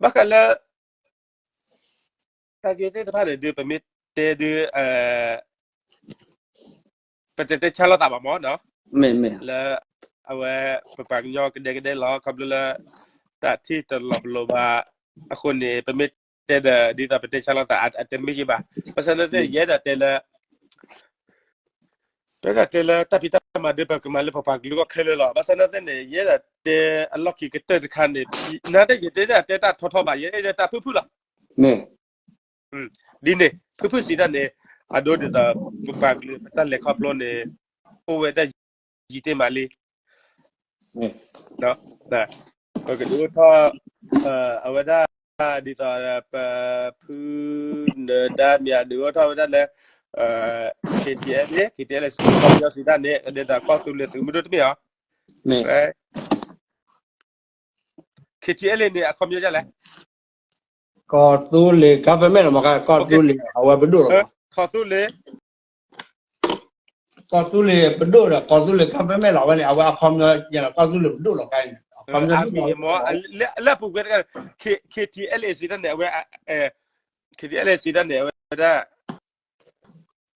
ဘၣ်ဃးလၢ တၢ်ဂ့ၢ်သ့ၣ်တဖၣ်န့ၣ်ဒုး ပမ့ၢ်တဲဒုး ပတတဲဆါလိာ်သးဘၣ်မးနီၤ, လၢ အဝဲ ပပှၤကညီကဒဲကဒဲလီၤ ခီဖျိလၢ တၢ်ထံၣ်တလီၤပလိာ်ဘၣ်အဃိန့ၣ် ပမ့ၢ်တဲဒီး ဒ်သိးပတဲဆါလိာ်သး အတမ့ၢ်ယဘၣ်. ဘၣ်ဆၣ်သနာ်က့ ယအဲၣ်ဒိးတဲလၢ တဲဒၣ်တဲလၢတၢ်ဖံးတၢ်မၤဒုး ပကမၤလၢပပှၤကလုာ်အဂီၢ်ခဲလၢာ်လီၤ. ဘၣ်ဆၣ်သနာ်က့န့ၣ် ယအဲၣ်ဒိးတဲအလီၢ်ခံကတၢၢ်တခါန့ၣ် နာ်သက့ယတဲဒၣ်တဲတၢ်ထီထီဘၣ် ယအဲၣ်ဒိးတဲတၢ်ဖုၣ်ဖုၣ်လီၤ. ဒ်န့ၣ် ဖုၣ်ဖုၣ်စံးတၢ်န့ၣ် အဒိဒ်သိး ပပှၤကလုာ်ပတၢ်လဲၤခီဖျိန့ၣ် အိၣ်ဝဲဒၣ်ယံာ်တ့ၢ်မးလံ. ပကဒုးအိၣ်ထီၣ် အဝဲဒၣ် ဒ်သိး ပဖုနဒါမ့ၢ် ဒုးအိၣ်ထီၣ်ဝဲဒၣ်လၢ KTLA, KTLA စံးတၢ်န့ၣ် ဒ်သိးကီၢ်သူလ့ၤသုးမုၢ်ဒိၣ်တမ့ၢ်ဧါ. KTLA န့ၣ် အခီပညီဒ်လဲၣ်. ကီၢ်သူလ့ၤ government လီၤမး ကီၢ်သူလ့ၤ အဝဲပဒိၣ်လီၤ. ကီၢ်သူလ့ၤ ကီၢ်သူလ့ၤပဒိၣ်ဒီး ကီၢ်သူလ့ၤ government လီၤ အဝဲန့ၣ် အဝဲအခီပညီ ကီၢ်သူလ့ၤပဒိၣ်လီၤ. အခီပညီ လၢအပူၤကွံာ် KTLA စံးတၢ်န့ၣ် အဝဲ KTLA စံးတၢ်န့ၣ် အဝဲဒၣ်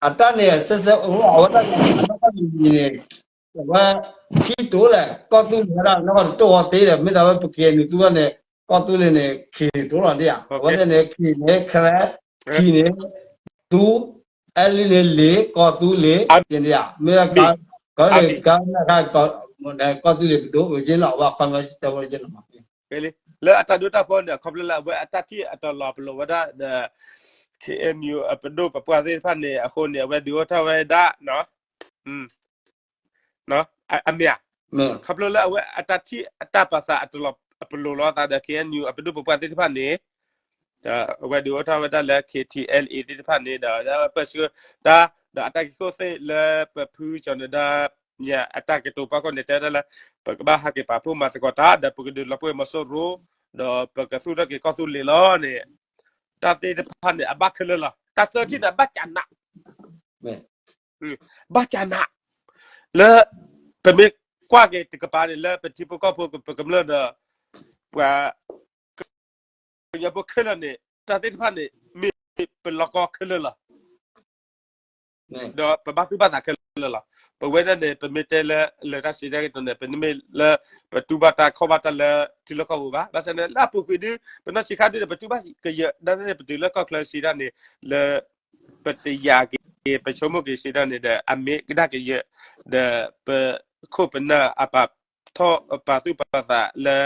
အတၢ်န့ၣ် စဲစဲ အဝဲဒၣ်န့ၣ် အဝဲ ခံတိာ်လဲၣ် ကီၢ်သူလ့ၤဝဲဒၣ် နီၢ်ကီၢ်တတိာ်ဝဲသ့ဒီး မ့ၢ်သးဝဲပကဲနုာ်သူဝဲန့ၣ် ကီၢ်သူလ့ၤန့ၣ် ခံတိာ်လီၤဒ်ဧါ. အဝဲသ့ၣ်န့ၣ် ခံန့ၣ် ခဲ ခံန့ၣ် သူ အဲလံန့ၣ် လ့ၤ ကီၢ်သူလ့ၤ ကန့ၣ်ဧါ. မ့ၢ် ကန့ၣ် ကီၢ်သူလ့ၤပဒိၣ် ဝဲက့လီၤ အဝဲအခီပညီ တဲဝဲက့လီၤ. လၢအတၢ်ဒိတၢ်ဖီန့ၣ် အခီဖျိလၢအဝဲအတၢ်ထံၣ်အတလီၤပလိာ်ဝဲဒၣ်ဒီး KNU အပဒိၣ်ပပှၢ်သ့ၣ်တဖၣ်န့ၣ် အဃိန့ၣ် အဝဲဒုးအိၣ်ထီၣ်ဝဲဒၣ် အမ့ၢ်ဧါ. ခီဖျိလၢအဝဲအတၢ်ထံၣ်အတၢ်ပာ်သးအတလီၤပလိာ်လိာ်သးဒီး KNU အပဒိၣ်ပပှၢ်သ့ၣ်တဖၣ်န့ၣ် ဒီးအဝဲဒုးအိၣ်ထီၣ်ဝဲဒၣ်လၢ KTLA သ့ၣ်တဖၣ်န့ၣ်ဒီး ပၢဆှၢတၢ် ဒီးအတၢ်ကံၢ်ခိၣ်သ့ၣ်လၢပဖုကၠီၤနဒါ အတၢ်ကတိၤပှၤခိၣ်န့ၣ် တဲဝဲဒၣ်လၢ ပကဘၣ်ဟးက့ၤပာ်ဖှိၣ်မၤသကိးတၢ် ဒီးပကဒုးလီၤပှီၢ်မီၤစိရိၤ ဒီးပကသူၣ်ထီၣ်က့ၤကီၢ်သူလ့ၤလီၤန့ၣ် တၢ်သ့ၣ်တဖၣ်န့ၣ် အဘၣ်ခဲလၢာ်လီၤ. တၢ်သၢထံၣ်န့ၣ် အဘၣ်ကနး ဘၣ်ကနး လၢ ပမ့ၢ်ကွၢ်က့ၤတကပၤန့ၣ် လၢပထံဖိကီၢ်ဖိပကမျၢၢ်ဒီး ပှၤ ကညီဖိခဲလၢာ်န့ၣ် တၢ်သ့ၣ်တဖၣ်န့ၣ် မ့ၢ်ပလီၢ်ကီၢ်ခဲလၢာ်လီၤ. ဒီးပဘၣ်သူၣ်ဘၣ်သးခဲလၢာ်လီၤ. ပဝဲဒၣ်န့ၣ် ပမ့ၢ်တဲလၢ လၢတၢ်စံးတၢ်ကတိၤန့ၣ် ပမ့ၢ်လၢ ပတူၢ်ဘၣ်တၢ်ခီၣ်ဘၣ်တၢ်လၢထံလီၢ်ကီၢ်ပူၤဘၣ်. ဘၣ်ဆၣ်န့ၣ် လၢအပူၤကွံာ်ဒု ပနီၢ်ဆံးခါဒုဒီး ပတူၢ်ဘၣ်ကယၢၤ ဒ်န့ၣ် ပတုၤလၢကီၢ်ချၢစံးတၢ်န့ၣ် လၢ ပတယာ်က့ၤ ပဆိကမိၣ်က့ၤစံးတၢ်န့ၣ်ဒီး အမ့ၢ်ကဒါကယၢၤ ဒီးပခိၣ်ပနၢ်အပာ်ထီၣ်ပာ်သူၣ်ပာ်သးလၢ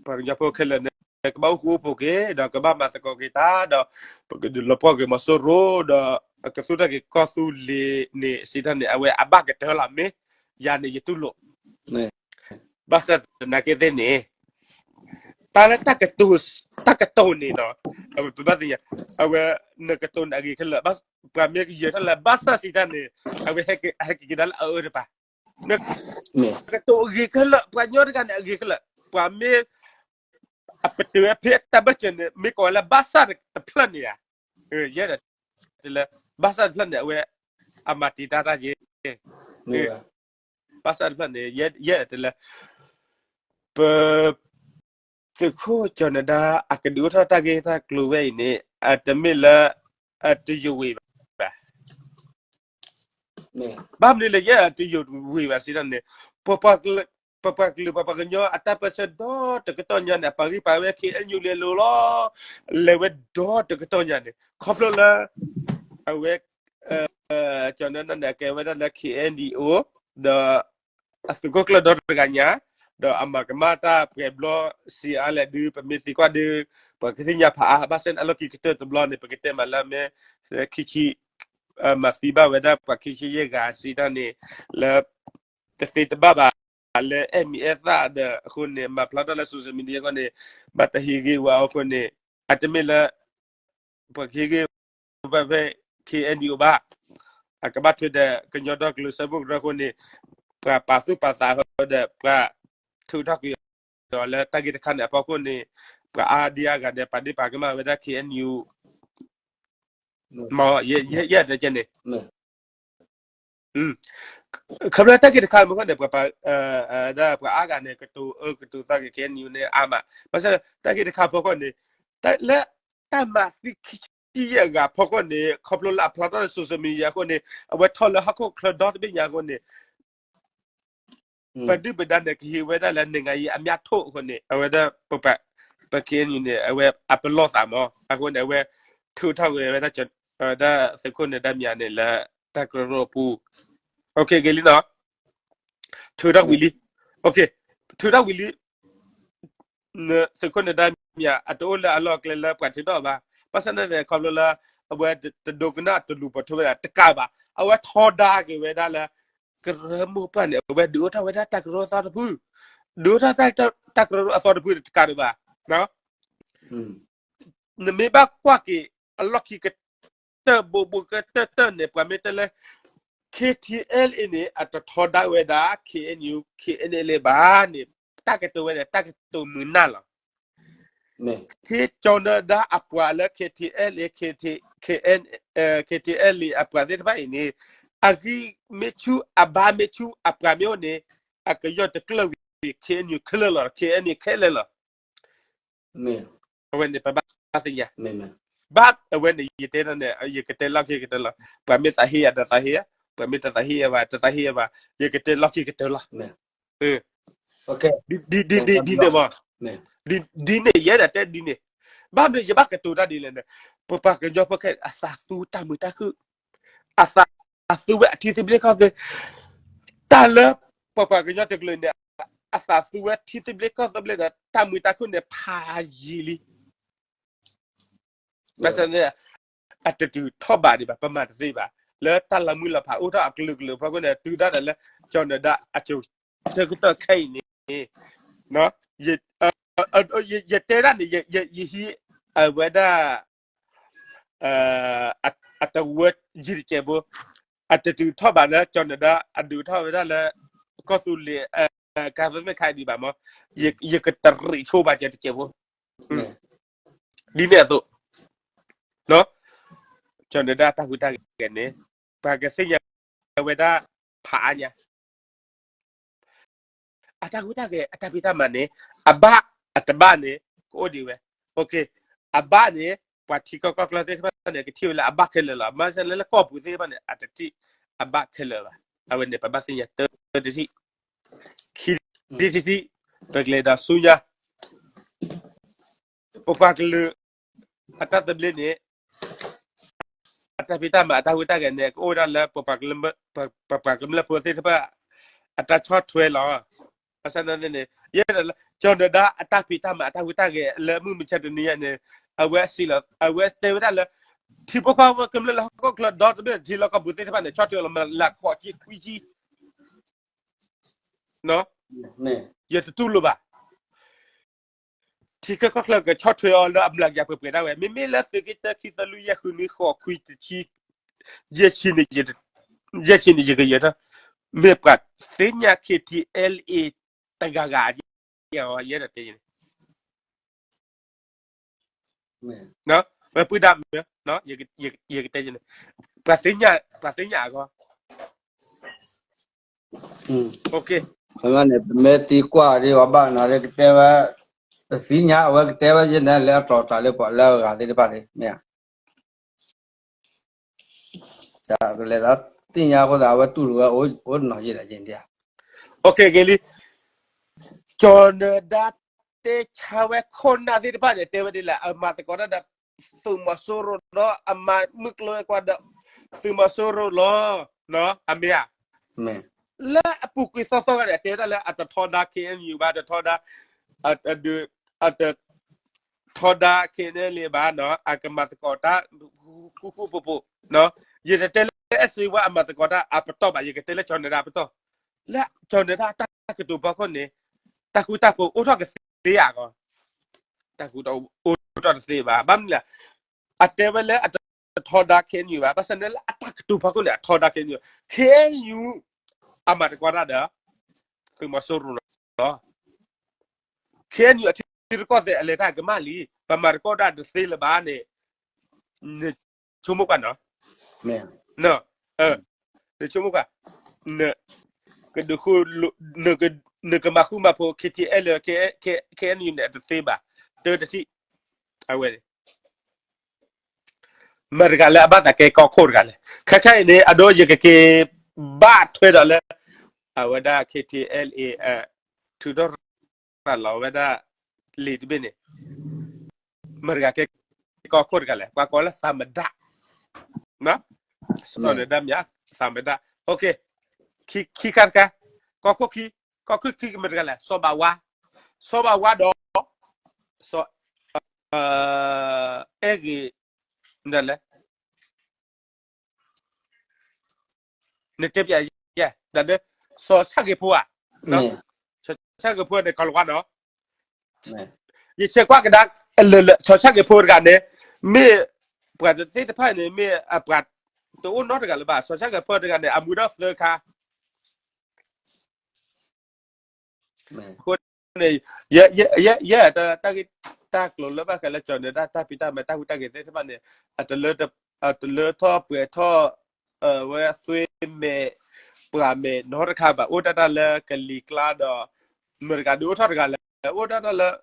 ပှၤကညီဖိခဲလၢာ်န့ၣ် ကဘၣ်အိၣ်ဃူအိၣ်ဖိးက့ၤ ဒီးကဘၣ်မၤသကိးက့ၤတၢ် ဒီးပကဒုးလီၤပှီၢ်က့ၤမီၤစိရိၤ ဒီးကသူၣ်ထီၣ်က့ၤကီၢ်သူလ့ၤန့ၣ် စံးတၢ်န့ၣ် အဝဲအဘၣ်ကတၢၢ်လီၤ မ့ၢ် ယၤန့ၣ်ယတူၢ်လိာ် ဘၣ်ဆၣ်သနာ်က့သ့ၣ်န့ၣ် တၢ်လၢတၢ်ကတိၤ တၢ်ကတိၤန့ၣ်နီၤ ပဘၣ်သ့ၣ်ညါ အဝဲ နကတိၤန့ၣ်အဂ့ၤခဲလၢာ် ပှၤမ့ၢ်ကယၢၤထီၣ်လၢဘၣ်ဆၣ်စံးတၢ်န့ၣ် အဝဲဟဲက့ၤကဒါလၢအအၢတပၤ နကတိၤအဂ့ၤခဲလၢာ် ပှၤကညီတဂၤန့ၣ်အဂ့ၤခဲလၢာ် ပှၤမ့ၢ် အပတုာ်ဝဲဖဲတၢ်ဘၢၣ်စၢၤန့ၣ် မ့ၢ်ကိးဝဲလၢဘၣ်ဆၣ်တဖျၢၣ်န့ၣ်ဧါ ယဲဒၣ်တဲလၢ ဘၣ်ဆၣ်တဖျၢၣ်န့ၣ် အဝဲ အမၤတံာ်တာ်တၢ်က့ၤ ဘၣ်ဆၣ်တဖျၢၣ်န့ၣ် ယဲဒၣ်တဲလၢ ပ သုးခိၣ်ကၠီၤနဒါ အကဒုးအိၣ်ထီၣ်တၢ်ဂ့ၢ်တၢ်ကျိၤဝဲအံၤန့ၣ် အတမ့ၢ်လၢ အတယိာ်ဝံၤဘၣ် ဘၣ်မနုၤလဲၣ် ယဲအတယိာ်ဝံၤဘၣ်စံးတၢ်န့ၣ် ပပှၤကလုာ် ပပှၤကလုာ် ပပှၤကညီအတၢ်ပၢဆှၢဒီတကတီၢ်ညါန့ၣ် အပာ်ဂံၢ်ပာ်ဝဲ KNU လဲၤလိၤလီၤ လဲၤဝဲဒီတကတီၢ်ညါန့ၣ် ခီဖျိလၢ အဝဲ ကၠီၤနဒါန့ၣ် အကဲဝဲဒၣ်လၢ KNDO ဒီး အသုးခိၣ်ကျၢၢ်ဒီတဂၤညါ ဒီးအမၤကမၣ်တၢ်ပှဲၤဘျီစံးအါလဲၣ်ဒု ပမ့ၢ်သံကွၢ်ဒု ပှၤကသ့ၣ်ညါဖးအါ ဘၣ်ဆၣ်န့ၣ် အလီၢ်ခံကတၢၢ်တဘျီန့ၣ် ပကတဲမးလၢမ့ၢ် ခံဆံ မၤသံဘၣ်ဝဲဒၣ်ပှၤခံဆံယဲၢ်ဂၤစံးတၢ်န့ၣ် လၢ တသ့တဘၣ်ဘၣ် လၢအဲၣ်မံၤအဲၣ်သၣ်ဒီးအဃိန့ၣ် မၤဖျါထီၣ်လၢ social media အဂီၢ်န့ၣ် ဘၣ်တၢ်ဟ့ၣ်ဂံၢ်ဝဲအဃိန့ၣ် အတမ့ၢ်လၢ ပှၤကဟ့ၣ်ဂံၢ်ဝဲဖဲ KNDO ဘၣ် အကဘၣ်ထွဲဒီးကညီဒီကလုာ်စၢဖှိၣ်ကရၢအဃိန့ၣ် ပှၤပာ်သူၣ်ပာ်သးဃီဒီး ပှၤထုးထီၣ်ကွံာ်အီၤလၢတၢ်ဂ့ၢ်တခါန့ၣ်အဖီခိၣ်န့ၣ် ပှၤအါဒံအါဂၤဒီး ပာ်ဒ့ၣ်ပာ်ကမၣ်ဝဲဒၣ် KNU မ့ၢ် ယဲဒၣ်န့ၣ် မ့ၢ် ခီဖျိတၢ်ဂ့ၢ်တခါမ့ၢ်ခီန့ၣ် ပှၤ ပှၤအါဂၤန့ၣ် ကတိၤအၢကတိၤသီက့ၤ ခ့ၣ်အဲၣ်ယူၣ်န့ၣ်အါမး, ဘၣ်ဆၣ်တၢ်ဂ့ၢ်တခါဖီခိၣ်န့ၣ် လၢတၢ်မၤသံခံဆံယဲၢ်ဂၤဖီခိၣ်န့ၣ် ခီဖျိလၢအဖျါထီၣ်လၢ social media အဃိန့ၣ် အဝဲထီၣ်လၢဟီၣ်ခိၣ်ချၢဒီတဘ့ၣ်ညါအဃိန့ၣ် ပဒုၣ်ပဒါန့ၣ် ကဟ့ၣ်ဝဲဒၣ်လၢ နံၣ်ငၤယံၤအမြတ်ထုတ် အဃိန့ၣ် အဝဲဒၣ် ပ ပ KNU န့ၣ် အဝဲအပလီၢ်သးမး အဃိန့ၣ် အဝဲထုးထီၣ်က့ၤဝဲဒၣ် ဒၣ်သုးခိၣ်နၢၤဒါမၠးန့ၣ် လၢတၢ်ကရၢကရိအပူၤ က့ၤလံနီၤ ထုးထီၣ်ဝံၤလံ ထုးထီၣ်ဝံၤလံ သုးခိၣ်နၢၤဒါမၠး အတအိၣ်လၢအလီၢ်အကျဲလၢပှၤထုးထီၣ်ဘၣ်. ဘၣ်ဆၣ်သနာ်က့ ခီဖျိလၢ အဝဲတဒိကနၣ်တလူၤပိာ်ထွဲဝဲဒၣ်တကးဘၣ်. အဝဲထီဒါက့ၤဝဲဒၣ်လၢ ကရၢမိၢ်ပှၢ်န့ၣ် အဝဲဒုးအိၣ်ထီၣ်ဝဲဒၣ်တၢ်ကရၢအသီတဖု, ဒုးအိၣ်ထီၣ်တၢ်ကရၢအသီတဖုတကးဒံးဘၣ်. နမ့ၢ်ဘၣ်ကွၢ်က့ၤ အလီၢ်ခံကတၢၢ်ဘိးဘိးကတၢၢ်တၢၢ်န့ၣ် ပှၤမ့ၢ်တဲလၢ KTLA န့ၣ် အတထီဒါဝဲဒၣ် KNU KNLA ဘၣ်န့ၣ် တၢ်ကတိၤဝဲန့ၣ် တၢ်ကတိၤမုာ်နၢ်လီၤ. ခ့ကၠီၤနၢၤဒါအပှၤလၢ KTLA KTLA အပှၤသ့ၣ်တဖၣ်အံၤန့ၣ် အဂံၢ်မ့ၢ်ဆူၣ် အဘါမ့ၢ်ဆူၣ် အပှၤမ့ၢ်အိၣ်န့ၣ် အကယီၢ်တကျၢၢ်ဝံၤ KNU ခဲလၢာ်လီၤ KNU ခဲလၢာ်လီၤ. အဝဲန့ၣ် ပဘၣ်သ့ၣ်ညါ ဘၣ်အဝဲန့ၣ် ယတဲန့ၣ် ယကတဲလီၢ်ခံကတၢၢ်လီၤ. ပှၤမ့ၢ်သးဟ့ယၤ တသးဟ့ယၤ, ပှၤမ့ၢ်တသးဟ့ယၤဘၣ် တသးဟ့ယၤဘၣ် ယကတဲလီၢ်ခံကတၢၢ်လီၤ. ဒ်န့ၣ်မး, ဒ်န့ၣ် ယဲဒၣ်တဲဒ်န့ၣ်, ဘၣ်မနုၤယဘၣ်ကတိၤတၢ်ဒ်လဲၣ်န့ၣ်, ပပှၤကညီဖိခဲအံၤ အသးသူတၢ်မုာ်တၢ်ခုၣ်, အသးသူဝဲအထံသဘျ့ကီၢ်သဘျ့, တၢ်လၢပပှၤကညီတကလုာ်န့ၣ် အသးသူဝဲထံသဘျ့ကီၢ်သဘျ့ဒီး တၢ်မုာ်တၢ်ခုၣ်န့ၣ် ဖးယံာ်လံ. ဘၣ်ဆၣ်န့ၣ် အတတုၤထီၣ်ဘးဒံးဘၣ် ပမၤတသ့ဘၣ်. လၢတၢ်လၢမုၢ်လီၤဖးအိၣ်ထီၣ်အကလုာ်ကလုာ်ဖီခိၣ်န့ၣ် တုၤဒၣ်ဒီးလၢ ကၠီၤနၢၤဒါ အကၠိၤဆၢကတီၢ်ခဲအံၤန့ၣ် ယတဲဒၣ်န့ၣ် ယဟံးအဝဲဒၣ် အတဝၢယံာ်တစဲးဖိ, အတတုၤထီၣ်ဘးလၢ ကၠီၤနၢၤဒါ အဒုးထီၣ်ဝဲဒၣ်လၢ ကီၢ်သူလ့ၤ ကါသမဲၣ်ခါဒံးဘၣ်မး, ယကတရံးဆိဘၣ်ကဲတစဲးဖိ ဒ်န့ၣ်အသိး ကၠီၤနၢၤဒါအတၢ်ဟူးတၢ်ဂဲၤန့ၣ် ပှၤကသ့ၣ်ညါဝဲဒၣ် ဖးအါညါ အတၢ်ဟူးတၢ်ဂဲၤ အတၢ်ဖံးတၢ်မၤန့ၣ် အဘၣ်အတဘၣ်န့ၣ် ကအိၣ်ဒံးဝဲ. အဘၣ်န့ၣ် ပှၤထံကီၢ်ကီၢ်ချၢသ့ၣ်တဖၣ်န့ၣ် ကထံၣ်ဝဲလၢအဘၣ်ခဲလၢာ်လီၤ. မ့ၢ်လၢလၢကီၢ်ပူၤသ့ၣ်တဖၣ်န့ၣ် အတထံၣ်အဘၣ်ခဲလၢာ်ဘၣ်. အဝဲန့ၣ် ပဘၣ်သ့ၣ်ညါတၢ်တထံၣ်, ခံထံၣ်တထံၣ်, ပကလဲၤဒီးဆူညါ ပပှၤကလုာ် အတၢ်သဘျ့န့ၣ် အတၢ်ဖံးတၢ်မၤ အတၢ်ဟူးတၢ်ဂဲၤန့ၣ် ကအိၣ်ဝဲဒၣ်လၢ ပပှၤကမျၢၢ်ဖိသ့ၣ်တဖၣ် အတၢ်ဆီၣ်ထွဲလီၤ. ဘၣ်ဆၣ်န့ၣ်န့ၣ် ယဲဒၣ်လၢ ကၠီၤနၢၤဒါအတၢ်ဖံးတၢ်မၤ အတၢ်ဟူးတၢ်ဂဲၤ လၢမုၢ်မဆါတနံၤညါန့ၣ် အဝဲစံးလီၤ အဝဲတဲဝဲဒၣ်လၢ ထံဖိကီၢ်ဖိကမျၢၢ်လၢဟီၣ်ခိၣ်ချၢဒီတဘ့ၣ် ထံလီၢ်ကီၢ်ပူၤသ့ၣ်တဖၣ်န့ၣ် ဆီၣ်ထွဲလီၤမးလၢဃိးဆံခွံဆံ ယတတူၢ်လိာ်ဘၣ်. ထံကီၢ်ကီၢ်ချၢကဆီၣ်ထွဲအီၤလၢအမျးကယၤပှဲၤပှဲၤဒၣ်ဝဲ မ့မ့ၢ်လၢသုးက့တၢ ခံ သၢ လွံၢ် ယဲၢ် ဃု နွံ ဃိး ခွံ တဆံ ယဲၢ်ဆံန့ၣ် ယဲၢ်ဆံန့ၣ် ယကယဲၤထီၣ် မ့ၢ်ပှၤသ့ၣ်ညါ KTLA တဂၤဂၤ ယဲဒၣ်တဲန့ၣ် ပပုၢ်ဒါ ယကတဲန့ၣ် ပှၤသ့ၣ်ညါ ပှၤသ့ၣ်ညါအဂီၢ် န့ၣ် ပမ့ၢ်သံကွၢ်ဒ်အံၤဘၣ်နီၤ ကတဲဝဲ ပသ့ၣ်ညါ အဝဲကတဲဝဲယဲန့ၣ် လၢအတီၤတၢ်လၢပှၤလၢအဂၤသ့ၣ်တဖၣ်န့ၣ် မ့ၢ်ဧါ ကလဲၤသးသ့ၣ်ညါအဃိသတး အဝဲတူၢ်လိာ်ဝဲအိၣ်တနီၤယဲဒၣ်ယဲန့ၣ် က့ၤလံ ကၠီၤနၢၤဒါတဲဆါဝဲခိၣ်နၢ်သ့ၣ်တဖၣ်န့ၣ် တဲဝဲဒ်လဲၣ် အမၤသကိးတၢ်ဒီး သုးမီၤစိရိၤဒီး အမၤမုၢ်ကျိၤဝဲၤကွာ်ဒီး သုးမီၤစိရိၤလီၤ အမ့ၢ်ဧါ လၢအပူၤကွံာ်သီသီဂၤန့ၣ် အတဲဝဲဒၣ်လၢအတထီဒါ KNU ဘၣ် တထီဒါ အတ ထီဒါ KNLA ဘၣ်နီၤ အကမၤသကိးတၢ် ဃူဃူဖိးဖိး ယတတဲလၢအဲၣ်စ့ဝါအမၤသကိးတၢ်အပတီၢ်ဘၣ် ယကတဲလၢကၠီၤနၢၤဒါအပတီၢ် လၢကၠီၤနၢၤဒါအတၢ်ကတိၤဖီခိၣ်န့ၣ် တၢ်ဃူတၢ်ဖိးအိၣ်ထီၣ်ကသ့ဧါကီး တၢ်ဃူတၢ်ဖိးအိၣ်ထီၣ်တသ့ဘၣ် ဘၣ်မနုၤလဲၣ် အတဲဝဲလၢအတထီဒါ KNU ဘၣ် ဘၣ်ဆၣ်န့ၣ်လၢအတၢ်ကတိၤဖီခိၣ်န့ၣ် အထီဒါ KNU KNU အမၤသကိးတၢ်ဒီး သုးမီၤစိရိၤလီၤ KNU အထံရူၢ်ကီၢ်သဲးအလဲၤတၢ်ကမၣ်လံ ပမၤသကိးတၢ်တသ့လၢၤဘၣ်န့ၣ် နဆိကမိၣ်ကွၢ်နီၤ နဆိကမိၣ်ကွၢ် နကဒုးဃူ, နကမၤဃူမၤဖိး K T L K N U န့ၣ် အတသ့ဘၣ်, တၢ်တထံၣ်, အဝဲန့ၣ် မတၤတဂၤလၢအဘၣ်သးကဲကီၢ်ခိၣ်တဂၤလဲၣ်. ခဲခါအံၤန့ၣ် အဒိ ယကက့ၤဘၣ်ထွဲဒီးလၢ အဝဲဒၣ် K T L A ထုးထီၣ်ရၤလီၤဝဲဒၣ် လံာ်တဘ့ၣ်န့ၣ် မတၤတဂၤကဲကီၢ်ခိၣ်တဂၤလဲၣ်. ပှၤကိးလၢသမ္မတ, စီၤနၢၤဒါမ့ၢ်သမ္မတ, ခံခါတခါ, ကီၢ်ခိၣ်ခံ, ကီၢ်ခိၣ်ခံမတၤတဂၤလဲၣ်, စီၤဘးဝါ, စီၤဘးဝါဒီး စီၤ, အဲၣ်ဂ့ၤ, မတၤလဲၣ် နတဲပျဲယဲ, တၢ်ဒ် စီၤဆၣ်ဂ့ၤဖိဧါ, စီၤဆၣ်ဂ့ၤဖိန့ၣ် ကီၤလၤဝါနီၤ, ယဆဲးကွၢ်ကဒါလၢာ်လၢာ် စီၤဆၣ်ဂ့ၤဖိတဂၤန့ၣ် မ့ၢ်ပှၤသ့ၣ်တဖၣ်န့ၣ် မ့ၢ်အပှၤတအိၣ်နီတဂၤလၢၤဘၣ်. စီၤဆၣ်ဂ့ၤဖိတဂၤန့ၣ် အမူဒီးသၢခါ အဃိန့ၣ် ယဲ တၢ်ဂ့ၢ်တၢ်ကျိၤလၢဘၣ်ဃးလၢ စီၤနၢၤဒါ တၢ်ဖံးတၢ်မၤ တၢ်ဟူးတၢ်ဂဲၤသ့ၣ်တဖၣ်န့ၣ် အတလၢထီၣ်ပှဲၤထီၣ် ဝဲအသွ့မဲာ် ပှၤမဲာ်နီတခါဘၣ်. အိၣ်ဒၣ်တၢ်လၢကလံၤကျါဒီး မတၤတဂၤဒုးအိၣ်ထီၣ်တဂၤလဲၣ်, အိၣ်ဒၣ်တၢ်လၢ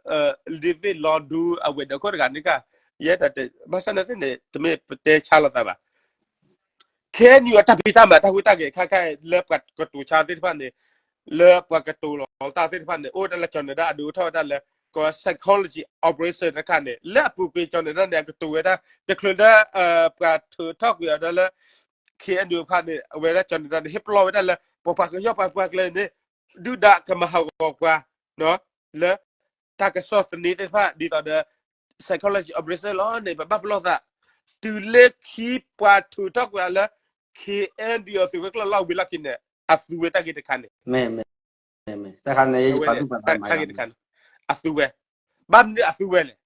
David လီၤဒူ အဝဲၤဒၢးခိၣ်တဂၤန့ၣ်ကါ, ယဲ ဘၣ်ဆၣ်န့ၣ်သ့ၣ်န့ၣ် တမ့ၢ်ပတဲဆါလိာ်သးဘၣ်. ခဲအံၤ အတၢ်ဖံးတၢ်မၤ တၢ်ဟူးတၢ်ဂဲၤ ခဲခါအံၤလၢပှၤကတိၤဆါသ့ၣ်တဖၣ်န့ၣ် လၢပှၤကတိၤလီၤတၢ်သ့ၣ်တဖၣ်န့ၣ် အိၣ်ဒၣ်လၢ စီၤနၢၤဒါ အဒုးအိၣ်ထီၣ်ဝဲဒၣ်လၢ ကီး psychology operation တခါန့ၣ် လၢအပူၤကွံာ် စီၤနၢၤဒါ န့ၣ် အကတိၤဝဲဒၣ် တချုးလၢ ပှၤထုးထီၣ်ကွံာ်အီၤဒီးလၢ K N U တခါန့ၣ် အဝဲဒၣ် စီၤနၢၤဒါ န့ၣ် ဟ့ၣ်ပလီၢ်ဝဲဒၣ်လၢ ပပှၤကညီပှၤပှၤကျဲန့ၣ် ဒုၣ်ဒါကမၤဟးဂီၤပှၤ လၢ တၢ်ကစီၣ်သန့သ့ၣ်တဖၣ် ဒ်သိးဒီး psychology operation လီၤန့ၣ် ပဘၣ်ပလီၢ်သး တုၤလၢခံပှၤထုးထီၣ်ကွံာ်အီၤလၢ K N D O သုးဝဲကျိၣ်လီၢ်ဝံၤလီၢ်ခံန့ၣ် အသူဝဲတၢ်ဂ့ၢ်တခါန့ၣ်, အဝဲန့ၣ် တၢ်ဂ့ၢ်တခါန့ၣ် အသူဝဲ, ဘၣ်မနုၤအသူဝဲလဲၣ်,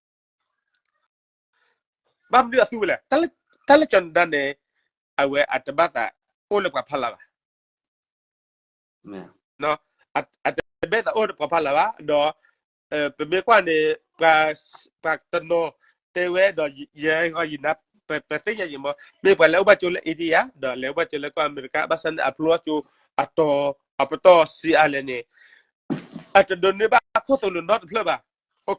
ဘၣ်မနုၤအသူဝဲလဲၣ်, တၢ်လၢစီၤနၢၤဒါ န့ၣ် အဝဲအတဘၣ်သးအိၣ်လၢပှၤဖီလာ်ဘၣ် အတဘၣ်သးအိၣ်လၢပှၤဖီလာ်ဘၣ် ဒီး ပမ့ၢ်ကွၢ်န့ၣ် ပှၤတနီၤတဲဝဲဒီး ယဲဂီၢ်ယနၢ် ပသ့ၣ်ညါယံၤမး မ့ၢ်ပှၤလဲၤအိၣ်ဘၣ်ကၠိလၢ India ဒီးလဲၤအိၣ်ဘၣ်ကၠိလၢကီၢ်အမဲရကၤ ဘၣ်ဆၣ်န့ၣ်အဖျိကၠိ အတီၤအပတီၢ်စံးအါလဲၣ်န့ၣ် အတဒိးန့ၢ်ဘၣ်ခိၣ်သလုးနီတဖျၢၣ်ဘၣ်.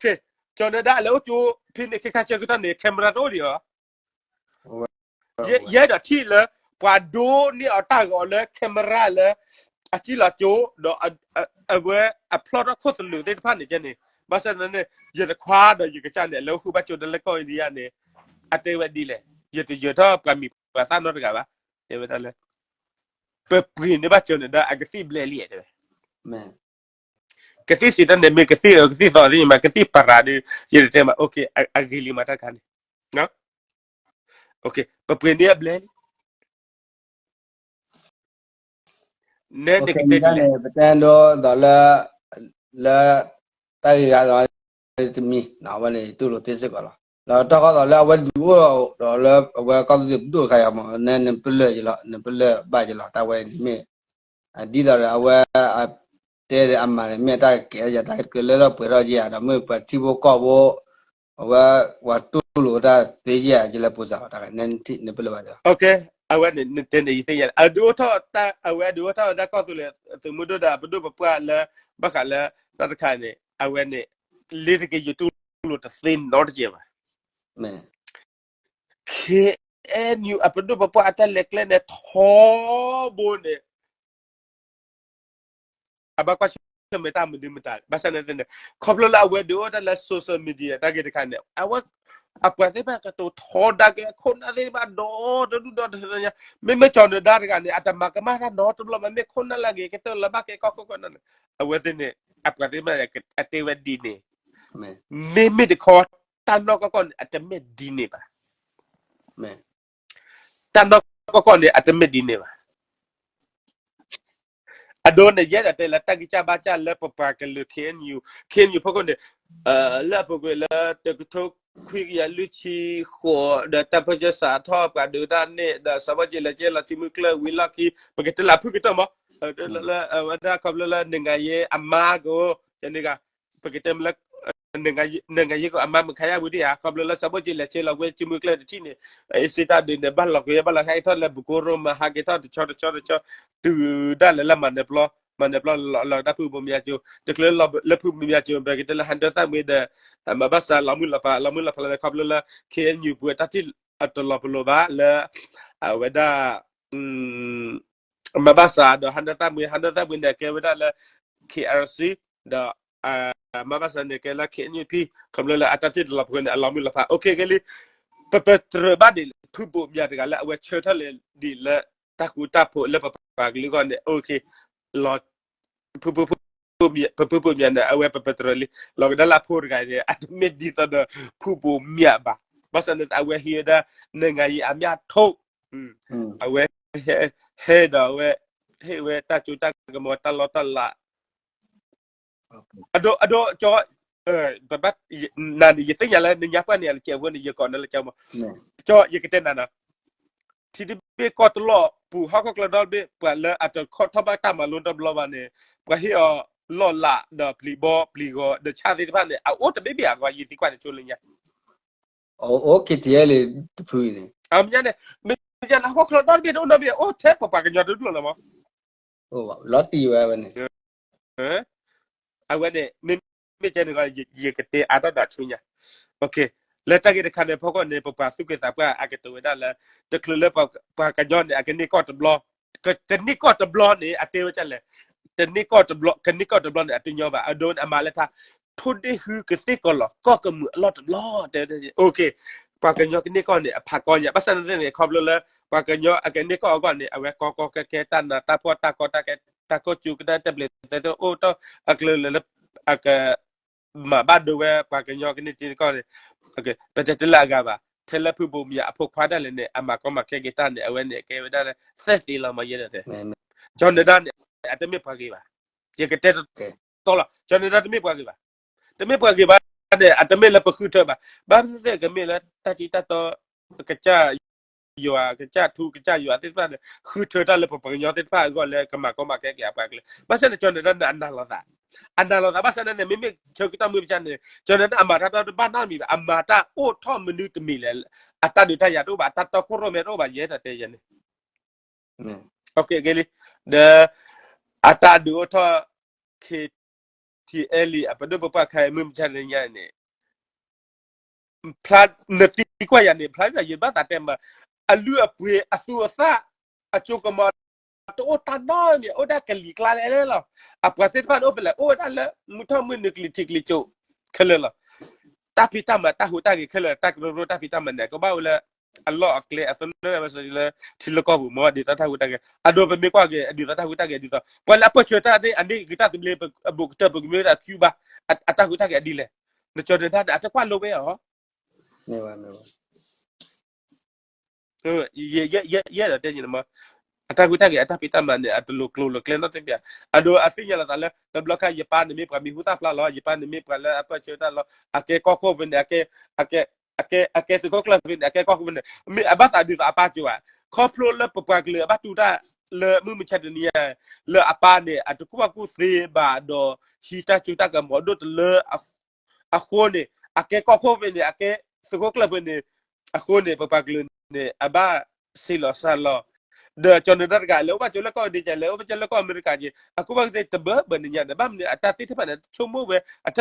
စီၤနၢၤဒါ အလဲၤအိၣ်ကၠိဖဲန့ၣ် ခဲခါဆၢကတီၢ်န့ၣ် camera တအိၣ်ဒံးဧါ ယဲဒီးထံၣ်လၢ ပှၤဒိးန့ၢ်အီၤတၢ်ဂီၤလၢ camera လၢ အစံၣ်လီၤကၠိ ဒီး အဝဲအဖျီထီၣ်ခိၣ်သလုးသ့ၣ်တဖၣ်န့ၣ်ကဲန့ၣ် ဘၣ်ဆၣ်န့ၣ် ယတခွါဒီးယကစၢ်န့ၣ် အလဲၤအိၣ်ဃုာ်ဘၣ်ကၠိဒၣ်လၢကီၢ် India န့ၣ် အတဲဝဲဒ်လဲၣ်, ယတယၢၤထီၣ်ပှၤမံၤပှၤသၣ်နီတဂၤဘၣ်, တဲဝဲဒၣ်လၢ ပပှ့ၤန့ၢ်ဘၣ်စီၤနၢၤဒါ အကသံၣ်ဘျဲၣ်လံတဲဝဲ ကသံၣ်စံးတၢ်န့ၣ် မ့ၢ်ကသံၣ်အကသံၣ်သီသ့ၣ်ညါမး ကသံၣ်ပရၤဒီး ယတတဲမး အဂ့ၤလံမးတၢ်တခါန့ၣ်, ပပှ့ၤန့ၢ်အဘျဲၣ်လံ နဲန့ၣ်ကတဲဒ်လဲၣ်, ပတဲဒိဒီးလၢ လၢ တၢ်ဂ့ၢ်ဂၤဒီး တမံၤ အဝဲန့ၣ်တူၢ်လိာ်သ့စ့ၢ်ကီးလီၤ. ဒီးတၢ်ဃီသးလၢအဝဲဒုးအိၣ်ဒီးလၢအဝဲကီၢ်သူလ့ၤပဒိၣ်တခါယၤမး နဲနပလၢၢ်ယလီၤ နပလၢၢ်ဘၣ်ယလီၤ တၢ်ဝဲန့ၣ်မ့ၢ် ဒ်သိးဒီးအဝဲ တဲဒီးအမၤန့ၣ် မ့ၢ်တၢ်ကဲယၤတၢ်ကလၢထီၣ်ပှဲၤထီၣ်ယၤ ဒီးမ့ၢ်ပှၤထံဖိကီၢ်ဖိ အဝဲ ပှၤတူၢ်လိာ်တၢ်သ့ယၤကလၢပူၤစး တၢ်ဂ့ၢ် နဲနပလၢၢ်ဘၣ်ယလီၤ. အဝဲန့ၣ် နတဲန့ၣ် ယသ့ၣ်ညါ အဒုးအိၣ်ထီၣ် အဝဲအဒုးအိၣ်ထီၣ်ဝဲဒၣ်ကီၢ်သူလ့ၤ သုးမုၢ်ဒိၣ်ဒီးပဒိၣ်ပပှၢ်လၢ ဘၣ်ဃးလၢ တၢ်တခါန့ၣ် အဝဲန့ၣ် လ့ၤတက့ၤယတူၢ်လိာ်တသ့နီတကဲးဘၣ် K N U အပဒိၣ်ပပှၢ်အတၢ်လဲၤကျဲန့ၣ် ထီဘိန့ၣ် အဘၣ်ကွၢ်ဆၢၣ်မဲာ်တၢ်မနုၤမတၤ ဘၣ်ဆၣ်န့ၣ် ခီဖျိလၢအဝဲဒုးအိၣ်တၢ်လၢ social media တၢ်ဂ့ၢ်တခါန့ၣ် အဝဲ အပှၤသ့ၣ်တဖၣ်ကတိၤထီဒါက့ၤခိၣ်နၢ်သ့ၣ်တဖၣ်ဒီးတဒူၣ်ဒီးတညါ မ့မ့ၢ်စီၤနၢၤဒါတဂၤန့ၣ် အတမၤကမၣ်တၢ်နီတဘျီဘၣ် မ့ၢ်ခိၣ်နၢ်လၢအဂ့ၤကတၢၢ်လၢဘၣ်ကဲကီၢ်ခိၣ်ကီၢ်နၢ်န့ၣ် အဝဲသ့ၣ်န့ၣ် အပှၤသ့ၣ်တဖၣ်န့ၣ် အတဲဝဲဒ်န့ၣ် မ့မ့ၢ်တခီ တၢ်နီၢ်ကီၢ်ကီၢ်န့ၣ် အတမ့ၢ်ဒ်န့ၣ်ဘၣ် တၢ်နီၢ်ကီၢ်ကီၢ်န့ၣ် အတမ့ၢ်ဒ်န့ၣ်ဘၣ်. အဒိန့ၣ် ယဲဒၣ်တဲလၢတၢ်ဂံၢ်စၢ်ဘါစၢ်လၢပပှၤကလုာ် K N U, K N U ဖီခိၣ်န့ၣ် လၢအပူၤကွံာ်လၢတကထိခွံကယၤလွံၢ်ဆံဃိး ဒီးတၢ်ပၢဆှၢစးထီၣ်ပှၤဒုးတၢ်န့ၣ် ဒီးစီၤဘၣ်ကၠ့လဲၤကဲလီၤစုမုၢ်ကျၢၢ်ဝံၤလီၢ်ခံ ပကတဲလၢအဖုၣ်ကတၢၢ်မး လၢအဝဲဒၣ်ခီဖျိလၢနံၣ်ဂၤယဲအမါကအိၣ် ယန့ၣ်ဂၤ ပကတဲမ့ၢ်လၢ နငါယဲကီးအမါမုၢ်ခါယၢ်ဝံၤဒံးဧါ, ခီဖျိလၢစီၤဘိၣ်ကၠ့လဲၤဆ့လီၤကွံာ်စုမုၢ်ကျၢၢ်တထံၣ်န့ၣ်, အ့စ့တၢ်ဒုးန့ၣ် ဘၣ်လီၤကွံာ် ဘၣ်လီၤဟဲက့ၤထီၣ်လၢဘူးကိရိမၤ ဟးက့ၤထီၣ်တဆီတဆီတဆီ, တုၤဒၣ်လဲာ်လၢမၤနၢၤပျီ, မၤနၢၤပျီလီၤကဒါဖုဘိမၠးကၠိ, တချုးလၢဖုဘိမၠးကၠိ ပကတဲလၢဟဲဒၢသၣ်မှံဒီး, မၤဘၣ်စးလီၤမုၢ်လီၤဖး, လီၤမုၢ်လီၤဖးလီၤန့ၣ် ခီဖျိလၢ ခ့ၣ်အဲၣ်ယူၣ် ပှၤတၢ်ထံၣ်အတလီၤပလိာ်ဘၣ်လၢ အဝဲဒၣ် မၤဘၣ်စးဒီးဟဲဒၢသၣ်မှံ, ဟဲဒၢသၣ်မှံန့ၣ် အကဲဝဲဒၣ်လၢ ခ့ၣ်အဲၣ်စံၣ် ဒီး မၤဘၣ်စးန့ၣ် ကဲလၢ ခ့ၣ်အဲၣ်ယူၣ်ပံၣ်, ခီဖျိလၢအတၢ်ထံၣ်တလီၤပလိာ်န့ၣ် အလီၤမုၢ်လီၤဖး အိၣ်ခ့က့ၤလံ, ပပတြၢၤဘၣ်ဒံး ဖုဘိမၠးတဂၤလၢအဝဲဆၢထၢၣ်လၢဒ်လၢ တၢ်ဃူတၢ်ဖိးလၢပပှၤကလုာ်အဂီၢ်န့ၣ် အိၣ်ခ့ လီၤ ဖုဘိမၠးန့ၣ် အဝဲပပတြၢၤလံ, လီၤကဒါလၢအဖိတဂၤန့ၣ် အတမ့ၢ်ဒ်သိးဒီး ဖုဘိမၠးဘၣ်, ဘၣ်ဆၣ်န့ၣ် အဝဲဟံးဝဲဒၣ် နငါယံၤအမၠၣ်ထိၣ်, အဝဲ ဟဲဒီးအဝဲ ဟ့ၣ်ဝဲတၢ်စိတၢ်ကမီၤ တၢ်လီတၢ်လး အဒိ အဒိ ကၠီ နန့ၣ် ယသ့ၣ်ညါလၢနညါပှၢ်န့ၣ် အလၢကဲးဖိန့ၣ် ယကိးနၤလၢကၠီမး, ကၠီ ယကတဲနၤနီၤ, ထံတဘ့ၣ်ကီၢ်တလီၢ်ပူၤ ဟီၣ်ခိၣ်ချၢဒီတဘ့ၣ် ပှၤလၢအတခီၣ်ထီၣ်ဘၣ်တၢ်မၤလိတဘျီဘၣ်န့ၣ် ပှၤဟ့ၣ်အီၤလီၢ်လးဒီးပျံၤဘီပျံၤဂီၤဒီးဆၣ်သ့ၣ်တဖၣ်န့ၣ် အအိၣ်တဘ့ၣ်ဘ့ၣ်အဂီၢ် ယသံကွၢ်န့ၣ်ဆိလၢညါ အိၣ် K T L တဖုအံၤန့ၣ် အမ့ၢ်ညါန့ၣ် မ့ၢ်ညါန့ၣ် ဟီၣ်ခိၣ်ချၢဒီတဘ့ၣ်တအိၣ်နီတဘ့ၣ် အိၣ်ထဲပပှၤကညီတဒူၣ်လီၤမး, လီၤတံၢ်ဝဲန့ၣ်, အဝဲန့ၣ် မ့မ့ၢ်ကဲန့ၣ်ဂီၢ် ယကတဲအါထီၣ်ဒီးဆူညါ, လၢတၢ်ဂ့ၢ်တခါန့ၣ် ဖီခိၣ်န့ၣ် ပပှၤသူၣ်က့သးပှၢ်အကတိၤဝဲဒၣ်လၢ တချုးလၢပှၤကညီန့ၣ် အကန့ၢ်ကီၢ်တဘျီ ကန့ၢ်ကီၢ်တဘျီန့ၣ် အတဲဝဲဒ်လဲၣ်, တန့ၢ်ကီၢ်တဘျီ ကန့ၢ်ကီၢ်တဘျီန့ၣ် အတညီဘၣ်, အဒိန့ၣ် အမၤလၢထါ ထိၣ်ဒ့ၣ်ဟူကသ့ၣ်ကီးလီၤ ကီၢ်ကမုာ်အလီၢ်တဘျီ, တဲဝဲဒ်လဲၣ်, ပှၤကညီကန့ၢ်ကီၢ်န့ၣ် အဖးကီညါ, ဘၣ်ဆၣ်သနာ်က့န့ၣ် ခီဖျိလၢ ပှၤကညီအကန့ၢ်ကီၢ်အဂီၢ်န့ၣ် အဝဲကီကီခဲခဲ တၢ်နးတၢ်ဖှီၣ် တၢ်ကီတၢ်ခဲ တၢ်ကိၢ်စူကတၢၢ် တၢ်ဘျဲးသဲသိးအိၣ်ထီၣ်အကျဲလၢ အက မၤဘၣ်ဒိဝဲပှၤကညီကန့ၢ်ကီၢ်န့ၣ်, ပတဲတလၢအဂၤဘၣ်, ထဲလၢဖုဘိမၠးအဖိခွါဒၣ်လဲာ်န့ၣ် အမၤကီမၤခဲက့ၤတၢ်န့ၣ် အဝဲန့ၣ်ကဲဝဲဒၣ်လၢ သဲသ့လီၤမးယဲဒၣ်တဲ, ကၠီနဒါန့ၣ် အတမ့ၢ်ပှၤဂ့ၤဘၣ်, ယကတဲတီလီၤ ကၠီနဒါတမ့ၢ်ပှၤဂ့ၤဘၣ်, တမ့ၢ်ပှၤဂ့ၤဘၣ်န့ၣ် အတမ့ၢ်လၢပဃုထၢဘၣ်, ဘၣ်သ့ၣ်သ့ၣ်ကမ့ၢ်လၢတၢ်စံးတၢ်တီ ကစၢ်ယွၤ ကစၢ်ထူကစၢ်ယွၤသ့ၣ်တဖၣ်န့ၣ် ဃုထၢတၢ်လၢပပှၤကညီသ့ၣ်တဖၣ်အဂီၢ်လၢကမၤကီမၤခဲက့ၤအပှၤကလုာ်, ဘၣ်ဆၣ်န့ၣ် ကၠီနဒါန့ၣ် အနာ်လီၤသး, အနာ်လီၤသး ဘၣ်ဆၣ်န့ၣ်န့ၣ် မ့မ့ၢ်ဆၢကတီၢ်မုၢ်မဆါန့ၣ် ကၠီနဒါအမၤတၢ်တဘၣ်နီတမံၤဘၣ်, အမၤတၢ်အိၣ်ထီၣ်မနုၤတမံၤလဲၣ်, အတၢ်ဒုးတၢ်ယၤတအိၣ်ဘၣ်, အတၢ်တီခိၣ်ရိၣ်မဲတအိၣ်ဘၣ် ယဲဒၣ်တဲယဲန့ၣ် ဒီး အတၢ်ဒုးအိၣ်ထီၣ် K T L A အပဒိၣ်ပပှၢ်ခါအံၤ မုၢ်မဆါတနံၤညါန့ၣ် ဖျါ နသံကွၢ်ယၤန့ၣ် ဖျါယဘၣ်သးတဲမး အလုၢ်အပှ့ၤအသူအသၣ် အစိကမီၤ တအိၣ်တၢ်နီတမံၤ အိၣ်ဒၣ်ကလံၤကျါလဲၣ်လဲၣ်လီၤ. အပှၤသ့ၣ်တဖၣ်န့ၣ် အိၣ်ဖဲလဲၣ် အိၣ်ဝဲဒၣ်လၢ မုၢ်ထီၣ်မုၢ်နုာ်ကလံၤထံးကလံၤစိး ခဲလၢာ်လီၤ. တၢ်ဖံးတၢ်မၤတၢ်ဟူးတၢ်ဂဲၤခဲလၢာ် တၢ်ကရၢကရိတၢ်ဖံးတၢ်မၤန့ၣ် ကဘၣ်ဝဲလၢ အလီၢ်အကျဲအသနၢၣ်ဝဲလၢ ထံလၢကီၢ်ပူၤမ့ၢ်ဒ်သိးတၢ်ဟူးတၢ်ဂဲၤ အဒိပမ့ၢ်ကွၢ်က့ၤ ဒ်သိးတၢ်ဟူးတၢ်ဂဲၤဒ်သိး ပှၤလၢအပၢၢ်ဆၢတၢ်န့ၣ် အန့ၢ်ဂ့ၤတၢ်သဘျ့ အဘူးကတၢၢ် ပကမ့ၢ်ဝဲဒၣ် Cuba အတၢ်ဟူးတၢ်ဂဲၤအဒ်လဲၣ်. နကၠီနဒါန့ၣ် အတကွၢ်လိဝဲအီၤ ယဲဒၣ်တဲန့ၣ်မး အတၢ်ဟူးတၢ်ဂဲၤအတၢ်ဖံးတၢ်မၤန့ၣ် အတလိၤကျိၤလိၤကျဲနီတဘျီဘၣ်. အဒိ အသ့ၣ်ညါလီၤသးလၢ တဘျီခါ ယပၢ်န့ၣ်မ့ၢ်ပှၤမံၤဟူသၣ်ဖျါလီၤ. ယပၢ်န့ၣ်မ့ၢ်ပှၤလၢအပၢၢ်ဆၢတၢ်လီၤ. အကဲကီၢ်ခိၣ်ဖဲန့ၣ် အကဲ အကဲသုးခိၣ်ကျၢၢ်ဖဲန့ၣ် အကဲကီၢ်ခိၣ်ဖဲန့ၣ် မ့ၢ်အဘၣ်သးဒ်သိးအပၢ်ကၠိဧါ. ခီဖျိလၢပပှၤကလုာ်အဘၣ်တူၢ်တၢ်လၢမုၢ်မဆါတနံၤညါ လၢအပၢ်န့ၣ် အတကူၣ်ဘၣ်ကူၣ်သ့ဘၣ်ဒီး ဟံးတၢ်စိတၢ်ကမီၤဒိၣ်တလၢ အဃိန့ၣ် အကဲကီၢ်ခိၣ်ဖဲန့ၣ် အကဲသုးခိၣ်ကျၢၢ်ဖဲန့ၣ် အဃိန့ၣ် ပပှၤကလုာ်န့ၣ် အဘၣ်ဆံးလီၤစှၤလီၤ. ဒီးကၠီနဒါတဂၤ လဲၤအိၣ်ဘၣ်ကၠိလၢကီၢ်ဒ့ကဲ လဲၤအိၣ်ဘၣ်ကၠိလၢကီၢ်အမဲရကၤက့ အကူၣ်ဘၣ်ကူၣ်သ့တဘၢဘၢနံၤညါန့ၣ် ဘၣ်မနုၤအတၢ်သ့ၣ်တဖၣ်န့ၣ် ဆိကမိၣ်ဝဲ အတ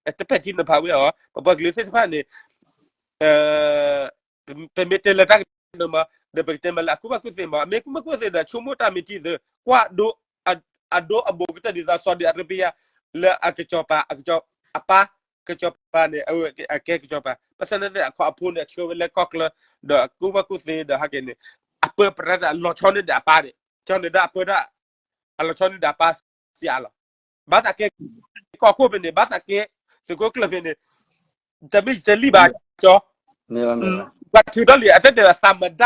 အတပဲာ်ထံနီၤဖးဝဲအီၤ ပပှၤကလုာ်သ့ၣ်တဖၣ်န့ၣ် ပမ့ၢ်တဲလၢတၢ်ကတိၤမး ဒီးပကတဲမးလၢအကူၣ်ဘၣ်ကူၣ်သ့မး အမ့ၢ်ကူၣ်ဘၣ်ကူၣ်သ့ဒီး ဆိကမိၣ်တၢ်မ့ၢ်ထံသ့ ကွၢ်ဒိ အဒိအဘူးကတၢၢ်ဒ်သိး Saudi Arabia လၢအကစီၤပၤ အကစီၤ အပၢ် ကစီၤပၤန့ၣ် အကဲကစီၤပၤ ဘၣ်ဆၣ်သနာ်က့ အခီအဖိန့ၣ် အဆှၢဝဲလၢကီၢ်ချၢ ဒီးအကူၣ်ဘၣ်ကူၣ်သ့ဒီးဟဲက့ၤန့ၣ် အပၢပြးတၢ်လီၤဆီန့ၢ်ဒီးအပၢ်န့ၣ် ကၠီနဒါအပၢဒၣ် အလီၤဆီန့ၢ်ဒီးအပၢ်စံးအါလီၤ. ဘၣ်သးကဲကီၢ်ခိၣ်ဖဲန့ၣ် ဘၣ်သးကဲ သုးခိၣ်ကျၢၢ်ဖဲန့ၣ် တမ့ၢ်ယတလံၢ်ဘၣ်ကၠီ ပှၤထုးထီၣ်လံ အတၢ်တဲ သမ္မတ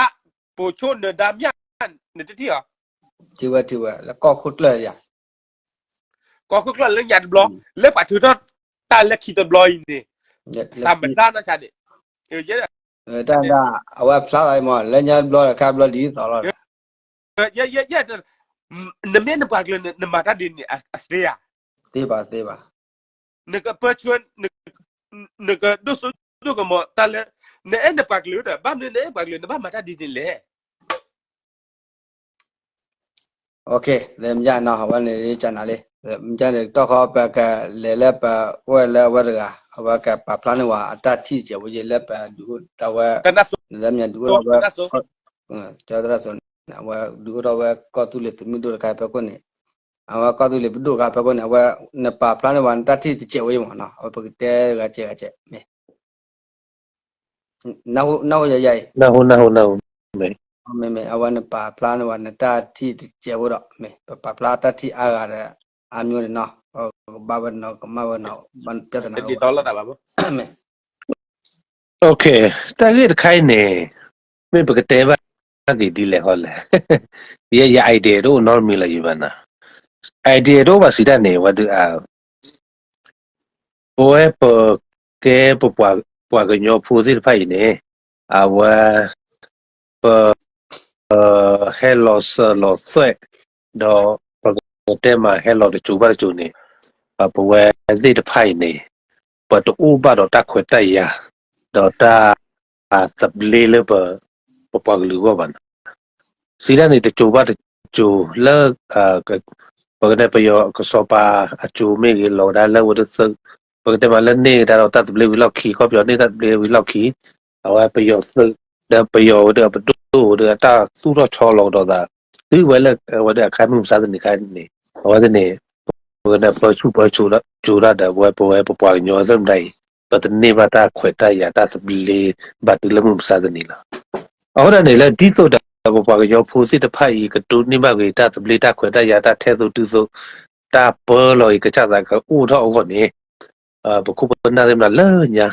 ဗိုလ်ချုပ် နဒါမြင့် နတထံၣ်အီၤ ထံၣ်ဝဲထံၣ်ဝဲ လၢကီၢ်ခိၣ်ကျၢၢ်ယၤ ကီၢ်ခိၣ်ကျၢၢ်လၢညါတဘျီ လၢပှၤထုးထီၣ်တၢ်လၢခံတဘျီအံၤန့ၣ် သမ္မတ နီၢ်ဆါန့ၣ် တၢ်ဒၣ် အဝဲဖျါလီၤမး လၢညါတဘျီ ခါဘျီဒ်သိးလီၤ ယဲ နမ့ၢ်နပှၤကလုာ် နမၤတၢ်ဒ်န့ၣ် အသ့ဧါ သ့ဘၣ်သ့ဘၣ် နကပၢဆှၢ န နကဒိၣ်စိဒိၣ်ကမီၤတၢ်လၢ နအဲၣ်နပှၤကလုာ်ဒီး ဘၣ်မနုၤနအဲၣ်ပှၤကလုာ် နဘၣ်မၤတၢ်ဒ်န့ၣ်လဲၣ်. အဝဲန့ၣ်ကနၤလံ, တီၢ်ဃီပကလဲၤလၢပအိၣ်ဝဲလၢအဝဲတဂၤ အဝဲကပာ်ဖျါန့ၢ်ဝဲအတၢ်ထံၣ်တစဲးဖိယဲလၢပဒုးအိၣ်ထီၣ်ဝဲ, လၢမ့ၢ်ဒုးအိၣ်ထီၣ်ဝဲ, ကၠီသရၣ်စိန့ၣ် အဝဲဒုးအိၣ်ထီၣ်ဝဲကီၢ်သူလ့ၤသုးမုၢ်ဒိၣ်တခါဖဲခိၣ်န့ၣ်, အဝဲကီၢ်သူလ့ၤပဒိၣ်တခါဖဲခိၣ်န့ၣ် အဝဲ နပာ်ဖျါန့ၢ်ဝဲနတၢ်ထံၣ်တစဲးဖိယဲမးနီၤ အဝဲပကတဲဂၤစဲးဂၤစဲးမ့ၢ် နၢ်ဟူယၤယၤအံၤ, မ့ၢ်မ့ၢ် အဝဲနပာ်ဖျါန့ၢ်ဝဲနတၢ်ထံၣ်တစဲးဖိဒီး မ့ၢ် ပပာ်ဖျါတၢ်ထံၣ်အါဂၤဒီး အါမံၤန့ၣ်နီၤ ကဘၣ်ဝဲနီၤ ကမၣ်ဝဲနီၤ ဘၣ်ပြဿနာ မ့ၢ် တၢ်ဂ့ၢ်တခါအံၤန့ၣ် မ့ၢ်ပကတဲဘၣ်က့ၤဒ်လဲၣ်ဃီလဲၣ်, ယဲယ idea တအိၣ်နီတမံၤလၢၤယဘၣ်နီၤ, idea တအိၣ်ဘၣ်စံးတၢ်န့ၣ် ဝဲဒုး ပဝဲပကဲပပှၤကညီဖိသ့ၣ်တဖၣ်အံၤန့ၣ် အဝဲ ပ ဟဲလီၤစၢၤလီၤသွဲၣ် ဒီးပကတဲမးဟဲလီၤတစိၤဘၣ်တစိၤန့ၣ် ပဝဲသ့ၣ်တဖၣ်အံၤန့ၣ် ပတအိၣ်ဘၣ်ဒီးတၢ်ခွဲးတၢ်ယာ် ဒီးတၢ်သဘျ့လၢပ ပပှၤကလုာ်အဂီၢ်ဘၣ်နီၤ. စံးတၢ်န့ၣ် တစိၤဘၣ်တစိၤလၢ ပကတဲပယီၤကစီၤပၤအစိၤမ့ၢ်ဂ့ၤ လီၤကဒါလၢဝဲတသုး ပကတဲမးလၢန့ၢ်ကဒါဒီးတၢ်သဘျ့ဝံၤလီၢ်ခံ ခီပယီၤန့ၢ်တၢ်သဘျ့ဝံၤလီၢ်ခံ အဝဲပယီၤသုး ဒီးပယီၤဝဲဒၣ်အပဒိၣ်ဝဲဒၣ်အတၢ်သူၣ်ထီၣ်ဆီလီၤကဒီးသး တုၤဝဲလၢအဝဲဒၣ်အခါမုၢ်မဆါတနံၤခါန့ၣ် အဝဲသ့ၣ်န့ၣ် ပကတဲပၢဆူၣ်ပၢစိးဒၣ်ဒီး ပဝဲပဝဲပပှၤကညီသ့ၣ်မတၤအံၤ ပတန့ၢ်ဘၣ်တၢ်ခွဲးတၢ်ယာ်တၢ်သဘျ့ဘၣ်တုၤလၢမုၢ်မဆါတနံၤလီၤ. အဃိဒၣ်န့ၣ် လၢဒ်သိးဒီးပပှၤကညီဖိသ့ၣ်တဖၣ်အံၤ ကဒိးန့ၢ်ဘၣ်ဂ့ၤတၢ်သဘျ့တၢ်ခွဲးတၢ်ယာ်တၢ်ထဲသိးတုၤသိး တၢ်ပၢလီၤအံၤကစၢ်သးကအိၣ်ထီၣ်အဂီၢ်န့ၣ် ပခိၣ်ပနၢ်သ့ၣ်မတၤလၢညါ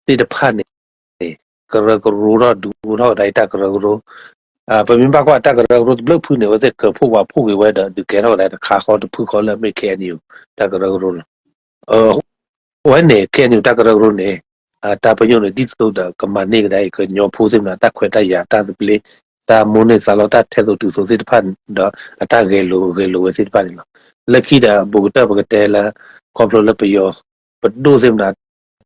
သ့ၣ်တဖၣ်န့ၣ် ကရၢကရိထီၣ်ဒုးအိၣ်ထီၣ်ကဒါအံၤတၢ်ကရၢကရိ ပမ့ၢ်ဘၣ်ကွၢ်တၢ်ကရၢကရိတဘျုးဖုန့ၣ် အဝဲသ့ၣ်ကၢၤဖှိၣ်ဝးဖှိၣ်က့ၤဝဲဒီးဒုးကဲထီၣ်ကဒါတခါဃီတဖုဃီလၢအမ့ၢ် ခ့ၣ်အဲၣ်ယူၣ် တၢ်ကရၢကရိလီၤ. အဝဲန့ၣ် ခ့ၣ်အဲၣ်ယူၣ် တၢ်ကရၢကရိန့ၣ် တၢ်ပညိၣ်န့ၣ် ဒ်သိးဒီးကမၤန့ၢ်ကဒါအံၤ ကညီဖိသ့ၣ်မတၤ တၢ်ခွဲးတၢ်ယာ်တၢ်သဘျ့ တၢ်မိၣ်န့ၢ်သးလီတၢ်ထဲသိးတုၤသိးသ့ၣ်တဖၣ်ဒီး အတၢ်ဂဲၤလိာ်ဂဲၤလိာ်ဝဲသ့ၣ်တဖၣ်န့ၣ်လီၤ. လၢခံဒီး ဘူးကတၢၢ်ပကတဲလၢ ခီဖျိလၢပယီၤ ပဒိၣ်သ့ၣ်မတၤ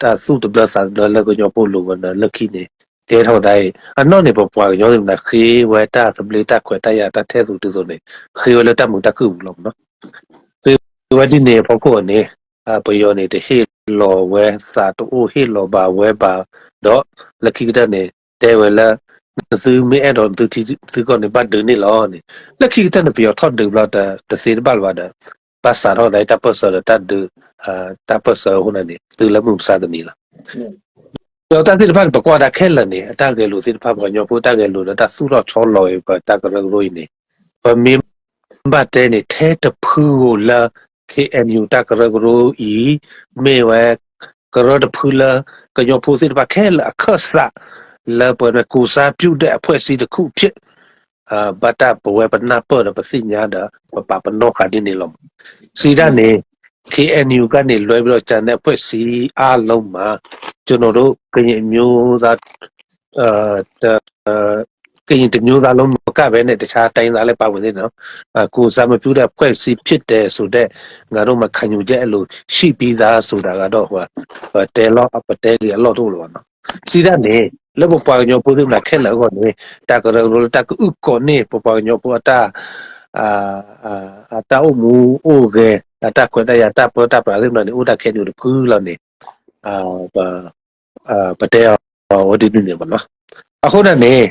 တၢ်သူၣ်တဘျၢသးတဘျၢလၢကညီဖိလိၤဝဲဒီး လၢခံန့ၣ် ကဲထီၣ်ဒၣ်အံၤ အနီၢ်န့ၣ် ပပှၤကညီသ့ၣ်မတၤ ဃ့ဝဲတၢ်သဘျ့တၢ်ခွဲးတၢ်ယာ်တၢ်ထဲသိးတုၤသိးန့ၣ် ဃ့ဝဲလၢတၢ်မုာ်တၢ်ခုၣ်ပူၤလီၤမးနီၤ. ဃ့ဝဲဒ်န့ၣ်အဖီခိၣ်န့ၣ် ပယီၤန့ၣ် တဟ့ၣ်လီၤဝဲသးတအိၣ်ဟ့ၣ်လီၤဘၣ်ဝဲဘၣ်ဒီး လၢခံကတၢၢ်န့ၣ် တဲဝဲလၢ နသုမ့ၢ်အဲၣ်ဒိးနသုထံသုကီၢ်န့ၣ် ဘၣ်ဒုးန့ၢ်လီၤန့ၣ် လၢခံကတၢၢ်န့ၣ် ပယီၤထီၣ်ဒုးဘျီတသ့တဘၣ်လၢၤဘၣ်ဒီး ဘၣ်စးထီၣ်ဒၣ်တၢ်ပၢၢ်ဆၢဒီးတၢ်ဒုး တၢ်ပၢၢ်ဆၢအဃိန့ၣ် တုၤလၢမုၢ်မဆါတနံၤလီၤ. ဒီးတၢ်သ့ၣ်တဖၣ်န့ၣ် ပကွၢ်ဒၣ်ခဲလၢာ်န့ၣ် အတၢ်ဂဲၤလိာ်သ့ၣ်တဖၣ် ပှၤကညီဖိတၢ်ဂဲၤလိာ်ဒီးတၢ်သူၣ်ထီၣ်ဆီလီၤအံၤ ပတၢ်ကရၢကရိအံၤန့ၣ် ပမ့ၢ်ဘၣ်တဲန့ၣ် ထဲတဖုဧိၤလၢ ခ့ၣ်အဲၣ်ယူၣ် တၢ်ကရၢကရိအံၤ မ့ၢ်ဝဲ ကရၢတဖုလၢ ကညီဖိသ့ၣ်တဖၣ်ခဲလၢာ်အခၢၣ်စး လၢပှၤန့ၣ် ကိုယ်စားပြုတဲ့အဖွဲ့အစည်းတစ်ခုဖြစ် ဘၣ်တၢ်ပဝဲပနၢ်ပၢၢ်ဒီးပသ့ၣ်ညါဒီး ပပာ်ပနီၣ်ဃာ်ဒ်န့ၣ်လီၤ. စံးဒၣ်န့ၣ် ခ့ၣ်အဲၣ်ယူၣ် ကန့ၣ်လွဲပြီးတော့ကျန်တဲ့အဖွဲ့အစည်းအားလုံးမှာ ကျွန်တော်တို့ ကရင်မျိုးသား ကရင်တစ်မျိုးသားလုံးမကဘဲနဲ့ တခြားတိုင်းရင်းသားလည်းပါဝင်သေးတယ်နော် ကိုယ်စားမပြုတဲ့အဖွဲ့အစည်းဖြစ်တယ်ဆိုတဲ့ ငါတို့မှာခံယူချက်အဲ့လိုရှိပြီးသားဆိုတာကတော့ ဟို တဲလီၤ ပတဲလီၤအလီၢ်တအိၣ်လၢၤဘၣ်နီၤ. စံးဒၣ်န့ၣ် လၢပပှၤကညီဖိသ့ၣ်မတၤခဲလၢာ်အဂီၢ်န့ၣ် တၢ်ကရၢကရိလၢတၢ်ကအုၣ်ကီၤန့ၢ် ပပှၤကညီဖိအတၢ် အတၢ်အိၣ်မူအိၣ်ဂဲၤ အတၢ်ခွဲးတၢ်ယာ်တၢ်ပၢတၢ်ပြးသ့ၣ်မတၤန့ၣ် အိၣ်တၢ်ခဲအံၤတဖုလီၤန့ၣ် ပတဲအီၤဝဲဒ်န့ၣ်န့ၣ်ဘၣ်နီၤ. အဃိန့ၣ်န့ၣ်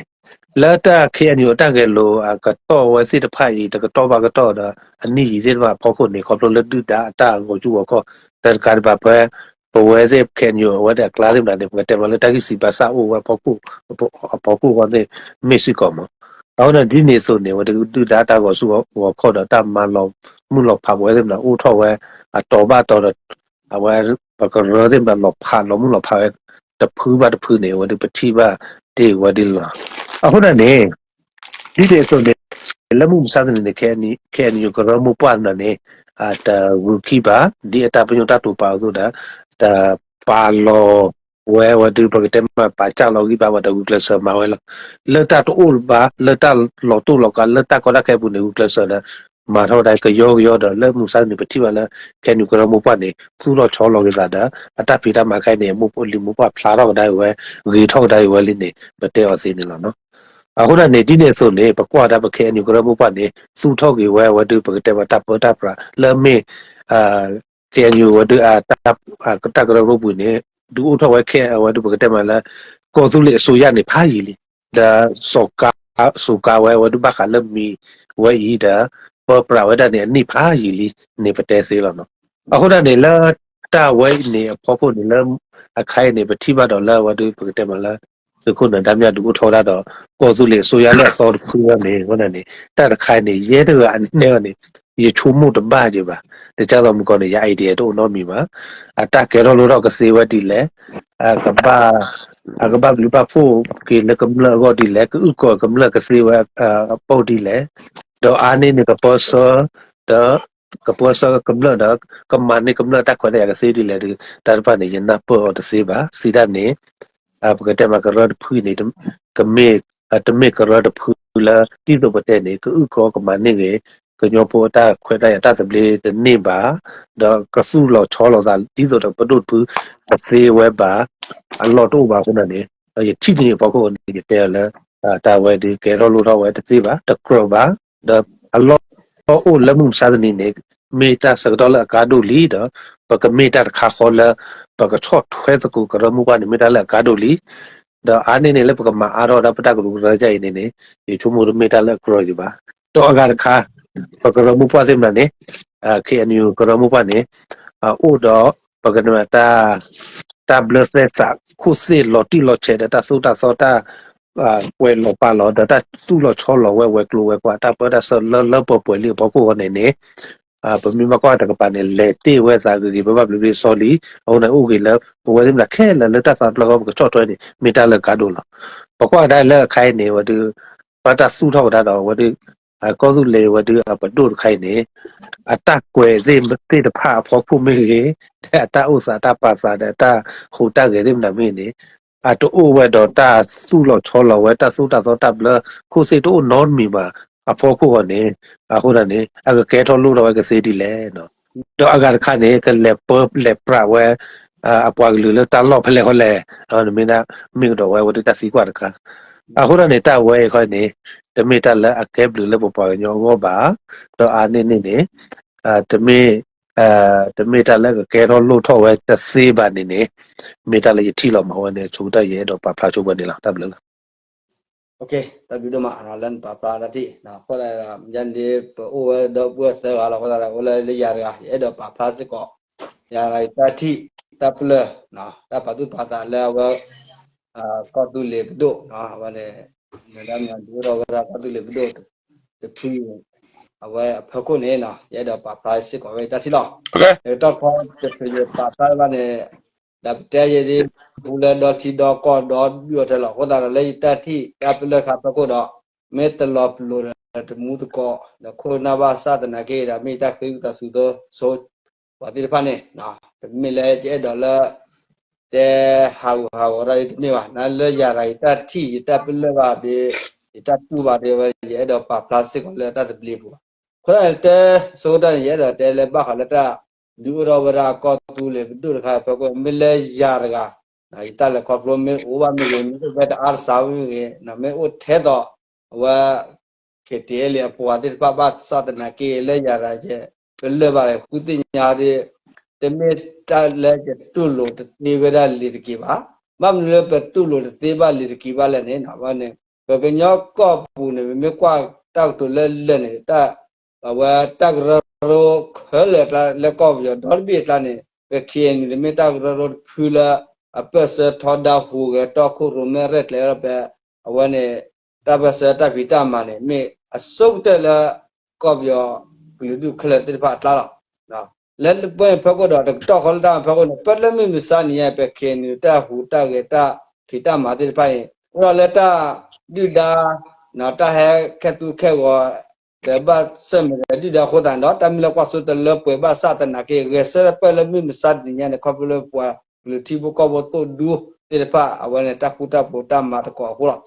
လၢတၢ် ခ့ၣ်အဲၣ်ယူၣ် အတၢ်ဂဲၤလိာ်အကတီၢ်ဝဲသ့ၣ်တဖၣ်အံၤ တကတီၢ်ဘၣ်ကတီၢ်ဒီး အနံၣ်ယံာ်သ့ၣ်တဖၣ်အဖီခိၣ်န့ၣ် ခီဖျိလၢဒုၣ်ဒါအတၢ်ဂီၤဆူၣ်ဂီၤခီၣ် တကးဒံးဘၣ်ဖဲ ပဝဲသ့ၣ် ခ့ၣ်အဲၣ်ယူၣ် အဝဲသ့ၣ်အကျါသ့ၣ်မတၤန့ၣ် ပကတဲမးလၢတၢ်ဂံၢ်စၢ်ဘါစၢ်အိၣ်ဝဲအဖီခိၣ် အဖီခိၣ်အဂီၢ်သ့ၣ်မ့ၢ်စ့ၢ်ကီးမး. အဃိန့ၣ် ဒ်န့ၣ်အသိးန့ၣ် အဝဲဒုၣ်ဒါတၢ်ဂီၤဆူၣ်ဂီၤခီၣ်ဒီးတၢ်မၤလီၤမုၢ်လီၤဖးပဝဲသ့ၣ်မတၤအိၣ်ထီၣ်ဝဲ အတီၤဘၣ်တီၤဒီး အဝဲ ပကရၢသ့ၣ်မတၤလီၤဖးလီၤမုၢ်လီၤဖးဝဲ တဖုဘၣ်တဖုန့ၣ် အဝဲဒုးပထံၣ်ဘၣ်တ့ၢ်ဝဲဒ်လီၤ. အဃိန့ၣ်န့ၣ် ဒ်န့ၣ်အသိးန့ၣ် လၢမုၢ်မဆါတနံၤန့ၣ် ခ့ၣ်အဲၣ်ယူၣ် ကရၢမိၢ်ပှၢ်န့ၣ် တဂုာ်ခံဘၣ် ဒ်အတၢ်ပညိၣ်တၢ်တိာ်ပာ်အသိးဒီး တပာ်လီၤဝဲ အဝဲဒုးပကတဲမးပာ်စၢ်လီၤဂံၢ်ဘါဝဲဒီးဂုာ်ကျဲးစၢးမၤဝဲလီၤ. လၢတၢ်တအိၣ်ဘၣ် လၢတၢ်လီၤတိၢ်လီၤကး လၢတၢ်ကီတၢ်ခဲအပူၤန့ၣ် ဂုာ်ကျဲးစၢးဒီး မၤထီၣ်ကဒါကယီကယီဒီး လၢမုၢ်မဆါတနံၤ ပထံၣ်ဘၣ်လၢ ခဲအံၤ ကရၢမိၢ်ပှၢ်န့ၣ် သူၣ်ထီၣ်ဆီလီၤက့ၤသးဒီး အတၢ်ဖံးတၢ်မၤခဲအံၤန့ၣ် မိၢ်ပှၢ်လံၤမိၢ်ပှၢ်ဖျါထီၣ်ကဒါအံၤဝဲ ဂ့ၤထီၣ်ကဒါအံၤဝဲလံန့ၣ် ပတဲအီၤသ့န့ၣ်လီၤ. အဃိဒၣ်န့ၣ် ဒ်န့ၣ်အသိးန့ၣ် ပကွၢ်ဝဲဒၣ်ပ ခဲအံၤ ကရၢမိၢ်ပှၢ်န့ၣ် သူၣ်ထီၣ်က့ၤဝဲ အဝဲဒုးပကတဲမးတၢ်ပၢတၢ်ပြးလၢအမ့ၢ် ခဲအံၤ အဝဲဒုး တၢ်ကရၢကရိပူၤန့ၣ် ဒုးအိၣ်ထီၣ်ဝဲခဲအံၤ အဝဲဒုးပကတဲမးလၢ ကီၢ်သူလ့ၤအစိယၢ်န့ၣ်ဖးယံာ်လံ, ဒီး စိာ်ကါဝဲ အဝဲဒုးဘၣ်ဃးလၢမံၤဝဲအံၤဒီး ပၢပြးဝဲဒၣ်န့ၣ် အနံၣ်ဖးယံာ်လံန့ၣ် ပတဲသ့လီၤနီၤ. အဃိဒၣ်န့ၣ် လၢတၢ်ဝဲအံၤန့ၣ်အဖီခိၣ်န့ၣ် လၢအခါအံၤန့ၣ် ပထံၣ်ဘၣ်ဒီးလၢအဝဲဒုးပကတဲမးလၢ သုးခိၣ်နၢၤဒါမၠၣ်ဒုးအိၣ်ထီၣ်ဝဲဒၣ်ဒီး ကီၢ်သူလ့ၤအစိယၢ်လၢအသီတဖုဝဲန့ၣ် အဃိန့ၣ် တၢ်တခါအံၤန့ၣ် ယဲတဂၤအန့ၣ်န့ၣ် ယဆိကမိၣ်တဘၣ်က့ၤဘၣ်. တကၢ်သိးမုၢ်ကီၢ်န့ၣ် ယ idea တအိၣ်နီတမံၤဘၣ်. အတၢ်ကဲထီၣ်လိၣ်ထီၣ်ကသ့ဝဲဒ်လဲၣ်, အကဘၣ် အကဘၣ်ဘျုးဘၣ်ဖှိၣ်က့ၤလၢကမျၢၢ်အဂီၢ်ဒ်လဲၣ်, ကအုၣ်ကီၤကမျၢၢ်ကသ့ဝဲအပူၤဒ်လဲၣ်, ဒီးအါန့ၢ်န့ၣ် ကပၢဆှၢ ဒီး ကပၢဆှၢကမျၢၢ်ဒီး ကမၤန့ၢ်ကမျၢၢ်တၢ်ခွဲးတၢ်ယာ်ကသ့ဒ်လဲၣ်ဒီး တၢ်တဖၣ်န့ၣ် ယနၢ်ပၢၢ်အီၤတသ့ဘၣ်. စံးဒၣ်န့ၣ် ပကတဲမးကရၢတဖုန့ၣ် ကမ့ၢ် တမ့ၢ်ကရၢတဖုလၢ ဒ်သိးပတဲန့ၣ် ကအုၣ်ကီၤကမၤန့ၢ်ဂ့ၤ ကညီဖိအတၢ်ခွဲးတၢ်ယာ်တၢ်သဘျ့တန့ၢ်ဘၣ်, ဒီးကသူၣ်လီၤဆီလီၤသး ဒ်သိးဒီးပဒိၣ်တဖုတသ့ဝဲဘၣ် အလီၢ်တအိၣ်ဘၣ်အဃိန့ၣ် ယထံၣ်တနံၤအဖီခိၣ်န့ၣ် ယတဲအီၤလၢ တၢ်ဝဲဒုးကဲထီၣ်လိၣ်ထီၣ်ဝဲတသ့ဘၣ် တကြၢးဘၣ်, ဒီးအလီၢ်အိၣ်လၢမုၢ်မဆါတနံၤန့ၣ် မ့ၢ်တၢ်ဆၢကတီၢ်လၢအကါဒိၣ်လံဒီး ပကမ့ၢ်တၢ်တခါဃီလၢ ပကဆီၣ်ထွဲသကိးကရၢမိၢ်ပှၢ်န့ၣ် မ့ၢ်တၢ်လၢအကါဒိၣ်လံ ဒီးအါန့ၢ်န့ၣ်လၢပကမၤအါထီၣ်ဝဲဒၣ်ပတၢ်ကရူၢ်ကရၢဒ်အံၤန့ၣ်န့ၣ် ယဆိကမိၣ်တမ့ၢ်တၢ်လၢအကြၢးဒံးဘၣ်. ဒီးအဂၤတခါ ပကရၢမိၢ်ပှၢ်သ့ၣ်မနၤန့ၣ် ခဲအံၤ ကရၢမိၢ်ပှၢ်န့ၣ် အိၣ်ဒီး ပကတဲမး တၢ်ဘျၢသဲစးခိၣ်သ့ၣ်လီၤတံၢ်လီၤဆဲးဒီးတၢ်သိၣ်တၢ်သီတၢ် ကွဲးလီၤပာ်လီၤ ဒီးတၢ်သူၣ်လီၤဆီလီၤဝဲဝဲၤကျိၤဝဲၤကွာ် တၢ်ပၢတၢ်ဆှၢလၢလၢပှဲၤပှဲၤလံအဖီခိၣ်ဃီန့ၣ်န့ၣ် ပမ့ၢ်ဘၣ်ကွၢ်တကပၤန့ၣ် လဲၤတ့ၢ်ဝဲသးဂ့ၤဂ့ၤဘၣ်ဘၣ်ဘျ့ဘျ့စီလံ. အဃိန့ၣ် အိၣ်ဂ့ၤလၢ ပဝဲသ့ၣ်မနၤခဲလၢာ်လၢတၢ်သးတဖျၢၣ်ဃီ ပကဆီၣ်ထွဲန့ၣ် မ့ၢ်တၢ်လၢအကါဒိၣ်လီၤ. ပကွၢ်ကဒါလၢအခါအံၤန့ၣ် ဝဲဒုး ဘၣ်တၢ်သူၣ်ထီၣ်ကဒါဒီး ဝဲဒုး ကီၢ်သူလ့ၤဝဲဒုးအပဒိၣ်တခါအံၤန့ၣ် အတၢ်ကွဲးသ့ၣ်တဖၣ်အဖီခိၣ်မ့ၢ်ဂ့ၤ, ဒီးအတၢ်အိၣ်သးတၢ်ပာ်သးဒီးတၢ်ဟူးတၢ်ဂဲၤသ့ၣ်မနၤမ့ၢ်ဂ့ၤန့ၣ် အတအိၣ်ဝဲဒီးတၢ်သူၣ်လီၤဆီလီၤဝဲ တၢ်သိၣ်တၢ်သီတၢ်ဘျၢခိၣ်သ့ၣ်တအိၣ်နီတမံၤဘၣ်အဖီခိၣ်ဃီန့ၣ် အဃိန့ၣ် အကကဲထီၣ်လိၣ်ထီၣ်ဝဲကသ့ဒ်လဲၣ်. ဒီးအဂၤတခါန့ၣ် ကလဲၤပၢလဲၤပြးဝဲ အပှၤကလုာ်လၢတၢ်လီၢ်ဖဲလဲၣ်ဃီလဲၣ်, မ့ၢ်ဒၣ် မ့ၢ်ကဒီးဝဲ ဝဲဒုးတၢ်သံကွၢ်တခါ. အဃိန့ၣ် တၢ်ဝဲအံၤဃီန့ၣ် တမ့ၢ်တၢ်လၢအကဲဘျုးလၢပပှၤကညီအဂီၢ်ဘၣ်, ဒီးအါန့ၢ်န့ၣ်န့ၣ် တမ့ၢ် တမ့ၢ်တၢ်လၢကကဲထီၣ်လိၣ်ထီၣ်ဝဲတသ့ဘၣ်န့ၣ်န့ၣ် မ့ၢ်တၢ်လၢယထံၣ်လီၤမးဝဲန့ၣ် ဆိကတၢၢ်ယအဲၣ်ဒိးပာ်ဖျါဆိပှဲၤန့ၣ်လီၤ. တၢ်ဘျုးလီၤ. တၢ်ဘျုးဒိၣ်မးလၢနပာ်ဖျါတၢ်ထံၣ်, အဃိသတးဒီး ယၤန့ၣ် ပအိၣ်ဝဲဒီပုၢ်ဝဲၢ်သၢဂၤလီၤ. အဃိသတးဒီး အိၣ်လၢယၤတဂၤ ယအဲၣ်ဒိးပာ်ဖျါစ့ၢ်ကီး ယၤတဂၤအတၢ်ထံၣ်တၢ်ပလၢၢ် တၢ်ပာ်သူၣ်ပာ်သးလၢအဝဲ ကီၢ်သူလ့ၤပဒိၣ် အဝဲန့ၣ် နဒၣ်မၤဒုးအိၣ်ထီၣ်ဝဲဒၣ်ကီၢ်သူလ့ၤပဒိၣ်တဖု အဝဲအဖီခိၣ်န့ၣ် ယအဲၣ်ဒိးပာ်ဖျါစ့ၢ်ကီးဝဲတၢ်ထံၣ်လီၤ. တၢ်ခီတဖျၢၣ်ယပာ်ဖျါဘၣ်န့ၣ် ဒီးပတဲယဲဒၣ် ပူၤလၢဒီထံဒီကီၢ်ဒီဒုၣ်အီၤထဲလီၤ. အဃိသတးဒီး လၢယတၢ်ထံၣ်တၢ်ပလၢၢ်တခါဖီခိၣ်ဒီး မ့ၢ်တလီၤပလိာ်ဒီးတမူသကိး ဒီးခိၣ်နၢ်ဘၣ်ဆၣ်သနာ်က့ဒီး မ့ၢ်ယတၢ်ဃ့ဝံသးစူၤသိ ပှၤသ့ၣ်တဖၣ်န့ၣ် တမ့ၢ်လၢယအဲၣ်ဒိးလၢ တဲဟးဂူာ်ဟးဂီၤတၢ်ဒ်တမ့ၢ်ဘၣ်. နလၢယၤတဂၤယတၢ်ထံၣ် ယတၢ်ပလၢၢ်ဘၣ်ဒီး ယတၢ်တူၢ်ဘၣ်ဒီး ယအဲၣ်ဒိးပာ်ဖျါစ့ၢ်ကီးလၢတၢ်သဘျ့ပူၤဘၣ်. အဃိသတးန့ၣ် တၢ်ဆိကတၢၢ်န့ၣ် ယအဲၣ်ဒိးတဲလၢဘၣ်ဃးလၢတၢ် ဒုးအိၣ်ထီၣ်ဝဲဒၣ်ကီၢ်သူလ့ၤပဒိၣ်တခါအဖီခိၣ် မ့ၢ်လၢယၤတဂၤ ယတၢ်လဲၤခီဖျိမ့ၢ်အိၣ်ဘၣ်မ့ၢ်ဂ့ၤ မ့ၢ်အိၣ်ဝဲတအါတစှၤမ့ၢ်ဂ့ၤ မ့ၢ်အိၣ်ထဲသိး အဝဲ KTLA အပှၤသ့ၣ်တဖၣ်ဘၣ်ဆၣ်သနာ်က့လၢယၤတဂၤယပလၢၢ်ဘၣ်ဒီး ဃုသ့ၣ်ညါဒီး တမ့ၢ်တၢ်လၢယတူၢ်လိာ်တသ့ဝဲဒၣ်လံၤတက့ၢ်ဘၣ်. ဘၣ်မနုၤလၢပတူၢ်လိာ်တသ့ဘၣ်လံၤတက့ၢ်ဘၣ်လဲၣ်န့ၣ် အဝဲန့ၣ် ပကညီကီၢ်ပူၤန့ၣ် ပမ့ၢ်ကွၢ်တၢ်ကတိၤလၢလၢာ်န့ၣ် အဝဲတၢ်ကရၢကရိခဲလၢာ်အကျါလၢကီၢ်ပယီၤဒီတဘ့ၣ်အကျါန့ၣ် ပ KNU န့ၣ်မ့ၢ်တၢ်ကရၢကရိတဖုလၢ အပၢၢ်ဆၢထီဒါဟူးဂဲၤတီခိၣ်ရိၣ်မဲရဲၣ်ကျဲၤဝဲဒၣ်ဖဲ အဝဲန့ၣ် တၢ်ပၢၢ်ဆၢတၢ်ဖံးတၢ်မၤန့ၣ် မ့ၢ်အဆိကတၢၢ်လၢ ကီၢ်ပယီၤကလုာ်ဒူၣ်ခဲလၢာ်သ့ၣ်တဖၣ်အကျါလီၤ. လၢပဝဲဖီခိၣ်ဒီး တကတီၢ်ဃီလၢတၢ်ဖီခိၣ်န့ၣ် ပလၢမုၢ်မဆါနံၤညါ ပ KNU တၢ်ဟူးတၢ်ဂဲၤတၢ်ဖံးတၢ်မၤသ့ၣ်တဖၣ်အံၤ အိၣ်ဒီးလၢတၢ်ဒုၣ်ဒါ တၢ်ဟဲခဲသူခဲဂီၤ ဒီးဘၣ်ဆၢၣ်မဲာ်ဒီးဒုၣ်ဒါအဃိသတးန့ၣ်ဒီး တၢ်မ့ၢ်လၢကွၢ်စိတလၢပှဲၤဘၣ်ဆၣ်သနာ်က့ ဂဲၤဆၢထၢၣ်ပၢၢ်လၢမုၢ်မဆါတနံၤညါန့ၣ် ခီဖျိလၢပှၤကလုာ်ထံဖိကီၢ်ဖိသိၣ်ဒူသ့ၣ်တဖၣ် အဝဲန့ၣ် တၢ်ဃူတၢ်ဖိးတၢ်မၤသကိးအဃိလီၤ.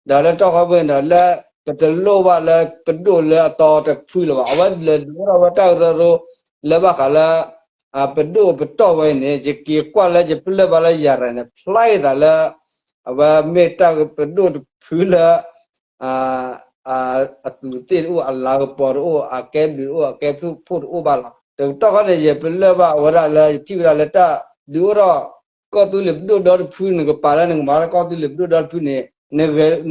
ဒီးလၢတၢ်ဃီပူၤန့ၣ်ဒီး လၢ ပတလိၣ်ဘၣ်လၢပဒိၣ်လၢအသီတဖုလၢၤဘၣ်. အဝဲလဲၤဒုးအိၣ်ထီၣ်ဝဲတၢ်ကရၢကရိ လၢဘၣ်ဃးလၢ ပဒိၣ်ပတီၢ်ဝဲအံၤန့ၣ် ယက့ၤကွၢ်လၢယပလၢၢ်ဘၣ်လၢ ယၤရၤန့ၣ် ဖျါအသးလၢ အဝဲမ့ၢ်တၢ်ပဒိၣ်တဖုလၢ အသူးသ့ၣ်တအိၣ်, အလၤကပီၤတအိၣ်, အကဲဘျုးတအိၣ်, အကဲဖျိၣ်ဖိတအိၣ်ဘၣ်လီၤ. တကတီၢ်ခီန့ၣ် ယပလၢၢ်ဘၣ်ဝဲဒၣ်လၢ ယထံၣ်ဝဲဒၣ်လၢတၢ်ဒုးအိၣ်ထီၣ် ကီၢ်သူလ့ၤပဒိၣ်ဒီတဖု, နကပာ်လၢနကမၤလၢကီၢ်သူလ့ၤပဒိၣ်ဒီတဖုန့ၣ်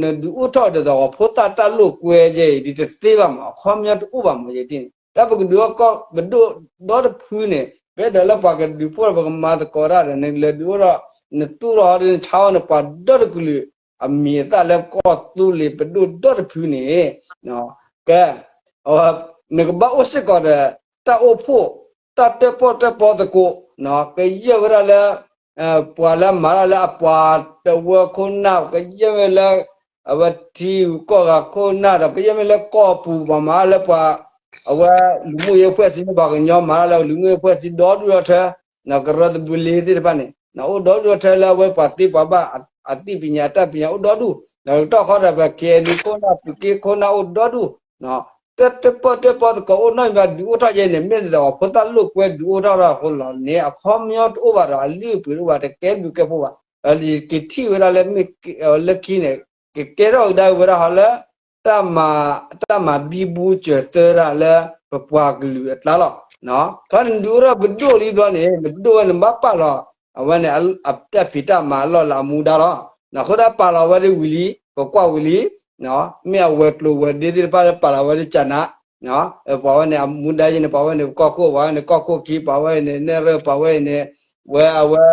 နဒုးအိၣ်ထီၣ်ဒ်သိးပှၤဖိသၣ်တၢ်လိာ်ကွဲယဲအံၤ ဒ်တသ့ဘၣ်မး, အခီပညီတအိၣ်ဘၣ်မး ယထံၣ်န့ၣ်. တၢ်ပကဒုးအိၣ်ထီၣ်ပဒိၣ်ဒီတဖုန့ၣ် ဖဲဒၣ်လၢပှၤကဒုးဖှိၣ်ဒီးပကမၤသကိးတၢ်ဒီး နလဲၤဒုးအိၣ်ထီၣ် နသူၣ်ထီၣ်ဒီးနဆါအီၤန့ၣ် ပှၤဒီတကလုာ် အမံၤအသၣ်လၢကီၢ်သူလ့ၤပဒိၣ်ဒီတဖုန့ၣ် ကဲ နကဘၣ်အိၣ်စ့ၢ်ကီးဒီး တၢ်အိၣ်ဖှိၣ် တၢ်တၢၣ်ပီၣ်တၢၣ်ပီသကိး ကယဲၢ်ဝဲဒၣ်လၢ ပှၤလၢမၤတၢ်လၢအပှၤတဝၢခိၣ်နၢ်, ကယဲၢ်ဝဲလၢ အဝဲထံဂုၤကီၢ်ဂၤခိၣ်နၢ်ဒီး ကယဲၢ်မ့ၢ်လၢကီၢ်ပူၤပှၤမၤတၢ်လၢပှၤ အဝဲလူမှုရေးအဖွဲ့အစည်းန့ၣ် ပှၤကညီမၤတၢ်လၢလူမှုရေးအဖွဲ့အစည်းဒီဒူၣ်ဒီထၢ ကရၢသဘျ့သ့ၣ်တဖၣ်န့ၣ် အိၣ်ဒီဒူၣ်ဒီထၢလၢအဝဲပှၤသ့ပှၤဘၣ် အသိပညာအတၢ်ပညာအိၣ်ဒီဒူၣ်, ဒီးတကတီၢ်ခီဒီး ပ ခ့ၣ်အဲၣ်ယူၣ် ခိၣ်နၢ် သုးက့ခိၣ်နၢ်အိၣ်ဒီဒူၣ် တၢ်တၢၣ်ပီၣ်တၢၣ်ပီသကိးအိၣ်နီတမံၤဘၣ် ဒုးအိၣ်ထီၣ်ယဲန့ၣ် မ့ၢ်ဒ်သိးပှၤဖိသၣ်လိာ်ကွဲဒုးအိၣ်ထီၣ်ထီၣ်အဃိလီၤန့ၣ် အခီပညီတအိၣ်ဘၣ်ဒီး အလုၢ်အပှ့ၤတအိၣ်ဘၣ် တကဲဘျုးကဲဖှိၣ်ဘၣ်. ဒီးယကထံၣ်ဝဲဒၣ်လၢ လၢခံန့ၣ် ကကဲထီၣ်ကဒါဝဲဒၣ်ဟီလၢ တၢ်မၤ တၢ်မၤဘံဘူစၢၤသၢတၢ်လၢ ပပှၤကလုာ်အကျါလီၤ. ခီနဒုးအိၣ်ထီၣ်ပဒိၣ်လံဘျီန့ၣ် နပဒိၣ်ဝဲနဘၣ်ပာ်လီၤ အဝဲန့ၣ် အတၢ်ဖံးတၢ်မၤအလီၢ်လၢအမူဒါလီၤ. အဃိသတးပာ်လီၤဝဲဒ်ဝံၤလံ ပကွၢ်ဝံၤလံ မ့ၢ်အဝဲၤကျိၤဝဲၤဒ့သ့ၣ်တဖၣ်လၢပာ်လီၤဝဲဒ်ကနး ပှၤဝဲန့ၣ် အမူဒါယဲန့ၣ် ပှၤဝဲန့ၣ်ကီၢ်ခိၣ် ပှၤဝဲန့ၣ်ကီၢ်ခိၣ်ခံ ပှၤဝဲန့ၣ်နဲၣ်ရွဲၣ် ပှၤဝဲန့ၣ် ဝဲအဝဲ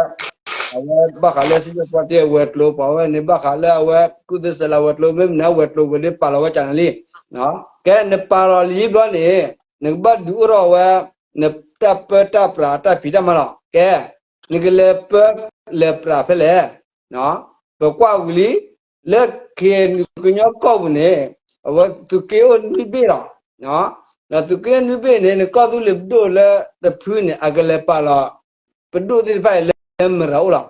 အဝဲဘၣ်ဃးလၢစံၣ်ညီၣ်ပီၣ်တ့ၢ်အဝဲၤကျိၤ ပှၤဝဲန့ၣ် ဘၣ်ဃးလၢအဝဲ ကူၣ်သ့စဲးလးဝဲၤကျိၤ မ့မ့ၢ်နဝဲၤကျိၤဝဲၤဒ့ပာ်လီၤဝဲကနးလံ. ကဲ နပာ်လီၤလံဘျီန့ၣ် နကဘၣ်ဒုးအိၣ်ထီၣ်ဝဲ နတၢ်ပၢတၢ်ပြးတၢ်ဖံးတၢ်မၤလီၤ. ကဲ နကလဲၤပၢလဲၤပြးဖဲလဲၣ် ပကွၢ်ဝံၤလံ လၢ ခ့ၣ်အဲၣ်ယူၣ် ကညီကီၢ်ပူၤန့ၣ် အဝဲသုးက့အိၣ်နွံဘ့ၣ်လီၤ. ဒီးသုးက့အိၣ်နွံဘ့ၣ်န့ၣ် နကီၢ်သူလ့ၤပဒိၣ်လၢတဖုန့ၣ် အကလဲၤပာ်လီၤ ပဒိၣ်သ့ၣ်တဖၣ်အံၤလၢမရၤအိၣ်လီၤ.